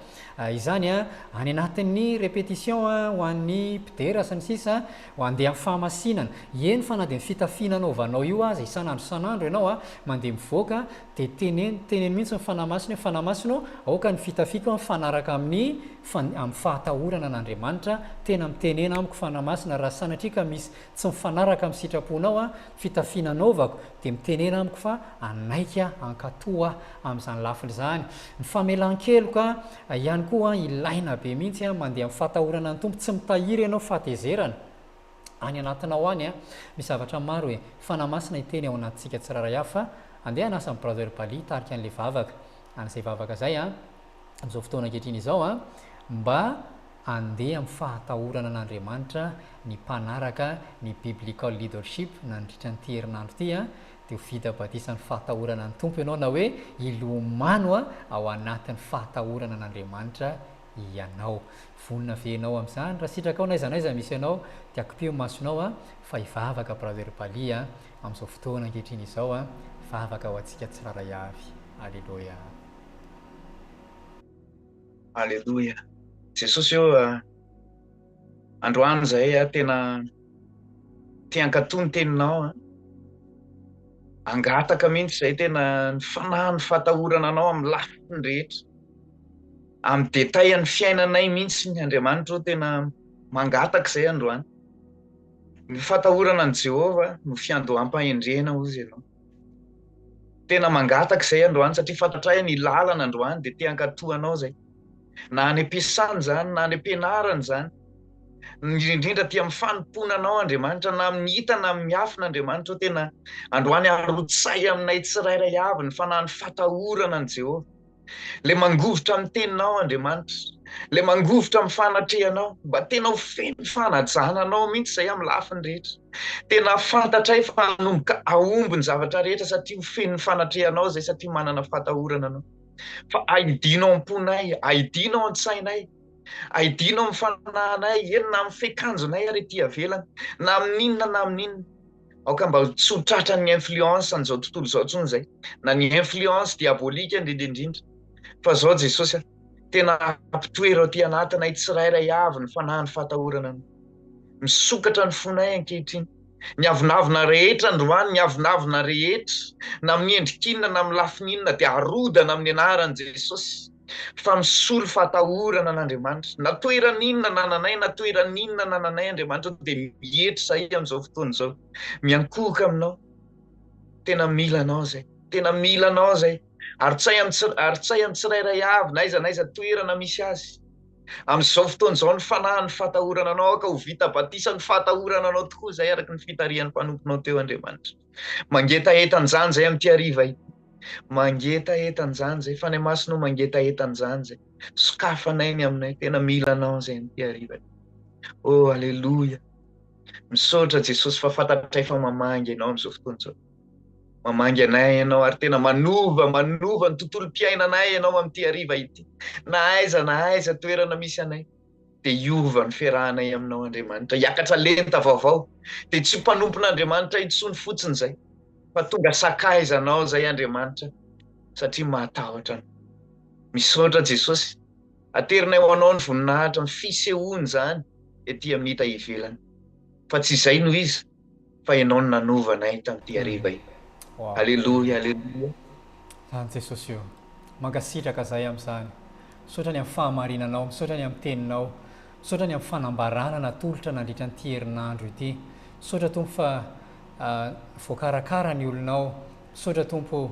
izany an, any anatin'ny répétition an, ho an'ny mpidera sy ny sisa, Ho andeha amin'ny fahamasinana. Eny fa na dia ny fitafiana anaovanao io aza, isan'andro isan'andro ianao a, mandeha mivoaka, dia teneno, teneno mihitsy ny Fanahy Masina hoe, Fanahy Masina ô, aoka ny fitafiako mifanaraka amin'ny fan, amin'ny fahatahorana an'Andriamanitra, tena mitenena amiko Fanahy Masina, raha sanatria ka misy tsy mifanaraka amin'ny sitraponao a, fitafiana anaovako, dia mitenena amiko fa hanaiky aho, hankatò aho amin'izany lafiny izany. Ny famelan-keloka ihany koa ilaina be mihitsy, mandeha amin'ny fahatahorana ny Tompo, tsy mitahiry ianao fahatezerana any anatinao any, misy zavatra maro e, Fanahy Masina hiteny ao anatintsika tsirairay avy fa andeha hanasa an'i Brother Bali hitarika an'ilay vavaka, an'izay vavaka izay amin'izao fotoana ankehitriny izao mba handeha amin'ny fahatahorana an'Andriamanitra ny mpanaraka ny Biblical Leadership nandritra an'ity herinandro ity dia ho vita batisan'ny fahatahorana ny Tompo ianao na hoe hilomano ao anatin'ny fahatahorana an'Andriamanitra ianao. Vonona ve ianao amin'izany? Raha sitrakao n'aiza n'aiza misy anao dia akipio ny masonao fa hivavaka Brother Bali amin'izao fotoana ankehitriny izao, vavaka ho antsika tsirairay avy. Aleloia. Aleloia. Jesosy ô, androany izahay tena te hankatò ny teninao an. Hangataka mihitsy izahay tena ny fanahy ny fahatahorana anao amin'ny lafiny rehetra. Amin'ny détail ny fiainanay mihitsy ny Andriamanitra ô tena mangataka izahay androany. Ny fahatahorana an'i Jehovah no fiandoham-pahendrena hozy ianao. Tena mangataka izay androany satria fantatray ny lalana androany dia te hankatò anao izay. Na any am-piasana izany, na any am-pianarana izany. Indrindra indrindra aty amin'ny fanompoana anao Andriamanitra, na amin'ny hita na amin'ny miafina Andriamanitra, tena androany arotsay aminay tsirairay avy ny fanahin'ny fatahorana an'i Jehovah. Ilay mangovitra amin'ny teninao Andriamanitra. Ilay mangovitra amin'ny fanatrehanao. Mba tena ho feno fanajana anao mihitsy izay amin'ny lafiny rehetra. Tena fantatray fa hanomboka hahomby ny zavatra rehetra satria ho feno ny fanatrehanao izay satria manana fahatahorana anao. Fa aidino ao am-ponay, aidino ao an-tsainay, aidino amin'ny fanahinay, eny na amin'ny fiakanjonay ary ety ivelany, na amin'inona na amin'inona. Aoka mba tsy ho tratran'ny influence an'izao tontolo izao intsony izay, na ny influence diabolique indrindra indrindra. Fa izao Jesosy a, tena ampitoero aty anatinay tsirairay avy ny fanahin'ny fahatahorana Anao. Misokatra ny fonay ankehitriny. Ny avonavona rehetra androany, ny avonavona rehetra, na amin'ny endrika inona na amin'ny lafiny inona dia arodana amin'ny anaran'i Jesosy. Fa misolo fahatahorana an'Andriamanitra. Na toerana inona anananay, na toerana inona anananay Andriamanitra dia mietry izahay amin'izao fotoana izao. Miankohoka aminao. Tena mila anao izay. Tena mila anao izay. Ary tsy ary tsy amin'ny tsirairay avy na aiza na aiza toerana misy azy. Amin'izao fotoana izao ny fanahin'ny fahatahorana anao aoka ho vita batisa ny fahatahorana anao tokoa izay araka ny fitarihan'ny mpanomponao teo Andriamanitra. Mangetaheta an'izany izay amin'ity hariva ity. Mangetaheta an'izany izay. Fanahy Masina o mangetaheta an'izany izay. Sokafanay ny aminay. Tena mila anao izay amin'ity hariva ity. Oh, aleloia. Misaotra Jesosy fa fantatray fa mamangy ianao amin'izao fotoana izao. Mamangy anay ianao ary tena manova, manova ny tontolom-piainanay ianao amin'ity hariva ity. Na aiza na aiza toerana misy anay dia hiova ny fiarahanay aminao Andriamanitra. Hiakatra lenta vaovao. Dia tsy ho mpanompon'Andriamanitra intsony fotsiny izay fa tonga sakaiza anao izay Andriamanitra satria mahatahotra anao. Misaotra Jesosy. Aterinay ho anao ny voninahitra ny fisehoany izany ety amin'ny hita ivelany. Fa tsy izay no izy fa ianao no nanova anay tamin'ity hariva ity. Aleloia, aleloia. Zany Jesosy o. Mankasitraka zahay amin'izany. Misaotra ny amin'ny fahamarinanao, misaotra ny amin'ny teninao, misaotra ny amin'ny fanambarana natolotra nandritra an'ity herinandro ity. Misaotra Tompo fa voakarakara ny olonao. Misaotra Tompo o.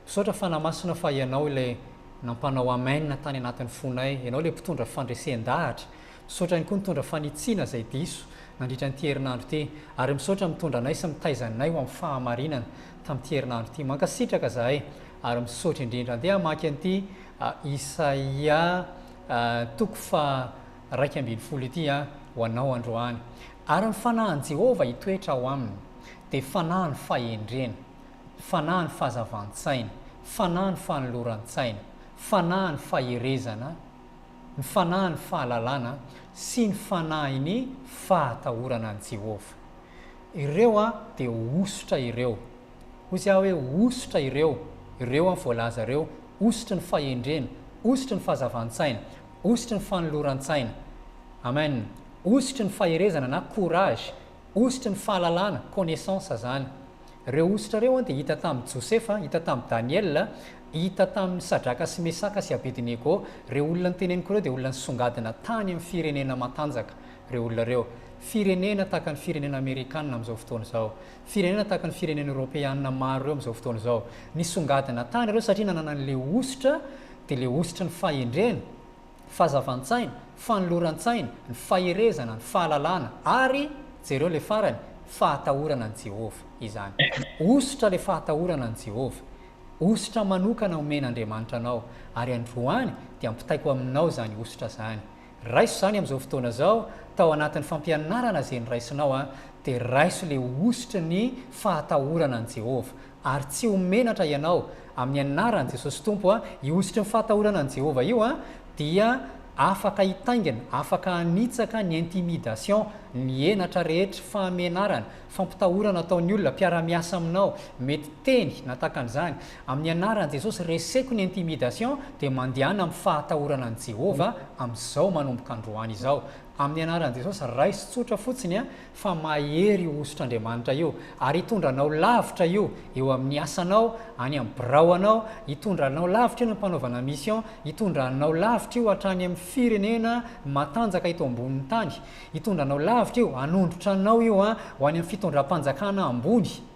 Misaotra Fanahy Masina fa Ianao ilay nampanao Amen tany anatin'ny fonay, Ianao ilay mpitondra fandresen-dahatra. Misaotra ihany koa nitondra fanitsiana izay diso nandritra an'ity herinandro ity. Ary misaotra mitondra anay sy mitaiza anay ho amin'ny fahamarinana tamin'ity herinandro ity. Mankasitraka zahay ary misaotra indrindra. Andeha hamaky an'ity Isaia toko faha 11 ity ho anao androany. Ary ny Fanahin'i Jehovah hitoetra ao aminy, dia Fanahin'ny fahendrena. Fanahy ny fahazavan-tsaina, fanahy ny fanoloran-tsaina, fanahy ny faherezana, ny fanahy ny fahalalana sy ny fanahin'ny fahatahorana an'i Jehovah. Ireo dia hosotra ireo. Hoy aho hoe hosotra ireo, ireo voalaza ireo, hosotry ny fahendrena, hosotry ny fahazavan-tsaina, hosotry ny fanoloran-tsaina. Amen. Hosotry ny faherezana na courage, hosotry ny fahalalana, connaissance zany. Ireo hosotra ireo dia hita tamin'i Josefa, hita tamin'i Daniela, hita tamin'i Sadraka sy Mesaka sy Abednego. Ireo olona noteneniko ireo dia olona nisongadina tany amin'ny firenena matanjaka ireo olona ireo. Firenena tahaka ny firenena amerikanina amin'izao fotoana izao. Firenena tahaka ny firenena eoropeanina maro ireo amin'izao fotoana izao. Nisongadina tany ireo satria nanana an'ilay hosotra, dia ilay hosotry ny fahendrena. fahazavan-tsaina, fanoloran-tsaina, ny faherezana, ny fahalalana, ary, jereo ilay farany, fahatahorana an'i Jehovah. Izany. Hosotra ilay fahatahorana an'i Jehovah. Hosotra manokana omen'Andriamanitra anao. Ary androany dia ampitaiko aminao izany hosotra izany. Raiso izany amin'izao fotoana izao, tao anatin'ny fampianarana izay noraisinao, dia raiso ilay hosotry ny fahatahorana an'i Jehovah. Ary tsy ho menatra ianao, amin'ny anaran'i Jesosy Tompo a, io hosotry ny fahatahorana an'i Jehovah io a, dia afaka hitaingina, afaka hanitsaka ny intimidation, ny henatra rehetra, fahamenarana, fampitahorana ataon'ny olona, mpiara-miasa aminao, mety teny na tahaka an'izany. Amin'ny anaran'i Jesosy, reseko ny intimidation, dia mandehana amin'ny fahatahorana an'i Jehovah amin'izao manomboka androany izao. Amin'ny anaran'i Jesosy, raiso tsotra fotsiny a, fa mahery io hosotr'Andriamanitra io, ary hitondra anao lavitra io eo amin'ny asanao, any amin'ny birao anao, hitondra anao lavitra io any am-panaovana mission, hitondra anao lavitra io hatrany amin'ny firenena matanjaka eto ambonin'ny tany, hitondra anao lavitra io, hanondrotra anao io ho any amin'ny fitondram-panjakana ambony.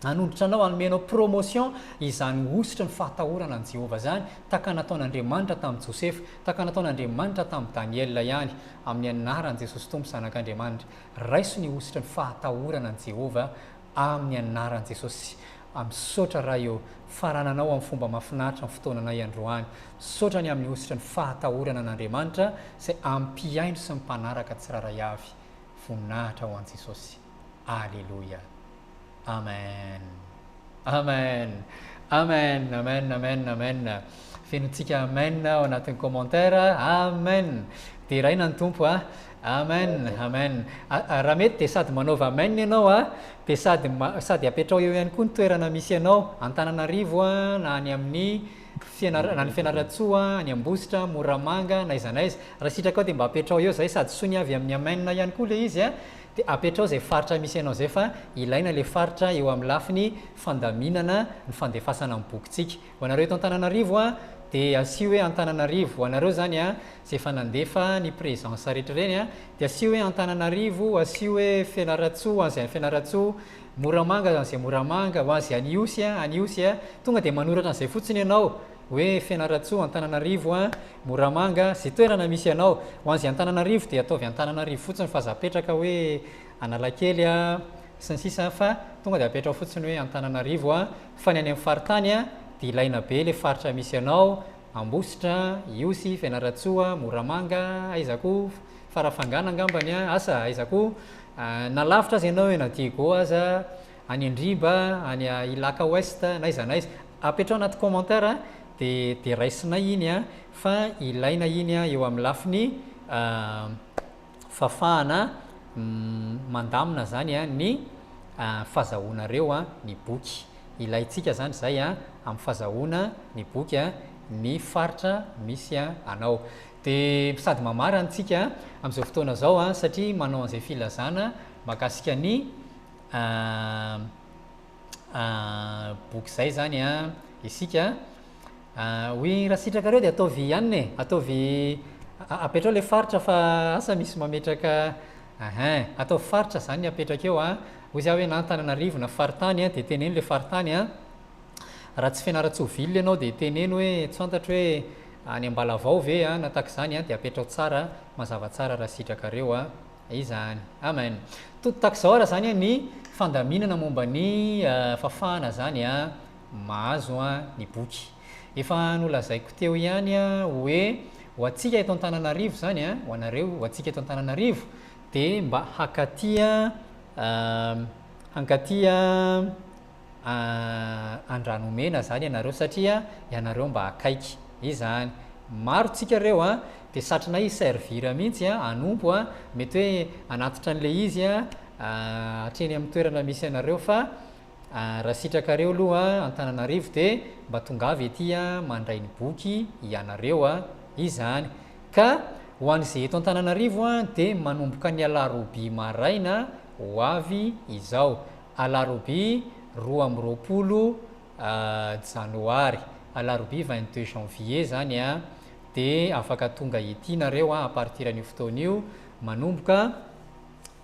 Hanondrotra anao, hanome anao promotion izany hosotry ny fahatahorana an'i Jehovah izany, tahaka nataon'Andriamanitra tamin'i Josefa, tahaka nataon'Andriamanitra tamin'i Daniela ihany, amin'ny anaran'i Jesosy Tompo Zanak'Andriamanitra. Raiso ny hosotry ny fahatahorana an'i Jehovah amin'ny anaran'i Jesosy. Misaotra Ray ô, farananao amin'ny fomba mahafinaritra ny fotoananay androany. Misaotra ny amin'ny hosotry ny fahatahorana an'Andriamanitra izay ampihaino sy ny mpanaraka tsirairay avy. Voninahitra ho an'i Jesosy. Aleloia. Amen. Amen. Amen. Amen. Amen. Amen. Fenontsika amen ao anatin'ny commentaire. Amen. Deraina ny Tompo a. Amen. Amen. Raha mety dia sady manaova amen ianao a, dia sady sady apetrao eo ihany koa ny toerana misy anao, Antananarivo a, na any amin'ny Fianara, na any Fianarantsoa, any Ambositra, Moramanga, na aiza na aiza. Raha sitrakao dia mba apetrao eo izay, sady sonia avy amin'ny amen ihany koa ilay izy a. Dia apetrao izay faritra misy anao izay fa ilaina ilay faritra eo amin'ny lafiny fandaminana ny fandefasana ny bokintsika. Ho anareo eto Antananarivo a, dia asio hoe Antananarivo. Ho anareo izany a, izay efa nandefa ny présence rehetra ireny a, dia asio hoe Antananarivo, asio hoe Fianarantsoa ho an'izay any Fianarantsoa, Moramanga ho an'izay Moramanga, ho an'izay any Ihosy a, any Ihosy a. Tonga dia manoratra an'izay fotsiny ianao hoe Fianarantsoa, Antananarivo a, Moramanga, izay toerana misy anao. Ho an'izay Antananarivo dia ataovy Antananarivo fotsiny fa aza apetraka hoe Analakely a, sy ny sisa fa tonga dia apetrao fotsiny hoe Antananarivo a, fa ny any amin'ny faritany a dia ilaina be ilay faritra misy anao, Ambositra, Ihosy, Fianarantsoa, Moramanga, aiza koa, Farafangana angambany a, asa aiza koa, na lavitra aza ianao na Diego aza, any Andriba, any Ilaka Ouest, na aiza na aiza, apetrao anaty commentaire dia dia raisinay iny a, fa ilaina iny a eo amin'ny lafiny fafahana mandamina zany ny fazahoanareo ny boky. Ilaintsika zany zay amin'ny fazahoana ny boky ny faritra misy anao. Dia sady mamarana tsika amin'izao fotoana izao satria manao an'izay filazana mahakasika ny boky izay zany isika. Oui raha sitrakareo dia ataovy ihany e, ataovy apetrao le faritra fa asa misy mametraka ahin, ataovy faritra zany ny apetraka eo an, hoy za hoe na Antananarivo na faritany an, dia teneno le faritany an, raha tsy Fianarantsoa ville ianao dia teneno hoe tsy fantatro hoe any Ambalavao ve an na tahaka izany an, dia apetrao tsara mazava tsara raha sitrakareo an izany. Amen. Tody tahaka izao ara zany an ny fandaminana momba ny fafahana zany an. mahazo ny boky. Efa nolazaiko teo ihany hoe ho antsika eto Antananarivo izany, ho anareo, ho antsika eto Antananarivo dia mba hankaty hankaty Andranomena izany ianareo satria ianareo mba akaiky izany. Maro tsika ireo dia satrinay hi-servir mihitsy, hanompo, mety hoe hanatitra an'ilay izy hatreny amin'ny toerana misy anareo fa Raha sitrakareo aloha Antananarivo dia mba tongava ety mandray ny boky ianareo izany. Ka ho an'izay eto Antananarivo dia manomboka ny alarobia maraina ho avy izao. Alarobia 22 janoary, alarobia 22 janvier izany dia afaka tonga ety nareo à partir an'io fotoana io manomboka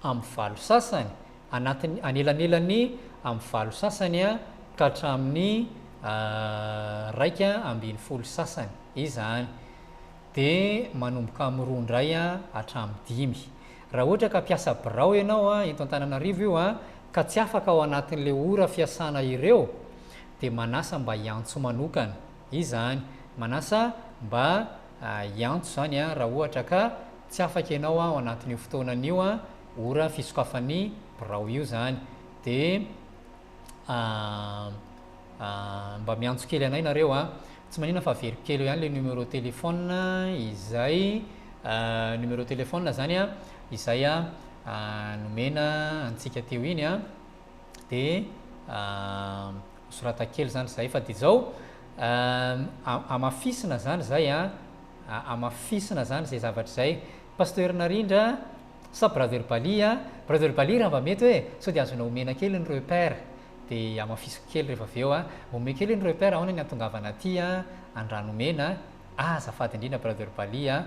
amin'ny valo sasany anatin'ny anelanelan'ny amin'ny valo sasany ka hatramin'ny 11 sasany izany dia manomboka amin'ny roa indray hatramin'ny dimy. Raha ohatra ka mpiasa birao ianao eto Antananarivo io ka tsy afaka ao anatin'ilay ora fiasana ireo dia manasa mba hiantso manokana izany. Manasa mba hiantso izany raha ohatra ka tsy afaka ianao ao anatin'io fotoanana io ora fisokafan'ny birao io zany de mba miantso kely anay nareo a, tsy manina fa averiko kely eo ihany le numéro téléphone izay numéro téléphone zany a izay a nomena antsika teo iny a de soratako kely zany zay fa de zao amafisina zany zay a amafisina zany zay zavatra izay Pasteur Narindra sa Brother Bali a? Brother Bali raha mba mety hoe sao dia azonao omena kely ny repère dia hamafisiko kely rehefa avy eo a. Omeo kely ny repère ahoana ny hahatongavana aty a Andranomena a. Azafady indrindra Brother Bali a.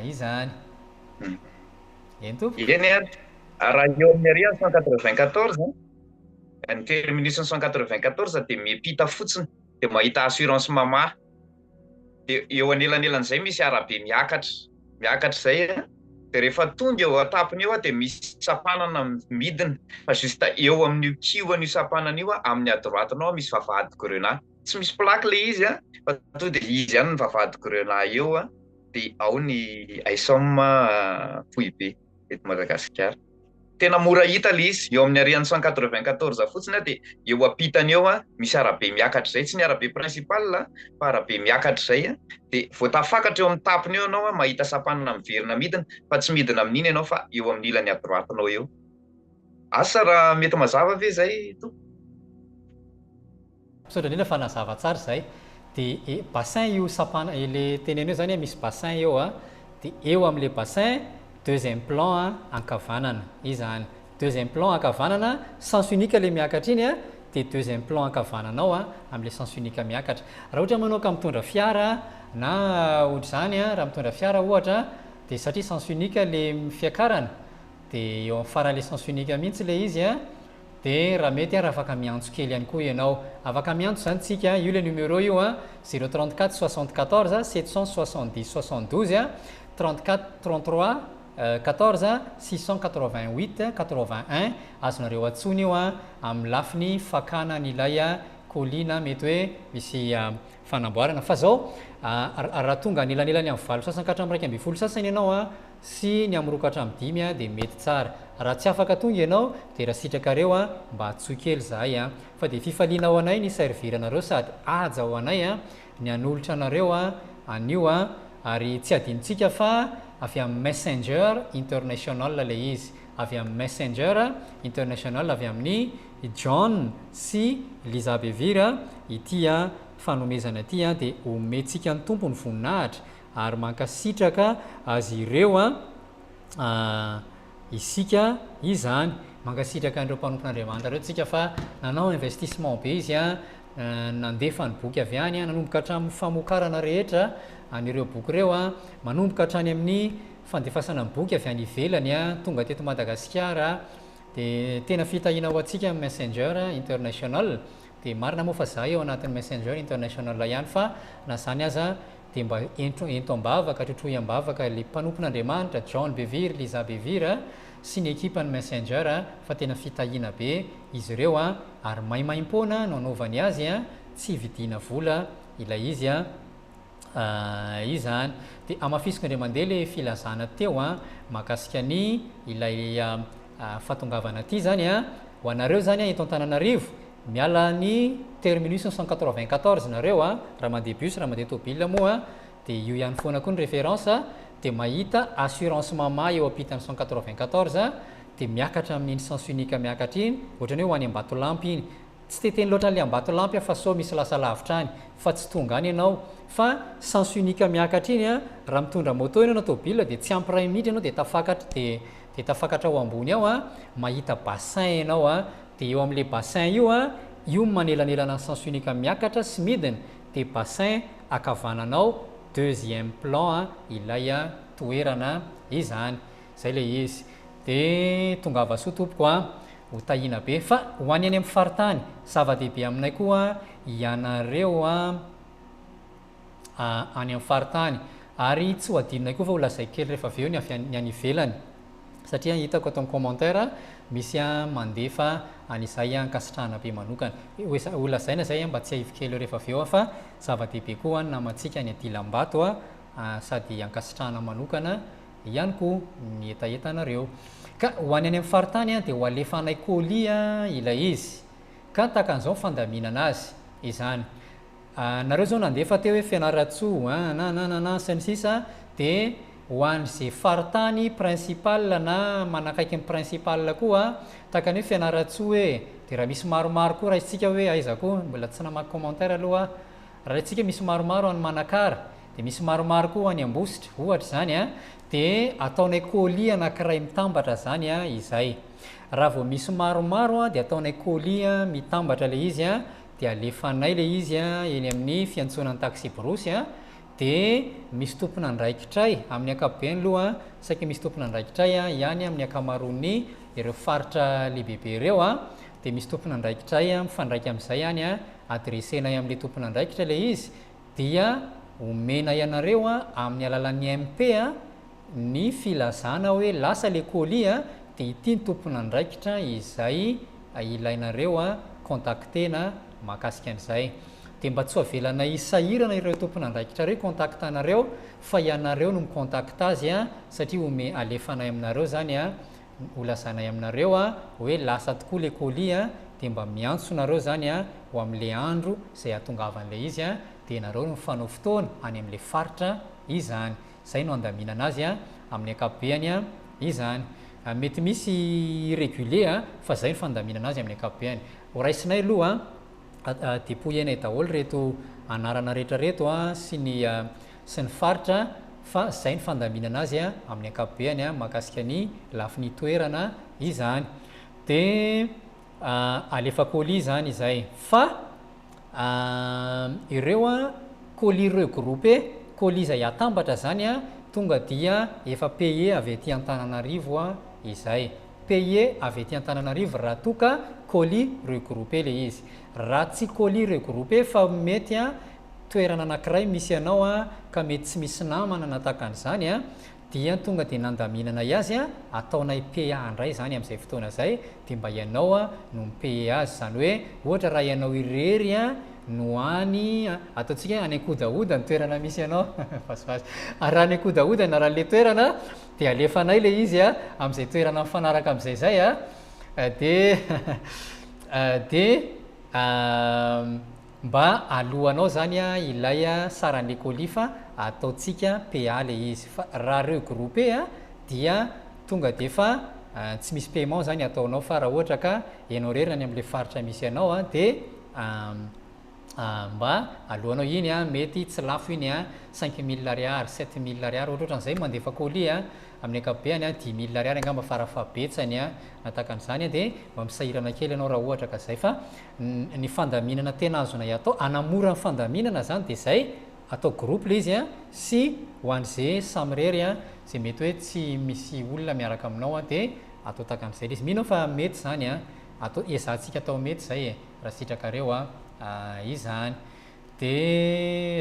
Izany. Eny tompoko. Eny ary, raha eo amin'ny ary ny 194, ny terminus ny 194 dia miampita fotsiny dia mahita assurance mama. Dia eo anelanelan'izay misy arabe miakatra, miakatra izay an. Dia rehefa tonga eo an-tampony eo dia misy sampanana midina fa juste eo amin'io kihon'io sampanana io amin'ny à droite-nao misy vavahady grenat. Tsy misy plaque ilay izy fa tonga dia izy ihany ny vavahady grenat eo dia ao ny ISOM foibe eto Madagasikara. Tena mora hita ilay izy, eo amin'ny arian'ny 194 fotsiny dia eo ampitany eo misy arabe miakatra izay, tsy ny arabe principal fa arabe miakatra izay dia vao tafakatra eo amin'ny tapony eo ianao mahita sampanana miverina midina fa tsy midina amin'iny ianao fa eo amin'ny ilany à droite-nao eo. Asa raha mety mazava ve izay tompoko? Misaotra indrindra fa nazava tsara izay. Dia e bassin io sampana le teneno io zany misy bassin eo a, dia eo amin'le bassin deuxième plan a ankavanana izany. Deuxième plan ankavanana, sens unique le miakatra iny a, dia deuxième plan ankavanana ao a amin'le sens unique miakatra. Raha ohatra moa ianao ka mitondra fiara na ohatr'izany a, raha mitondra fiara ohatra dia satria sens unique le fiakarana dia eo amin'ny faran'le sens unique mihitsy le izy a, Dia raha mety ary afaka miantso kely ihany koa ianao. Afaka miantso izany tsika, io ilay numéro io an, zéro 34 74 770 72 an, 34 33 14 688 81, azonareo antsoina io an, amin'ny lafiny fakana an'ilay colis na mety hoe misy fanamboarana. Fa zao, raha tonga anelanelany amin'ny valo sasany ka hatramin'ny 11 sasany ianao an, sy ny amin'ny roa ka hatramin'ny dimy dia mety tsara. Raha tsy afaka tonga ianao dia raha sitrakareo mba antsoy kely izahay a. Fa dia fifaliana ho anay ny servir anareo sady haja ho anay ny hanolotra anareo anio a. Ary tsy adinontsika fa avy amin'ny Messenger International ilay izy. Avy amin'ny Messenger International avy amin'i John sy Liza Bevir ity fanomezana ity dia omentsika ny Tompo ny voninahitra ary mankasitraka azy ireo isika izany. Mankasitraka an'ireo mpanompon'Andriamanitra ireo tsika fa nanao investissement be izy nandefa ny boky avy any, nanomboka hatramin'ny famokarana rehetra an'ireo boky ireo, manomboka hatrany amin'ny fandefasana ny boky avy any ivelany tonga teto Madagasikara. Dia tena fitahiana ho antsika ny Messenger International. Dia marina moa fa za eo anatin'ny Messenger International ihany fa na izany aza dia mba ento ento am-bavaka, trotroy am-bavaka ilay mpanompon'Andriamanitra, John Bevere, Lisa Bevere sy ny ekipan'ny Messenger fa tena fitahiana be izy ireo ary maimaimpoana no anaovany azy, tsy vidiana vola ilay izy izany. Dia hamafisiko indray mandeha ilay filazana teo mahakasika ny ilay fahatongavana aty izany, ho anareo izany eto Antananarivo, Miala ny terminus 194 nareo a, raha mandeha bus, raha mandeha tôbila moa dia io ihany foana koa ny référence, dia mahita assurance mama eo ampitan'ny 194 dia miakatra amin'iny sens unique miakatra iny, ohatran'ny hoe ho any Ambatolampy iny. Tsy te hiteny loatra an'ilay Ambatolampy aho fa sao misy lasa lavitra any, fa tsy tonga any ianao. Fa sens unique miakatra iny a, raha mitondra moto ianao na tôbila dia tsy ampy iray minitra ianao dia tafakatra dia dia tafakatra ao ambony ao a, mahita bassin ianao a, Dia eo amin'ilay bassin io an, io no manelanelana ny sens unique miakatra sy midina, dia bassin ankavananao deuxième plan ilay toerana izany. Izay ilay izy. Dia tongava soa tompoko an, ho tahiana be. Fa ho an'ny any amin'ny faritany, zava-dehibe aminay koa ianareo an, any amin'ny faritany. Ary tsy ho adinonay koa fa ho lazaiko kely rehefa avy eo ny avy any, ny any ivelany. Satria hitako ato amin'ny commentaire misy mandefa an'izay ankasitrahana be manokana. Ho lazaina izay mba tsiahivo kely eo rehefa avy eo fa zava-dehibe koa ny namantsika any Dilambato sady ankasitrahana manokana ihany koa ny hetahetanareo. Ka ho any any amin'ny faritany dia ho alefanay colis ilay izy. Ka tahaka an'izao ny fandaminana azy izany. Nareo zao nandefa teo hoe Fianarantsoa an na na na na sy ny sisa de ho any ze faritany principal na manakaiky ny principal koa tahaka ny hoe Fianarantsoa hoe de raha misy maromaro koa raisintsika hoe aiza koa mbola tsy namaky commentaire aloha aho raha raisintsika misy maromaro any Manakara de misy maromaro koa any Ambositra ohatra izany an de ataonay colis anakiray mitambatra zany an izay raha vao misy maromaro an de ataonay colis mitambatra le izy an dia alefanay ilay izy eny amin'ny fiantsonan'ny taksiborosy dia misy tompon'andraikitray, amin'ny ankapobeny aloha saika misy tompon'andraikitray ihany amin'ny ankamaroan'ny ireo faritra lehibebe ireo dia misy tompon'andraikitray mifandraika amin'izay any, adressenay amin'ilay tompon'andraikitra ilay izy dia omenay anareo amin'ny alalan'ny MP. ny filazana hoe lasa le colis a, dia ity ny tompon'andraikitra izay ilainareo contacter-na mahakasika an'izay. Dia mba tsy ho avelanay hisahirana ireo tompon'andraikitra ireo hi-contact anareo fa ianareo no mi-contact azy satria ome alefanay aminareo zany ho lazanay aminareo hoe lasa tokoa le colis dia mba miantso nareo zany ho amin'le andro izay hahatongavan'ilay izy dia nareo no mifanao fotoana any amin'le faritra izany. Zay no andaminana azy amin'ny ankapobeany izany. Mety misy irregulier fa zay no fandaminana azy amin'ny ankapobeany. Ho raisinay aloha depouiller-nay daholo reto anarana rehetra reto sy ny sy ny faritra fa zay ny fandaminana azy amin'ny ankapobeany mahakasika ny lafiny toerana izany. De alefa colis zany izay fa ireo colis regroupé, colis izay atambatra zany tonga dia efa payé avy aty Antananarivo izay. Payé avy aty Antananarivo raha toa ka colis regroupé le izy. Raha tsy colis regroupé fa mety toerana anakiray misy anao ka mety tsy misy namana na tahaka an'izany dia tonga dia nandaminanay azy ataonay PA indray izany amin'izay fotoana izay dia mba ianao no mi-payer azy. Izany hoe ohatra raha ianao irery no any, ataontsika hoe any Ankodahoda ny toerana misy anao, vazivazy, raha any Ankodahoda ny anaran'ilay toerana dia alefanay ilay izy amin'izay toerana mifanaraka amin'izay izay dia dia mba alohanao izany ilay saran'ilay colis fa ataontsika PA ilay izy fa raha regrouper dia tonga dia efa tsy misy paiement izany ataonao fa raha ohatra ka ianao irery any amin'ilay faritra misy anao dia mba alohanao iny an, mety tsy lafo iny an, 5000 ariary, 7000 ariary ohatrohatran'izay mandefa colis an, amin'ny ankapobeny an, 10000 ariary angamba farafahabetsany an, na tahaka an'izany an, dia mba misahirana kely ianao raha ohatra ka izay fa ny fandaminana tena azonay atao, hanamora ny fandaminana izany dia izay atao groupe ilay izy an, sy ho an'izay samirery an, izay mety hoe tsy misy olona miaraka aminao an, dia atao tahaka an'izay ilay izy, mino aho fa mety izany an, atao, ezahantsika atao mety izay e. Raha sitrakareo a izany. De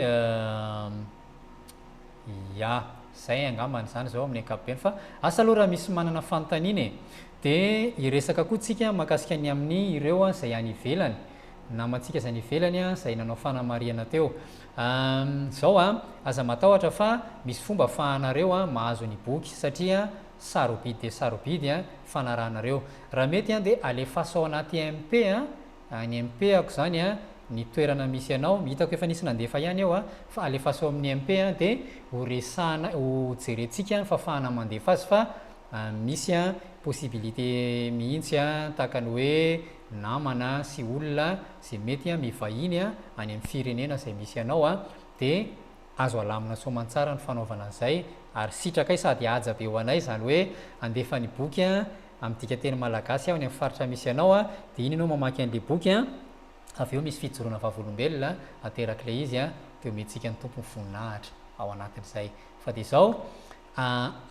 ya, zay angambany izany izao amin'ny ankapobeny fa asa aloha raha misy manana fanontaniana e. De hiresaka koa tsika mahakasika ny amin'ny ireo izay any ivelany, namantsika izay any ivelany izay nanao fanamarihana teo. Izao a, aza matahotra fa misy fomba afahanareo mahazo ny boky satria sarobidy dia sarobidy fanarahanareo. Raha mety an dia alefaso ao anaty MP an, ny MP ako zany an, ny toerana misy anao, hitako efa nisy nandefa ihany eo an, fa alefaso ao amin'ny MP an dia ho resahana, ho jerentsika ny fahafahana mandefa azy fa misy an possibilité mihitsy an, tahaka ny hoe namana sy olona izay mety an mivahiny an any amin'ny firenena izay misy anao an, dia Azo alamina soamantsara ny fanaovana an'izay ary sitrakay sady haja be ho anay izany hoe handefa ny boky amin'ny dikanteny malagasy aho any amin'ny faritra misy anao dia iny ianao mamaky an'ilay boky avy eo misy fijoroana vavolombelona aterak'ilay izy dia omentsika ny Tompo ny voninahitra ao anatin'izay fa dia izao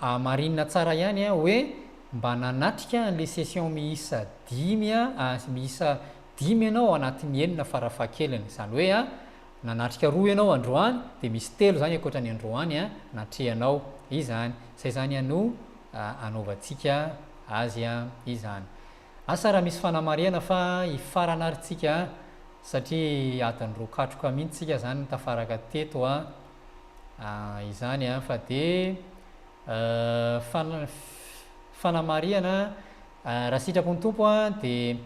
hamarinina tsara ihany hoe mba nanatrika an'ilay session miisa dimy miisa dimy ianao ao anatin'ny enina farafahakeliny izany hoe Nanatrika roa ianao androany dia misy telo izany ankoatra ny androany natrehanao izany. Izay izany no anaovantsika azy izany. Asa raha misy fanamarihana fa hifarana ary tsika satria adiny roa katroka mihitsy tsika izany tafaraka teto izany fa dia fanamarihana raha sitrapon'ny Tompo dia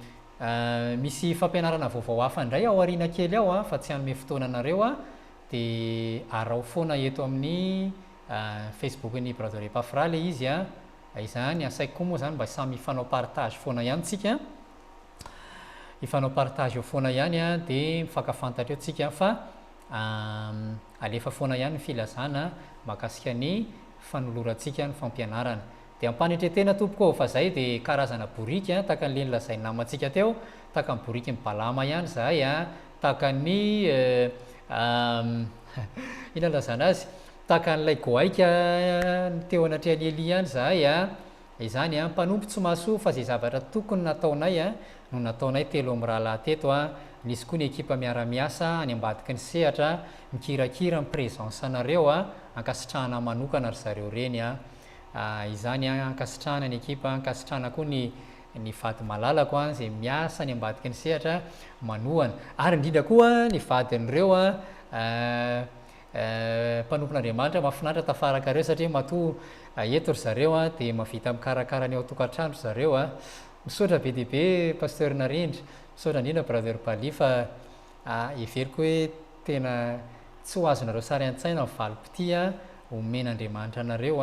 Misy fampianarana vaovao hafa indray ao aoriana kely ao fa tsy hanome fotoana anareo aho dia araho foana eto amin'ny Facebook-n'ny Brother Epaphras ilay izy a, izany asaiko koa moa izany mba samy hifanao partage foana ihany tsika, hifanao partage eo foana ihany a, dia mifankafantatra eo tsika fa alefa foana ihany ny filazana mahakasika ny fanolorantsika ny fampianarana. Dia ampanetretena tompoko ô, fa zay dia karazana boriky a, tahaka an'le nolazain'ny namantsika teo, tahaka ny borikin'i Balama ihany zahay a, tahaka ny inona nilazana azy, tahaka an'ilay goaika teo anatrehan'i Elia ihany zahay a, izany a, mpanompo tsy mahasoa fa izay zavatra tokony nataonay a, no nataonay telo mirahalahy teto a, nisy koa ny ekipa miara-miasa any ambadiky ny sehatra mikirakira ny présence anareo a, ankasitrahana manokana ry zareo reny a. Izany an, ankasitrahana ny ekipa, ankasitrahana koa ny ny vady malalako an, izay miasa any ambadiky ny sehatra manohana. Ary indrindra koa ny vadin'ireo an, mpanompon'Andriamanitra mahafinaritra tafaraka ireo satria matoa eto ry zareo an, dia mahavita mikarakara ny ao an-tokantrano ry zareo an. Misaotra be dia be Pasteur Narindra, misaotra indrindra Brother Bali fa heveriko hoe tena tsy ho azonareo sary an-tsaina ny valim-pitia omen'Andriamanitra anareo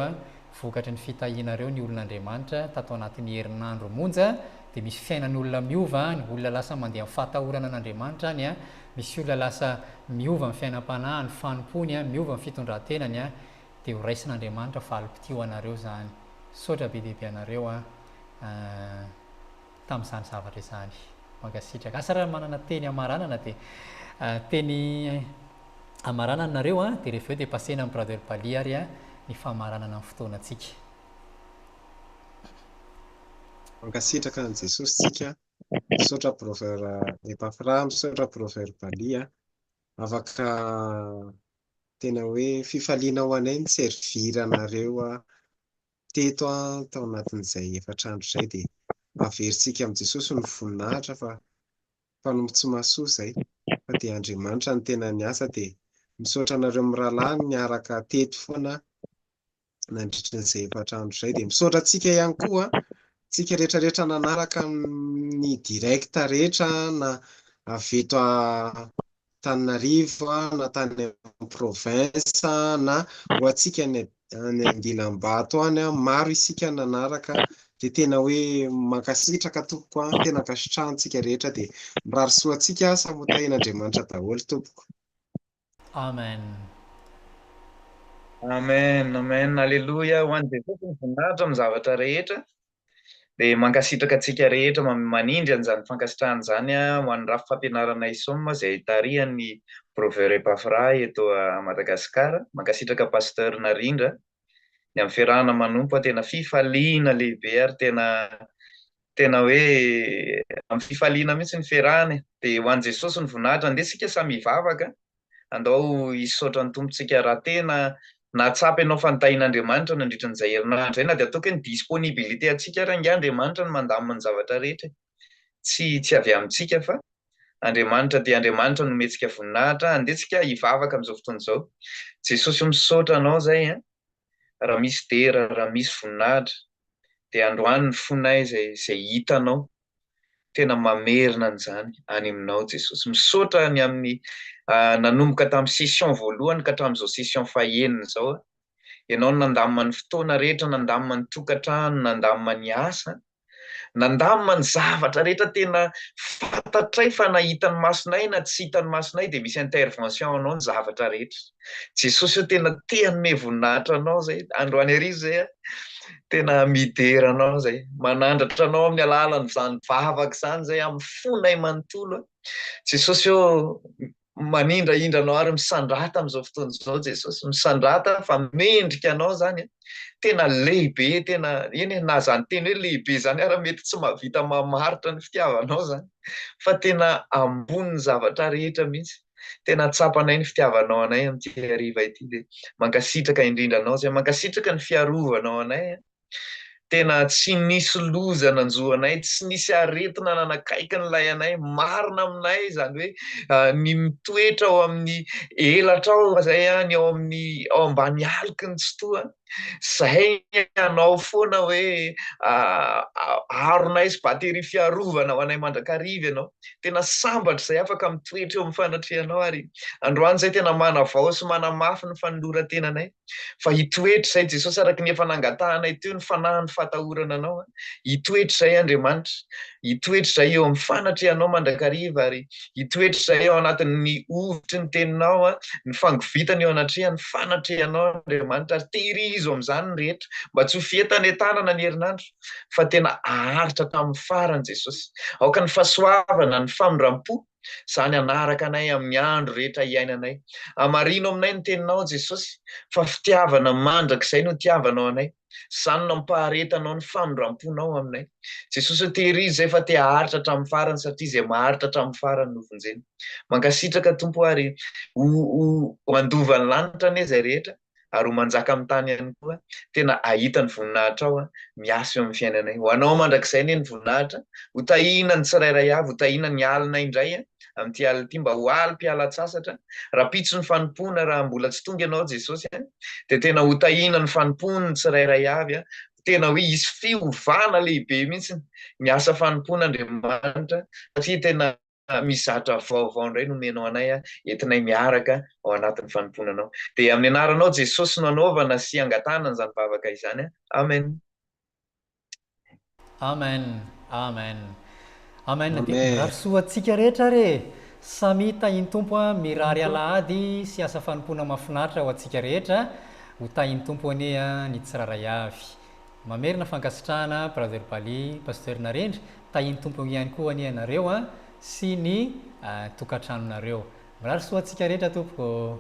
vokatry ny fitahianareo ny olon'Andriamanitra tato anatin'ny herinandro monja dia misy fiainan'olona miova any, olona lasa mandeha amin'ny fahatahorana an'Andriamanitra any, misy olona lasa miova ny fiainam-panahiny, fanompoany, miova ny fitondran-tenany dia ho raisin'Andriamanitra valim-pitia ho anareo izany. Misaotra be dia be anareo an. Tamin'izany zavatra izany. Mankasitraka. Asa raha manana teny hamaranana dia teny hamaranana nareo an, dia rehefa eo dia pasena amin'i Brother Bali ary ny famaranana ny fotoanantsika. Mankasitraka an'i Jesosy tsika. Misaotra Brother Epaphras, misaotra Brother Bali a. Afaka tena hoe fifaliana ho anay ny servir anareo teto tao anatin'izay efatra andro izay dia averintsika amin'i Jesosy ny voninahitra fa mpanompo tsy mahasoa izay fa dia Andriamanitra no tena niasa dia misaotra anareo mirahalahy niaraka teto foana nandritra an'izay efatra andro izay dia misaotra antsika ihany koa tsika rehetra rehetra nanaraka ny direct rehetra na avy eto Antananarivo na tany amin'ny province na ho antsika any any Andilambato any, maro isika nanaraka dia tena hoe mankasitraka tompoko an, tena ankasitrahantsika rehetra dia mirary soa antsika samy ho tahian'Andriamanitra daholo tompoko. Amen. Amen, amen, aleloia, ho an'i Jesosy ny voninahitra amin'ny zavatra rehetra. Dia mankasitraka antsika rehetra manindry an'izany fankasitrahana izany ho an'ny rafi-fampianarana ISOM izay tarihan'ny Breuveur Epaphras eto Madagasikara. Mankasitraka Pasteur Narindra ny amin'ny fiarahana manompo, tena fifaliana lehibe ary tena tena hoe amin'ny fifaliana mihitsy ny fiarahana e. Dia ho an'i Jesosy ny voninahitra. Andeha isika samy hivavaka. Andao hisaotra ny Tompontsika raha tena nahatsapa ianao fa nitahian'Andriamanitra nandritra an'izay herinandro izay na dia ataoko hoe ny disponibilité antsika ary angaha Andriamanitra no mandamina ny zavatra rehetra e. Tsy tsy avy amintsika fa Andriamanitra dia Andriamanitra no omentsika voninahitra. Andeha tsika hivavaka amin'izao fotoana izao. Jesosy o misaotra anao izay an. Raha misy dera, raha misy voninahitra dia androany ny fonay izay izay hitanao tena mamerina an'izany any aminao Jesosy. Misaotra ny amin'ny nanomboka tamin'ny session voalohany ka hatramin'izao session fahenina izao. Ianao no nandamina ny fotoana rehetra, nandamina ny tokantrano, nandamina ny asa, nandamina ny zavatra rehetra tena fantatray fa na hitan'ny masonay na tsy hitan'ny masonay dia misy intervention anao ny zavatra rehetra. Jesosy ô tena te hanome voninahitra anao zay androany hariva zay aho. Tena midera anao zay, manandratra anao amin'ny alalan'izany vavaka izany zay amin'ny fonay manontolo. Jesosy ô, manindrahindra anao ary misandrata amin'izao fotoana izao Jesosy, misandrata fa mendrika anao izany. Tena lehibe, tena eny e, na izany teny hoe lehibe izany ara mety tsy mahavita mamaritra ny fitiavanao izany, fa tena ambonin'ny zavatra rehetra mihitsy. Tena tsapanay ny fitiavanao anay amin'ity hariva ity dia mankasitraka indrindra anao izay, mankasitraka ny fiarovanao anay. Tena tsy nisy loza nanjo anay, tsy nisy aretina nanakaiky ny lay anay, marina aminay izany hoe ny mitoetra ao amin'ny elatra ao izay, ny ao amin'ny ao ambany aloky ny Tsitoha. Zay anao foana hoe aronay sy batterie fiarovana ho anay mandrakariva ianao. Tena sambatra izay afaka mitoetra eo amin'ny fanatrehanao ary androany izay tena manavao sy manamafy ny fanoloran-tenanay fa hitoetra izay Jesosy araka ny efa nangatahanay teo ny fanahin'ny fahatahorana anao. Hitoetra izay Andriamanitra. Hitoetra izay eo amin'ny fanatrehanao mandrakariva ary hitoetra izay ao anatin'ny hovitry ny teninao, ny fangovitana eo anatrehan'ny fanatrehanao Andriamanitra ary tehirizo amin'izany ny rehetra mba tsy ho fientanentanana ny herinandro fa tena haharitra hatramin'ny farany Jesosy. Aoka ny fahasoavana, ny famindram-po izany hanaraka anay amin'ny andro rehetra iainanay. Hamarino aminay ny teninao Jesosy fa fitiavana mandrakizay no itiavanao anay. Izany no ampaharetanao ny famindram-ponao aminay. Jesosy ô tehirizo izay fa te haharitra hatramin'ny farany satria izay maharitra hatramin'ny farany no vonjena. Mankasitraka Tompo ary ho ho handova ny lanitra anie izay rehetra. ary ho manjaka amin'ny tany ihany koa, tena hahita ny voninahitrao miasa eo amin'ny fiainanay. Ho anao mandrakizay anie ny voninahitra, ho tahiana ny tsirairay avy, ho tahiana ny alina indray amin'ity alina ity mba ho alim-pialan-tsasatra, rahampitso ny fanompoana raha mbola tsy tonga ianao Jesosy dia tena ho tahiana ny fanompoan'ny tsirairay avy, tena hoe hisy fiovana lehibe mihitsy ny asa fanompoana Andriamanitra satria tena misy zatra vaovao indray nomenao anay entinay miaraka ao anatin'ny fanompoana anao. Dia amin'ny anaranao Jesosy no anaovana sy angatahana an'izany vavaka izany. Amen. Amen Amen Amen dia mirary soa antsika rehetra ary e! Samia tahin'ny Tompo a, mirary alahady sy asa fanompoana mahafinaritra ho antsika rehetra, ho tahin'ny Tompo anie ny tsirairay avy. Mamerina fankasitrahana Brother Bali, Pasteur Narendra, tahin'ny Tompo ihany koa anie ianareo a sy ny tokantranonareo. Mirary soa antsika rehetra tompoko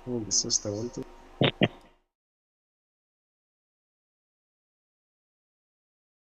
ô. Jesosy daholo tompoko.